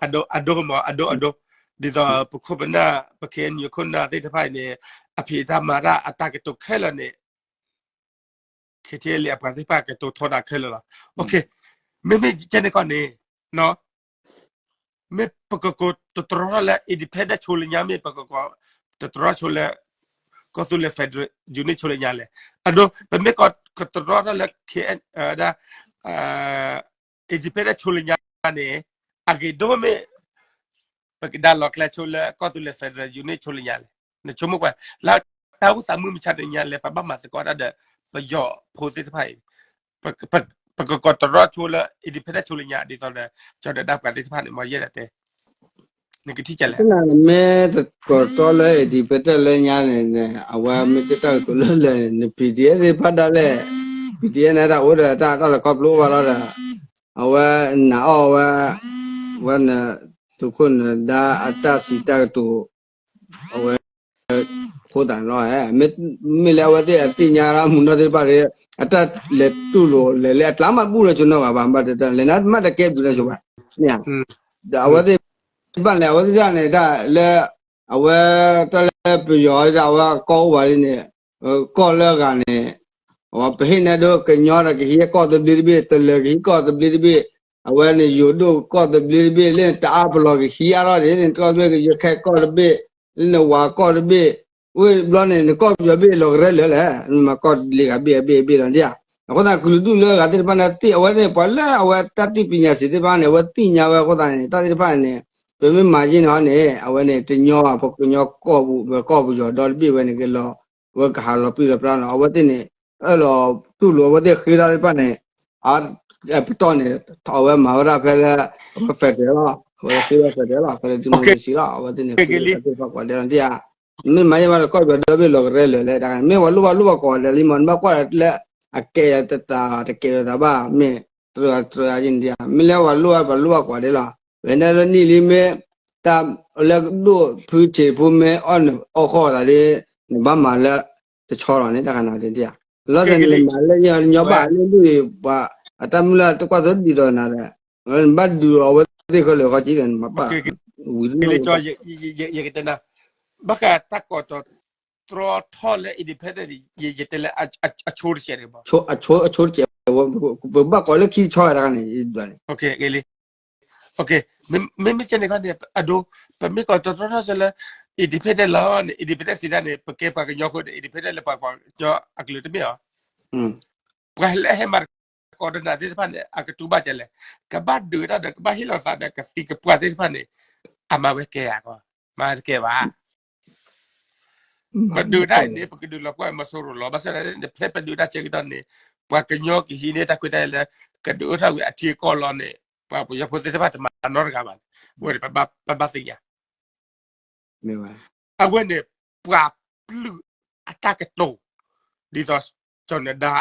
အဒိ အဒိမး အဒိ အဒိ ဒ်သိးပခိၣ်ပနၢ် ပ ခဲအံၤ ခိၣ်နၢ်သ့ၣ်တဖၣ်အံၤန့ၣ် အဖံးတၢ်မၤတၢ်အတၢ်ကတိၤခဲလၢာ်န့ၣ် ခ့ထံလံအပှၤသ့ၣ်တဖၣ်ကတိၤထီဒါခဲလၢာ်လီၤ. မ့မ့ၢ်ကဲန့ၣ်ခီန့ၣ် မ့ၢ်ပကကိးတတြီထီၣ်လၢ independent ဆိလၢညါ မ့ၢ်ပကကိးတတြီဆိလၢ ကီၢ်သူလ့ၤ federal unit ဆိလၢညါလဲၣ်. အဒိ ပမ့ၢ်ကကိးတတြီထီၣ်လၢ ဒၣ် independent ဆိလၢညါန့ၣ် အဂ့ၤဒိၣ်မ့ၢ် ပကဒါလီၤကျဲဆိလၢကီၢ်သူလ့ၤ federal unit ဆိလၢညါလဲၣ်. နဆိကမိၣ်ကွၢ် လၢတၢ်အိၣ်သးမုၢ်မဆါတနံၤညါလၢ ပဘၣ်မၤသကိးတၢ်ဒီး ပယီၤဖိသ့ၣ်တဖၣ်အံၤ ပကကိးတရီဆိလၢ independent ဆိလၢညါ ဒ်သိးဒီး ကၠီၤဒၢးဒၣ်ပှၤသ့ၣ်တဖၣ်န့ၣ် မ့ၢ်ယဲဒၣ်တဲ နကထံၣ်ကလဲၣ်. မ့ၢ်တကိးတရီလၢ independent လၢညါန့ၣ် အဝဲမ့ၢ်တၢ်ကတိၤလၢလဲၣ်န့ၣ် PDF သ့ၣ်တဖၣ်ဒၣ်လဲၣ် PDF န့ၣ်တၢ်အိၣ်ဒီးတၢ်လၢခီဖျိဘၣ်လီၤဒီး အဝဲနာ်အီၣ်ဝဲ ဝဲနသုးခိၣ်နၢၤဒါအတၢ်စံးတၢ်ကတိၤ အဝဲ အဃိသတးန့ၣ်လီၤ. မ့မ့ၢ်လၢအဝဲသ့ၣ်အသ့ၣ်ညါမုၢ်နီၢ်သ့ၣ်တဖၣ် အတၢ်လဲၤတူၢ်လိာ်လဲၤလၢအကျါမးဘူၣ်လၢဆိနီၢ်ဂၤဘၣ် ဘၣ်တဲတၢ်လဲၤနမ့ၢ်တကဲဘျုးလၢဆိဘၣ် မ့ၢ်ဧါ. ဒီးအဝဲသ့ၣ်ဘၣ်လဲၣ် အဝဲသ့ၣ်တၢ်န့ၣ် တၢ်လၢ အဝဲတၢ်လၢပယီၤဒၣ်အဝဲကီၢ်အိၣ်ဝဲဒ်န့ၣ် ကီၢ်လၢအဂၤန့ၣ် ပဟ့ၣ်နဲဒိးကညီဒီးကဟံးကီၢ်သဘျ့တဘ့ၣ် တလၢၤကဟံးကီၢ်သဘျ့တဘ့ၣ် အဝဲန့ၣ်ယိၤဒိၣ်ကီၢ်သဘျ့တဘ့ၣ် လၢနတအါပလီၢ်ကဟံးအါထီၣ်န့ၣ် နတကီၢ်သဘျ့ကယဲၢ်ခဲကီၢ်တဘ့ၣ် လၢနဝၤကီၢ်တဘ့ၣ် ဝ့ၢ်ဘျီန့ၣ် နကီၢ်ပယီၤဘ့ၣ်လီၤကရဲလၢာ်လဲၣ် နမၤကီၢ်လ့ၤဂၤဘ့ၣ်အဘ့ၣ်အဘ့ၣ်လီၤဒ်ဧါ. အဃိသတးကလုာ်ဒူၣ်လၢအဂၤသ့ၣ်တဖၣ်န့ၣ်သ့ၣ် အဝဲန့ၣ် ပှၤလၢအဝဲတၢ်သ့ၣ်ပညးစံးသ့ၣ်တဖၣ်န့ၣ် အဝဲသ့ၣ်ညါဝဲအဃိသတးန့ၣ် တၢ်သ့ၣ်တဖၣ်န့ၣ် ပမ့ၢ်မၤယ့ၢ်န့ၣ်ဟီန့ၣ် အဝဲန့ၣ် တညီဘၣ် ပကညီကီၢ်ပူၤ ပကီၢ်ပယီၤဒီတဘ့ၣ်ဝဲန့ၣ်က့ၤလီၤ အဝဲကဟးလီၤပြံလီၤပြါလီၤ အဝဲသ့ၣ်န့ၣ် အၢၣ်လီၤတူၢ်လိာ်အဝဲသ့ၣ်ဃ့တၢ်သ့ၣ်တဖၣ်န့ၣ် ပတီၢ်န့ၣ် အဝဲမၤဝဲဒၣ်ဖဲလၢ အဝဲ federal လီၤ အဝဲသ့ၣ်ဝဲ federal လီၤ federal democracy လီၤ အဝဲသ့ၣ်န့ၣ် ဃ့တၢ်သ့ၣ်တဖၣ်ကိးဂၤဒဲးလီၤဒ်ဧါ. မ့ၢ်မၤယ့ၢ်မးဒီးကီၢ်ပယီၤဒီဘ့ၣ်လီၤကရဲလၢာ်လဲၣ် တၢ်မ့ၢ်ဝဲလိၣ်ဘၣ်လိၣ်ဘၣ်ကိးဂၤဒဲးလံမး နဘၣ်ကွၢ်လၢအကဲတသးတကဲလိာ်သးဘၣ် မ့ၢ်တရၢတရၢယ့ၢ်န့ၣ်ဒ်ဧါ မ့ၢ်လၢဝဲလိၣ်ဘၣ်ပှၤလိၣ်ဘၣ်ကိးဂၤဒဲးလီၤ ဝဲန့ၣ်လၢနံၣ်လံမ့ၢ် တၢ်လၢဒိၣ်ဖုဆံးဖိမ့ၢ်အီၣ်နအီၣ်ဃီၣ်သးလံ နဘၣ်မၤလၢတဆီလီၤန့ၣ် တၢ်ခါန့ၣ်ဒ်ဧါ လီၤသန့ၣ်မၤလၢယညီဘၣ်လၢဒ်အံၤ ပှၤအတၢ်မုၢ်လၢ်တကွၢ်သိဒ်သိးနၤဒီး နဘၣ်ဒုးအီၤအဝဲသ့ၣ်ဃၢလၢာ်ဃီကံဒီး နမၤပာ်ဝံၤလၢ ယကတဲနၤ ဘၣ်ဃးတၢ်ကိးတီၤ တြီထီၣ်လၢ independent န့ၣ် ယတဲလၢအဆိတစဲးန့ၣ်မး အဆိတစဲး ပဘၣ်ကိးလၢခံတဆီတခါန့ၣ် ယဒွးန့ၣ် မ့မ့ၢ်ကဲန့ၣ်ခီန့ၣ် အဒိ ပမ့ၢ်ကိးတီၤတြီထီၣ်စဲးလၢ independent လီၤန့ၣ် independent စံးဒၣ်န့ၣ် ပကဲပှၤကညီဖိန့ၣ် independent လၢပှၤကညီအကလုာ်တမ့ၢ်အီၤ ပှၤလၢဟဲမၤသကိးတနၤသ့ၣ်တဖၣ်န့ၣ် အကတူၢ်ဘၣ်ကလဲၣ် ကဘၣ်ဒုးတၢ်ဒီးကဘၣ်ဟ့ၣ်လီၤသးဒီးကသံကပှၢ်သ့ၣ်တဖၣ်န့ၣ် အမၤဝဲကဲဧါကီး မၤတကဲဘၣ် ပဒုးတၢ်အံၤန့ၣ် ပကဒုးလီၤပှၢ်မီၤစိရိၤလီၤ ဘၣ်ဆၣ်န့ၣ် ဖဲပဒုးတၢ်ဆၢကတီၢ်န့ၣ် ပှၤကညီကဟံးန့ၢ်တၢ်ခွဲးတၢ်ယာ်လၢ ကဒုးအိၣ်ထီၣ်ဝံၤအထံအကီၢ်လီၤန့ၣ် ပှၤပယီၤဖိသ့ၣ်တဖၣ်တမၤနီတဂၤဘၣ်န့ၣ် အဝဲန့ၣ် ပဘၣ်သ့ၣ်ညါ အဝဲန့ၣ် ပှၤပျုၢ်အတၢ်ကတိၤ ဒ်သိး ကၠီၤနဒါ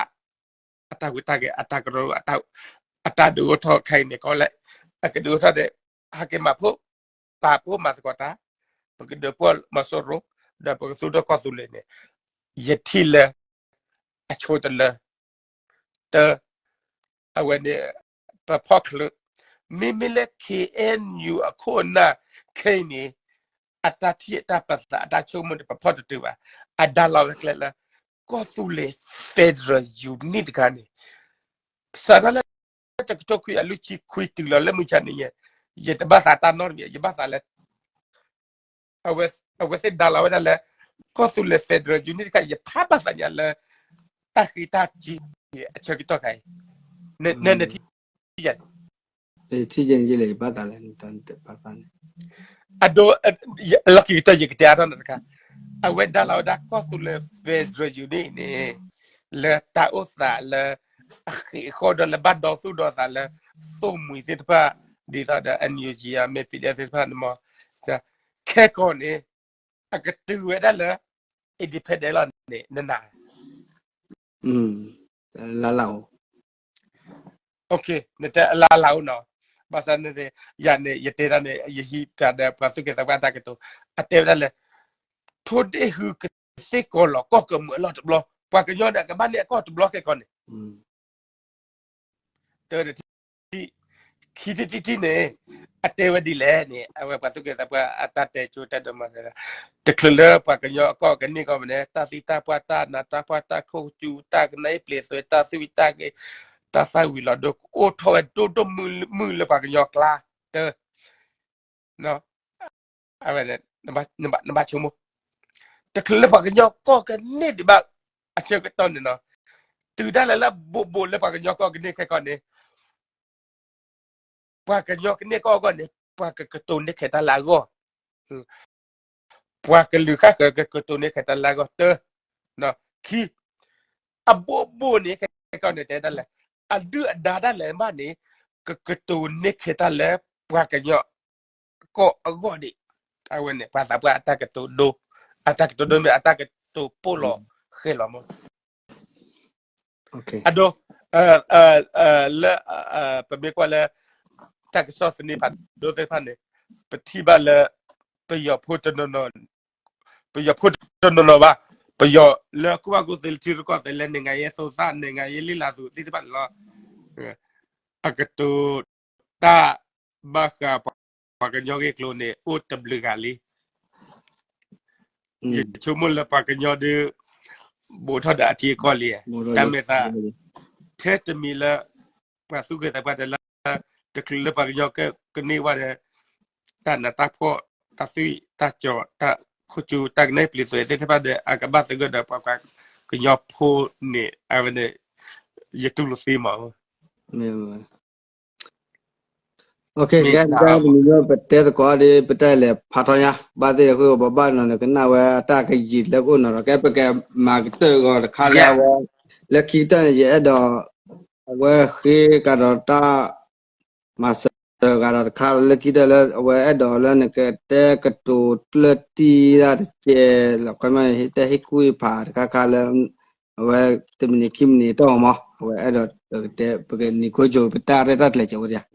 အတၢ်ဝံတၢ်ကဲ အတၢ်ကရၢ အတၢ်ဒုးအိၣ်ထီၣ်ခဲအံၤန့ၣ် ကီးလဲၣ် အကဒုးအိၣ်ထီၣ်ဒီး ဟဲက့ၤမၤဖိ ပာ်ဖှိၣ်မၤသကိးတၢ် ပကဒုးပှၢ်မီၤစိရိၤ ဒီးပကသူၣ်ထီၣ်ကီၢ်သူလ့ၤန့ၣ် ယထံၣ်လၢ အဆိတလၢ တၢ အဝဲန့ၣ် ပဖီၣ်ချၢ မ့မ့ၢ်လၢ K N U အခိၣ်အနၢ်ခဲအံၤန့ၣ် အတၢ်ထံၣ်အတၢ်ပသးအတၢ်ဆိကမိၣ်န့ၣ် ပဖီၣ်တတုၤဘၣ် အဒါလီၤဝဲကျဲလၢ ကီၢ်သူလ့ၤ federal unit တခါန့ၣ် စးထီၣ်လၢ တကထိခွံအလွံၢ်ဆံခွံတုၤလီၤလၢမုၢ်ဆါနံၤညါ ယတဘၣ်သးတၢ်နီတမံၤ ယဘၣ်သးလၢ အဝဲသ့ၣ်ဒါလီၤဝဲဒၣ်လၢ ကီၢ်သူလ့ၤ federal unit တခါ ယဖးဘၣ်သးညါလၢ တၢ်ဃ့တၢ်က့ၤအဆၢကတီၢ်ခါအံၤ နထံၣ်ယၤ ထံၣ်ယဲန့ၣ် ယလဲၤယဘၣ်သးလဲၣ် နတဘၣ်သးန့ၣ် အဒိ လီၢ်ခံကတၢၢ်ယကတဲအါထီၣ်နၤတခါ အဝဲဒါလီၤဝဲဒၣ်ကီၢ်သူလ့ၤ federal unit န့ၣ် လၢတၢ်အိၣ်သးလၢ အဃ့အဃီၣ်ဒီးလၢဘၣ်ဒီသူၣ်ဒီသးလၢ သိၣ်မှံၤသ့ၣ်တဖၣ် ဒ်သိးဒီး NUG အမ့ၢ် PDF သ့ၣ်တဖၣ်န့ၣ်မး ခဲကီးန့ၣ် အကတုၤဝဲဒၣ်လၢ independent လီၤန့ၣ် နနာ် လၢလၢအိၣ် နတဲအလၢလၢအိၣ်နီၤ ဘၣ်ဆၣ်န့ၣ် ယၤန့ၣ် ယတဲဒၣ်န့ၣ် ယဟံးပျးဒီးပှၤသူၣ်က့သးပှၢ်အတၢ်ကတိၤ အတဲဝဲဒၣ်လၢ ထိၣ်ဒ့ၣ်ဟုကသ့ၣ်ကီးလီၤ ကီၢ်ကမုာ်အလီၢ်တဘျီ ပှၤကညီန့ၣ် အကဘၣ်န့ၢ်အကီၢ်တဘျီခဲကီးန့ၣ် တ ခံထံၣ်တထံၣ်န့ၣ် အတဲဝဲဒ်လဲၣ်န့ၣ် အဝဲပှၤသူၣ်က့သးပှၢ်အတၢ်တဲကၠိတၢ်ဒိးမၤသး တချုးလၢပှၤကညီအကီၢ်ကန့ၢ်ကီၢ်မးန့ၣ် တၢ်သံတၢ်ပှၢ် တၢ်နးတၢ်ဖှီၣ် တၢ်ခိၣ်ကၠူ တၢ်ကနၣ်အ့ၣ်ပျ့ၤသွဲ တၢ်သွံၣ်တၢ်ဂ့ၢ် တၢ်သၣ်ဝံၤလီၤဒိ အိၣ်ထီၣ်ဝဲဒိၣ်ဒိၣ်မုၢ်မုၢ်လၢပှၤကညီအကျါ တ အဝဲ နဘၣ်ဆိကမိၣ် တချုးလၢပှၤကညီကီၢ်ကန့ၢ်ဒံးဘၣ် အဆၢကတီၢ်န့ၣ်နီၤ တုၤဒၣ်လဲာ်လၢဘိးဘိးလၢပှၤကညီကီၢ်ကန့ၢ်ခဲကီးန့ၣ် ပှၤကညီကန့ၢ်ကီၢ်အဂီၢ်န့ၣ် ပှၤကကတိၤန့ၢ်ခဲတၢ်လၢအဂီၢ် ပှၤကလုာ်ဃၣ်ဃၢၤကကတိၤန့ၢ်ခဲတၢ်လၢအဂီၢ် တ ခံ အဘိးဘိးန့ၣ် ခဲကီးန့ၣ်တဲဒၣ်လဲာ် အဒုၣ်အဒါဒၣ်လဲာ်မးန့ၣ် ကကတိၤန့ၢ်ခဲတၢ်လၢပှၤကညီကီၢ်အဂီၢ်ဒံး အဝဲန့ၣ် ပှၤသးပှၢ်အတၢ်ကတိၤဒိ အတၢ်ကတိၤဒိမ့ၢ်အတၢ်ကတိၤပိၢ်လီၤဃဲၤလီၤမး အဒိ လၢ ပမ့ၢ်ကွၢ်လၢ တၢ်ကစီၣ်သန့ဖးဒိၣ်သ့ၣ်တဖၣ်န့ၣ် ပထံၣ်ဘၣ်လၢ ပယီၤဖိတနီၤနီၤ ပယီၤဖိတနီၤနီၤဘၣ် ပယီၤလၢကူၣ်ဘၣ်ကူၣ်သ့လၢထံရူၢ်ကီၢ်သဲးလၢ နိုင်ငံရေးအကျိုး နိုင်ငံရေးလေ့လာသူသ့ၣ်တဖၣ်န့ၣ်လီၤ အကတိၤတၢ်ဘၣ်ဃးပှၤကညီဂ့ၢ်ကျိၤန့ၣ် အိၣ်တဘျုးဂၤလံ ယဆိကမိၣ်လၢပှၤကညီဒုး ဘူးထီၣ်ဒီးအထံအကီၢ်လံ တၢ်မဲာ်သး ထဲတမံၤလၢ ပှၤသူၣ်က့သးပှၢ်တဲလၢ တချုးလၢပှၤကညီကန့ၢ်ဝဲဒီး တၢ်နးတၢ်ဖှီၣ် တၢ်သွံၣ်တၢ်ကၠီၤ တၢ်ခိၣ်ကၠူ တၢ်ကနၣ်ပျံၤသွဲသ့ၣ်တဖၣ်ဒီး အကဘၣ်သဂၢၢ်ဒီးပှၤကညီဖိန့ၣ် အဝဲန့ၣ် ယတူၢ်လိာ်သ့မး ကဲ တမံၤ ပတဲသကိးဒီး ပတၢ်လဲၤဖးထီညါ ဘၣ်သ့ၣ်အဃိ ပဘၣ်နီၤန့ၣ် ကနၣ်ဝဲအတၢ်ကယံာ်လၢကအိၣ်နီၤဒီး ကဲ ပကမၤကတၢၢ်ဂီၤတခါလၢအဝဲ လၢခံကတၢၢ်န့ၣ် ယအဲၣ်ဒိး အဝဲဃ့ကဒီးတၢ် မၤစၢၤဂၤဒီးတခါ လၢခံကတၢၢ်လၢအဝဲအဲၣ်ဒိးလၢနကတဲကတိၤကျၢၢ်တံၢ်ဒၣ်တကဲးလီၤ ခီမ့ၢ်တၢ်ဟ့ၣ်ကူၣ်ဟ့ၣ်ဖးတခါခါလၢ အဝဲတမံးနံးခံမံးနံးတီၢ်မး အဝဲအဲၣ်ဒိးကတဲ ပကနံၤကိကၠိ ပတၢ်ရဲၣ်တၢ်ကျဲၤကဲးဝဲဒၣ်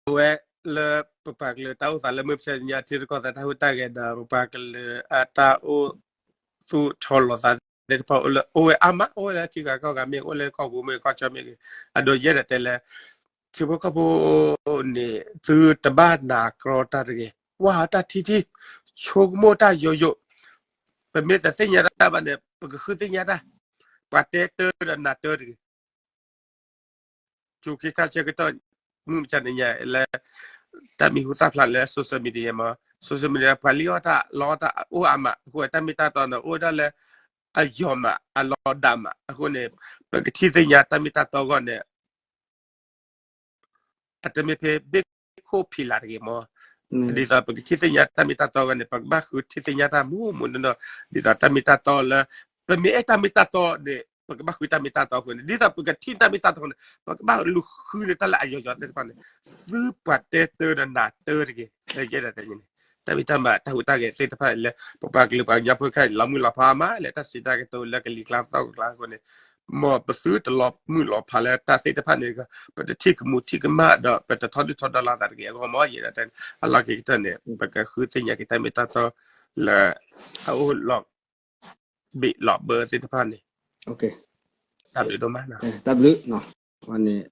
အဝဲလၢပပှၤကလုာ်တၢ်အိၣ်သးလၢမုၢ်မဆါတနံၤညါ ထံရူၢ်ကီၢ်သဲးတၢ်ဟူးတၢ်ဂဲၤဒီး ပပှၤကလုာ်အတၢ်အိၣ်သူၣ်ထီၣ်လိာ်သးသ့ၣ်တဖၣ်အိၣ်လၢ အိၣ်ဝဲအါမး အိၣ်ဝဲလၢထံဂၤကီၢ်ဂၤမ့ၢ်ဂ့ၤ အိၣ်လၢကီၢ်ပူၤမ့ၢ်ဂ့ၤ ကီၢ်ဆၢမ့ၢ်ဂ့ၤ အဒိ ယအဲၣ်ဒိးတဲလၢ ထံဖိကီၢ်ဖိန့ၣ် သုတဘၣ်နာ်ကြီတၢ်တဂ့ၤ ကွၢ်တၢ်ထံထံ ဆိကမိၣ်တၢ်ယိာ်ယိာ် ပမ့ၢ်တသ့ၣ်ညါတၢ်ဘၣ်န့ၣ် ပကဃုသ့ၣ်ညါတၢ် ပှၤတဲတၢ်ဒီးနာ်တၢ်တဂ့ၤ ကၠိခံခါဆၢကတီၢ် မုၢ်မဆါတနံၤညါလၢ တၢ်မံၤဟူသၣ်ဖျါလၢ social media မး social media ပှၤလံၣ်အီၣ်တၢ်လီတၢ်အိၣ်အါမး အဃိတၢ်မ့ၢ်တၢ်တီန့ၣ် အိၣ်ဝဲဒၣ်လၢ အယိာ်မး အလီၤဒးမး အဃိန့ၣ် ပကထံၣ်သ့ၣ်ညါတၢ်မ့ၢ်တၢ်တီအဂီၢ်န့ၣ် အတမ့ၢ်ဖဲဘ့ၣ်ခိၣ်ဖံးလၤတဂ့ၤမး ဒ်သိးပကထံၣ်သ့ၣ်ညါတၢ်မ့ၢ်တၢ်တီအဂီၢ်န့ၣ် ပကဘၣ်ဃုထံၣ်သ့ၣ်ညါတၢ်မူမူနီၢ်နီၢ် ဒ်သိးတၢ်မ့ၢ်တၢ်တီလၢ ပမ့ၢ်အဲၣ်တၢ်မ့ၢ်တၢ်တီန့ၣ် ပကဘၣ်ဃုတၢ်မ့ၢ်တၢ်တီအဃိန့ၣ် ဒ်သိးပကထံၣ်တၢ်မ့ၢ်တၢ်တီအဃိန့ၣ် ပကဘၣ်လူၤဃုန့ၢ်တၢ်လၢအယိာ်ယိာ်သ့ၣ်တဖၣ်န့ၣ် သုပှၤတဲတၢ်ဒီးနာ်တၢ်တဂ့ၤ လၢယအဲၣ်ဒိးတဲန့ၣ် တၢ်မ့ၢ်တၢ်မၤတၢ်ဟူးတၢ်ဂဲၤသ့ၣ်တဖၣ်လၢ ပပှၤကလုာ်ပှၤကညီဖိခဲအံၤ လီၤမုၢ်လီၤဖးမး လၢတၢ်စံးတၢ်ကတိၤလၢကလံၤကျါသီၣ်ကျါအဃိန့ၣ် မ်ပသုတလီၤမုၢ်လီၤဖးလၢတၢ်သ့ၣ်တဖၣ်န့ၣ် ပတထံၣ်ကမူးထံၣ်ကမၣ်ဒီး ပတထီဒုၣ်ထီဒါလိာ်သးတဂ့ၤအဂီၢ်မး ယအဲၣ်ဒိးတဲန့ၣ် အလီၢ်ခံကတၢၢ်န့ၣ် ပကဃုသ့ၣ်ညါက့ၤတၢ်မ့ၢ်တၢ်တီလၢ အအိၣ်လီၤဘ့ၣ်လီၤဘၢသ့ၣ်တဖၣ်န့ၣ် တၢ်ဘျုးဒိၣ်မး တၢ်ဘျုး ဝဲန့ၣ်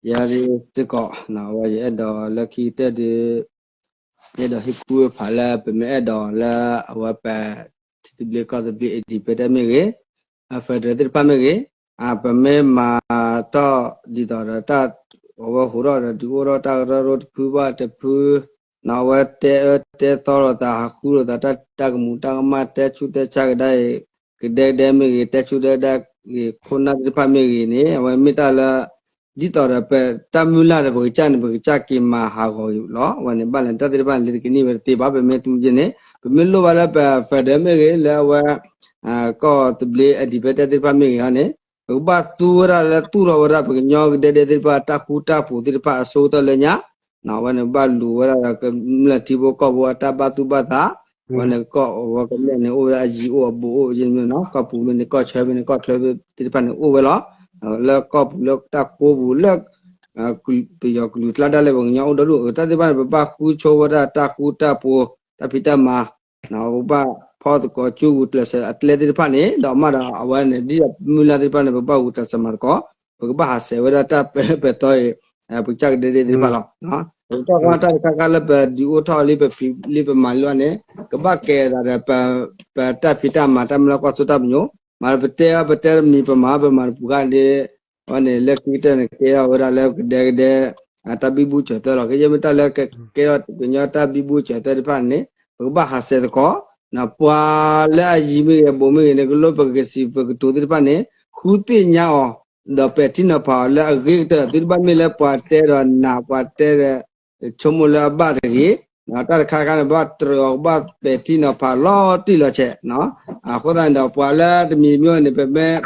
ယၤဒ်စ့ၢ်ကီး ဝဲယအဲၣ်ဒိးလၢခံကတၢၢ်ဒီး ယအဲၣ်ဒိးဟ့ၣ်ကူၣ်ဟ့ၣ်ဖးလၢ ပမ့ၢ်အဲၣ်ဒိးလၢအဝဲပ ထံသဘျ့ကီၢ်သဘျ့ independent မ့ၢ်ဂ့ၤ federal သ့ၣ်တဖၣ်မ့ၢ်ဂ့ၤ ပမ့ၢ်မၤထီၣ်ဒ်သိးဒီးတၢ် အဝဲဟူးထီၣ်ဒီးဒုးအိၣ်ထီၣ်တၢ်ကရၢကရိတဖုဘၣ်တဖု အဝဲတဲအၢတဲသီလိာ်သးဟးဃုလိာ်သးတၢ် တၢ်ကမူးတၢ်ကမၣ် တဲဆူးတဲဆါကဒါအံၤ ကဒဲကဒဲမ့ၢ်ဂ့ၤ တဲဆူးတဲဒဲဂ့ၤ ခိၣ်နၢ်သ့ၣ်တဖၣ်မ့ၢ်ဂ့ၤန့ၣ် အဝဲမ့ၢ်တၢ်လၢ ဒ်သိးဒီးပတၢ်မုၢ်လၢ်ဒီး ပကစၢ်န့ၣ် ပကစၢ်က့ၤမၤဟးဂီၤလီၤ. အဝဲန့ၣ် ဘၣ်လဲၤတၢ်သ့ၣ်တဖၣ်န့ၣ် လၢတကနံၣ်ဝဲတသ့ဘၣ် ပမ့ၢ်သူက့န့ၣ် ပမ့ၢ်လိၣ်ဘၣ်လၢပ federal မ့ၢ်ဂ့ၤ လၢအဝဲ ကီၢ်သဘျ့ independent သ့ၣ်တဖၣ်မ့ၢ်ဂ့ၤန့ၣ် ပကဘၣ်သူဝဲဒၣ်လၢသူၣ်ထီၣ်ဝဲဒၣ် ပကညီကဒဲဒဲသ့ၣ်တဖၣ် တၢ်ဃူတၢ်ဖိးသ့ၣ်တဖၣ်အဆိကတၢၢ်လၢညါ အဝဲန့ၣ် ဘၣ်လူၤဝဲဒၣ်ဒီး ကမျၢၢ်ထံဖိကီၢ်ဖိအတၢ်ဘၣ်သူၣ်ဘၣ်သး အဝဲန့ၣ်ကီၢ်အဝဲကမျၢၢ်န့ၣ် အိၣ်ဝဲဒၣ်အယံၤအိၣ်အဘူးအိၣ် ကီၢ်ပူၤမ့ၢ်န့ၣ် ကီၢ်ချၢမ့ၢ်န့ၣ် ကီၢ်ချၢသ့ၣ်တဖၣ်န့ၣ် အိၣ်ဝဲလီၤ. လၢကီၢ်ပူၤလၢတၢ်ကိးပူၤလၢ ပယီၤကလုာ်ကျါဒၣ်လဲာ် ပှၤကညီအိၣ်ဒီဒူၣ် တၢ်သ့ၣ်တဖၣ်န့ၣ် ပဘၣ်ဃုဆိဝဲဒၣ်တၢ်ဃူတၢ်ဖိး တၢ်ဖံးတၢ်မၤ ပကဘၣ်ဖီၣ်သကိးကၠိဂုာ်ကျဲးစၢးအကျဲသ့ၣ်တဖၣ်န့ၣ် ဒီးမ့ၢ်ဒီးအဝဲန့ၣ် ဒ်မုၢ်လၢ်သ့ၣ်တဖၣ်န့ၣ် ပဘၣ်ဂုာ်ကျဲးစၢးမၤသကိး ပကဘၣ်ဟးဆှဲးဝဲဒၣ်တၢ်ပသီအံၤ ပကစၢ်ကဒဲဒဲသ့ၣ်တဖၣ်လီၤ. ပကတီၢ်ကီတၢ်တခါခါလၢပဒုးအိၣ်ထီၣ်လံ ပဖံးလံ ပမၤလံဘၣ်န့ၣ် ကဘၣ်ကဲသးဒီး ပတၢ်ဖံးတၢ်မၤ တၢ်မုၢ်လၢ်ကွၢ်စိတၢ်ပညိၣ် မ့ၢ်ပတဲအီၤ ပတဲတမံၤ ပမၤပမၤတပူၤဃာ်ဒီး အဝဲန့ၣ် လၢခံကတၢၢ်န့ၣ် ကဲထီၣ်ဝဲဒၣ်လၢကဒဲကဒဲ တၢ်ဘံဘူစၢၤသၢလီၤ. ကယဲၢ်မ့ၢ်တၢ်လၢကကဲထီၣ်ကညီတၢ်ဘံဘူစၢၤသၢတဖၣ်န့ၣ် ပကဘၣ်ဟးဆှဲးသကိး ပှၤလၢအယံၤမ့ၢ်ဂ့ၤ အဘူးမ့ၢ်ဂ့ၤန့ၣ် ကလိပကစံးပကတိၤသ့ၣ်တဖၣ်န့ၣ် ဃုသ့ၣ်ညါအီၤ ဒီးပဲာ်ထံနီၤဖးအီၤလၢအဂ့ၤကတၢၢ် သုတဘၣ်မ့ၢ်လၢပှၤတဲဒီးနာ် ပှၤတဲဒီး ဆိကမိၣ်လၢအဘၣ်တဂ့ၤ တၢ်တခါခါန့ၣ် ဘၣ်တြၢၤအီၤ ကဘၣ်ပဲာ်ထံနီၤဖးလီၤတံၢ်လီၤဆဲး အဃိသတးန့ၣ်ဒီး ပှၤလၢတမံၤမ့ၢ်န့ၣ် ပမ့ၢ်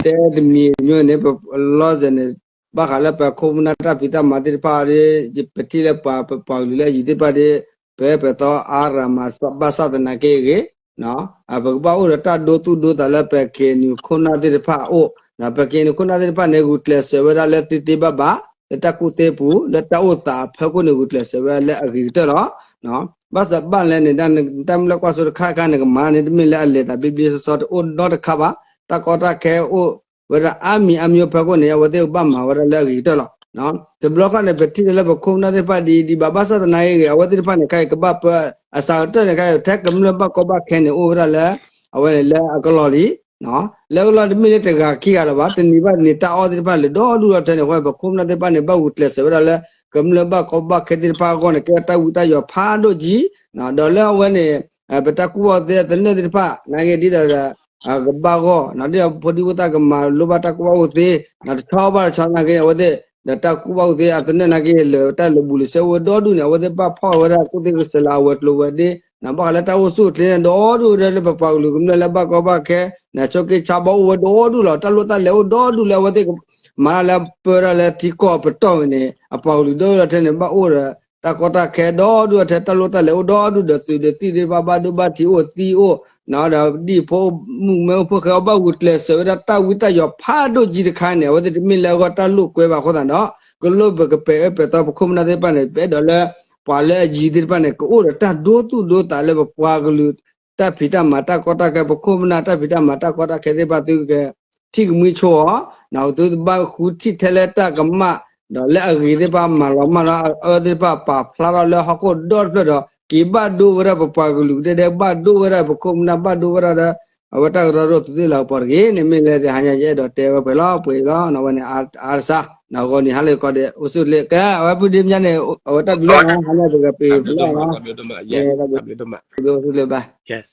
တဲတမံၤမ့ၢ်န့ၣ် ပလီၢ်စဲၤန့ၣ် ဘၣ်ဃးလၢပခိၣ်ပနၢ်တၢ်ဖံးတၢ်မၤသ့ၣ်တဖၣ်ဒီး ပထံၣ်လၢပှၤ ပပှၤကလုာ်လၢအယံၤသ့ၣ်တဖၣ်ဒီး ပပသီအါရၤမး ဘၣ်ဆၣ်သနာ်က့အဂ့ၢ် ပကဘၣ်အိၣ်ဒီးတၢ်ဒိသူၣ်ဒိသးလၢပ KNU ခိၣ်နၢ်သ့ၣ်တဖၣ်အအိၣ် ပ KNU ခိၣ်နၢ်သ့ၣ်တဖၣ်န့ၣ် ဂုာ်ကျဲးစၢးဝဲဒၣ်လၢသ့သ့ဘၣ်ဘၣ် လၢတၢ်ကူၣ်သ့ပူၤ လၢတၢ်အိၣ်သးအဖီခိၣ်န့ၣ် ဂုာ်ကျဲးစၢးဝဲလၢအဂ့ၤကတၢၢ်လီၤ. ဘၣ်ဆၣ်ဘၣ်လဲၣ်န့ၣ် တၢ်မုၢ်လၢ်ကွၢ်စိတခါခါန့ၣ် ကမၤန့ၣ် တမ့ၢ်လၢအလဲၤသးဘျ့ဘျ့ဆှီဆှီတအိၣ်နီတခါဘၣ်. တၢ်ကီတၢ်ခဲအိၣ်ဝဲဒၣ်အါမံၤအါမံၤအိၣ်ဖီခိၣ်န့ၣ် အဝဲသ့ၣ်ကဘၣ်မၤဝဲဒၣ်လၢအဂ့ၤကတၢၢ်လီၤ. တဘျီခီန့ၣ် ပထံၣ်လၢပခိၣ်ပနၢ်သ့ၣ်တဖၣ်ဒ်အံၤဒံးဘၣ် ဘၣ်ဆၣ်သနာ်က့အဂ့ၢ် အဝဲသ့ၣ်တဖၣ်န့ၣ် ခဲအံၤကဘၣ်ပၢ အစှၤကတၢၢ်န့ၣ် ခဲအံၤထဲကမျၢၢ်ဘၣ်ကီဘၣ်ခဲန့ၣ် အိၣ်ဝဲဒၣ်လၢ အဝဲန့ၣ်လၢအကလီၢ်လံ လၢအကလီၢ်တမ့ၢ်လၢတဂၤခံဂၤလၢၤဘၣ် တနံၤဘၣ်တနံၤတၢ်အီၣ်သ့ၣ်တဖၣ်န့ၣ် လဲၤဒီဒူၣ်လီၤထဲန့ၣ် အဃိပခိၣ်ပနၢ်သ့ၣ်တဖၣ်န့ၣ် ဘၣ်ဂုာ်ကျဲးစၢးဝဲဒၣ်လၢ ကမျၢၢ်ဘၣ်ကီဘၣ်ခဲသ့ၣ်တဖၣ်အဂီၢ်န့ၣ် ကဲတၢ်ဝံတၢ်ယိးဖးဒိၣ်ကံ ဒီးလၢအဝဲန့ၣ် ပတၢ်ကူၣ်ဘၣ်ကူၣ်သ့အသနၢၣ်သ့ၣ်တဖၣ် နာ်က့ဒ်သိးဒီး ကဘၣ်ဂီၢ် ဒ်သိးဖိဒံဖိသၣ်ကမၤလိဘၣ်တၢ်ကူၣ်ဘၣ်ကူၣ်သ့ တဆီဘၣ်တဆီနာ်က့ အဝဲသ့ၣ် ဒီးတၢ်ကူၣ်ဘၣ်ကူၣ်သ့အသနၢၣ်နာ်က့ လၢတၢ်လၢာ်ဘူၣ်လၢာ်စ့အိၣ်ဝဲဒီဒူၣ်န့ၣ် အဝဲသ့ၣ်ဘၣ်ဖီၣ်ဝဲဒၣ်ကူၣ်သ့ကစၢၤလၢအဝဲၤကျိၤဝဲၤဒ့ ဘၣ်ဃးလၢတၢ်အိၣ်ဆူၣ်အိၣ်ချ့န့ၣ် ဒီဒူၣ်ဝဲဒၣ်လၢပပှၤကလုာ်ကမျၢၢ်လၢဘၣ်ကီဘၣ်ခဲ နဆိးက့ဆါဘီအိၣ်ဝဲဒီဒူၣ်လီၤ. တၢ်လိၣ်တၢ်လဲၤအိၣ်ဒီဒူၣ်လၢအဝဲသ့ၣ်ကမၤတၢ်လၢပၢတၢ်လၢထံကီၢ်ပတီၢ်ဝဲန့ၣ် အပှၤကလုာ်ဒီဒူၣ်လီၤထဲန့ၣ် ဘၣ်အိၣ်ဒီး တၢ်ကီတၢ်ခဲဒီဒူၣ်လီၤထဲ တၢ်လိၣ်တၢ်လဲၤအိၣ်ဒီဒူၣ်ဒီးသုးဒီးသံၣ်သ့ၣ်တဖၣ် ဘၣ်ဒိဘၣ်ထံးအိၣ်သံအိၣ် ဒီးဒံၣ်ဖိမုၣ်ကမဲအိၣ်ဖှိၣ်ဃဲအီၤ ဘၣ်ဂုာ်ကျဲးစၢးဝဲဒၣ်တၢ်ဝံတၢ်ယိးဖးဒိၣ်ကံတခါန့ၣ် အဝဲသ့ၣ်တမ့ၢ်လၢအဂီၢ်တၢ်လိာ်ကွဲဘၣ်အဃိသတးဒီး ကလိပကပဲာ်အၢပဲာ်သီပခိၣ်ပနၢ်သ့ၣ်တဖၣ်န့ၣ် ပအဲၣ်ဒိးလၢ ပှၤလၢအယံၤသ့ၣ်တဖၣ်န့ၣ် ကအိၣ်ဒီးတၢ်ဒိသူၣ်ဒိသးလၢပပှၤကလုာ် တၢ်ဖံးတၢ်မၤတၢ်ကီတၢ်ခဲ ပခိၣ်ပနၢ်တၢ်ဖံးတၢ်မၤတၢ်ကီတၢ်ခဲသ့ၣ်တဖၣ်သုက ထံၣ်ကမှံဆိအီၤ နသုတဘၣ်ဃုထံၣ်ထဲလၢတၢ်ကမၣ် ဒီးလၢအဂ့ၤသ့ၣ်တဖၣ်မၤလီၤမၢ်လီၤ အအၢသ့ၣ်တဖၣ်ပာ်ဖျါထီၣ်လၢဟီၣ်ခိၣ်ဒီတဖျၢၣ်ဒီး က့ၤဘၣ်ဒိဝဲဒၣ်ပပှၤကလုာ်ကဒဲဒဲ ဘၣ်ဒိဝဲဒၣ်ပခိၣ်ပနၢ် ဘၣ်ဒိဝဲဒၣ်ဒီး အဝဲတၢ်ကရၢကရိသုးသ့ၣ်လီၤကပီၤတဂ့ၤန့ၣ် မ့ၢ်လၢတဟါညါယအဲၣ်ဒိးတဲဝဲပှဲၤလီၤပှဲၤလီၤ နဝဲန့ၣ် အါတစှၤ နဂီၢ်နံၤဟါလၢကီးဒီး အိၣ်ဆူၣ်ချ့ ကဲ အဝဲပုၢ်ဒ့မညါန့ၣ် အဝဲတၢ်ဘျုးလီၤ ဟါလၢပကပ့ၤဖျါလီၤ တၢ်ဘျုးအိၣ်ဆူၣ်ချ့ဘၣ် yes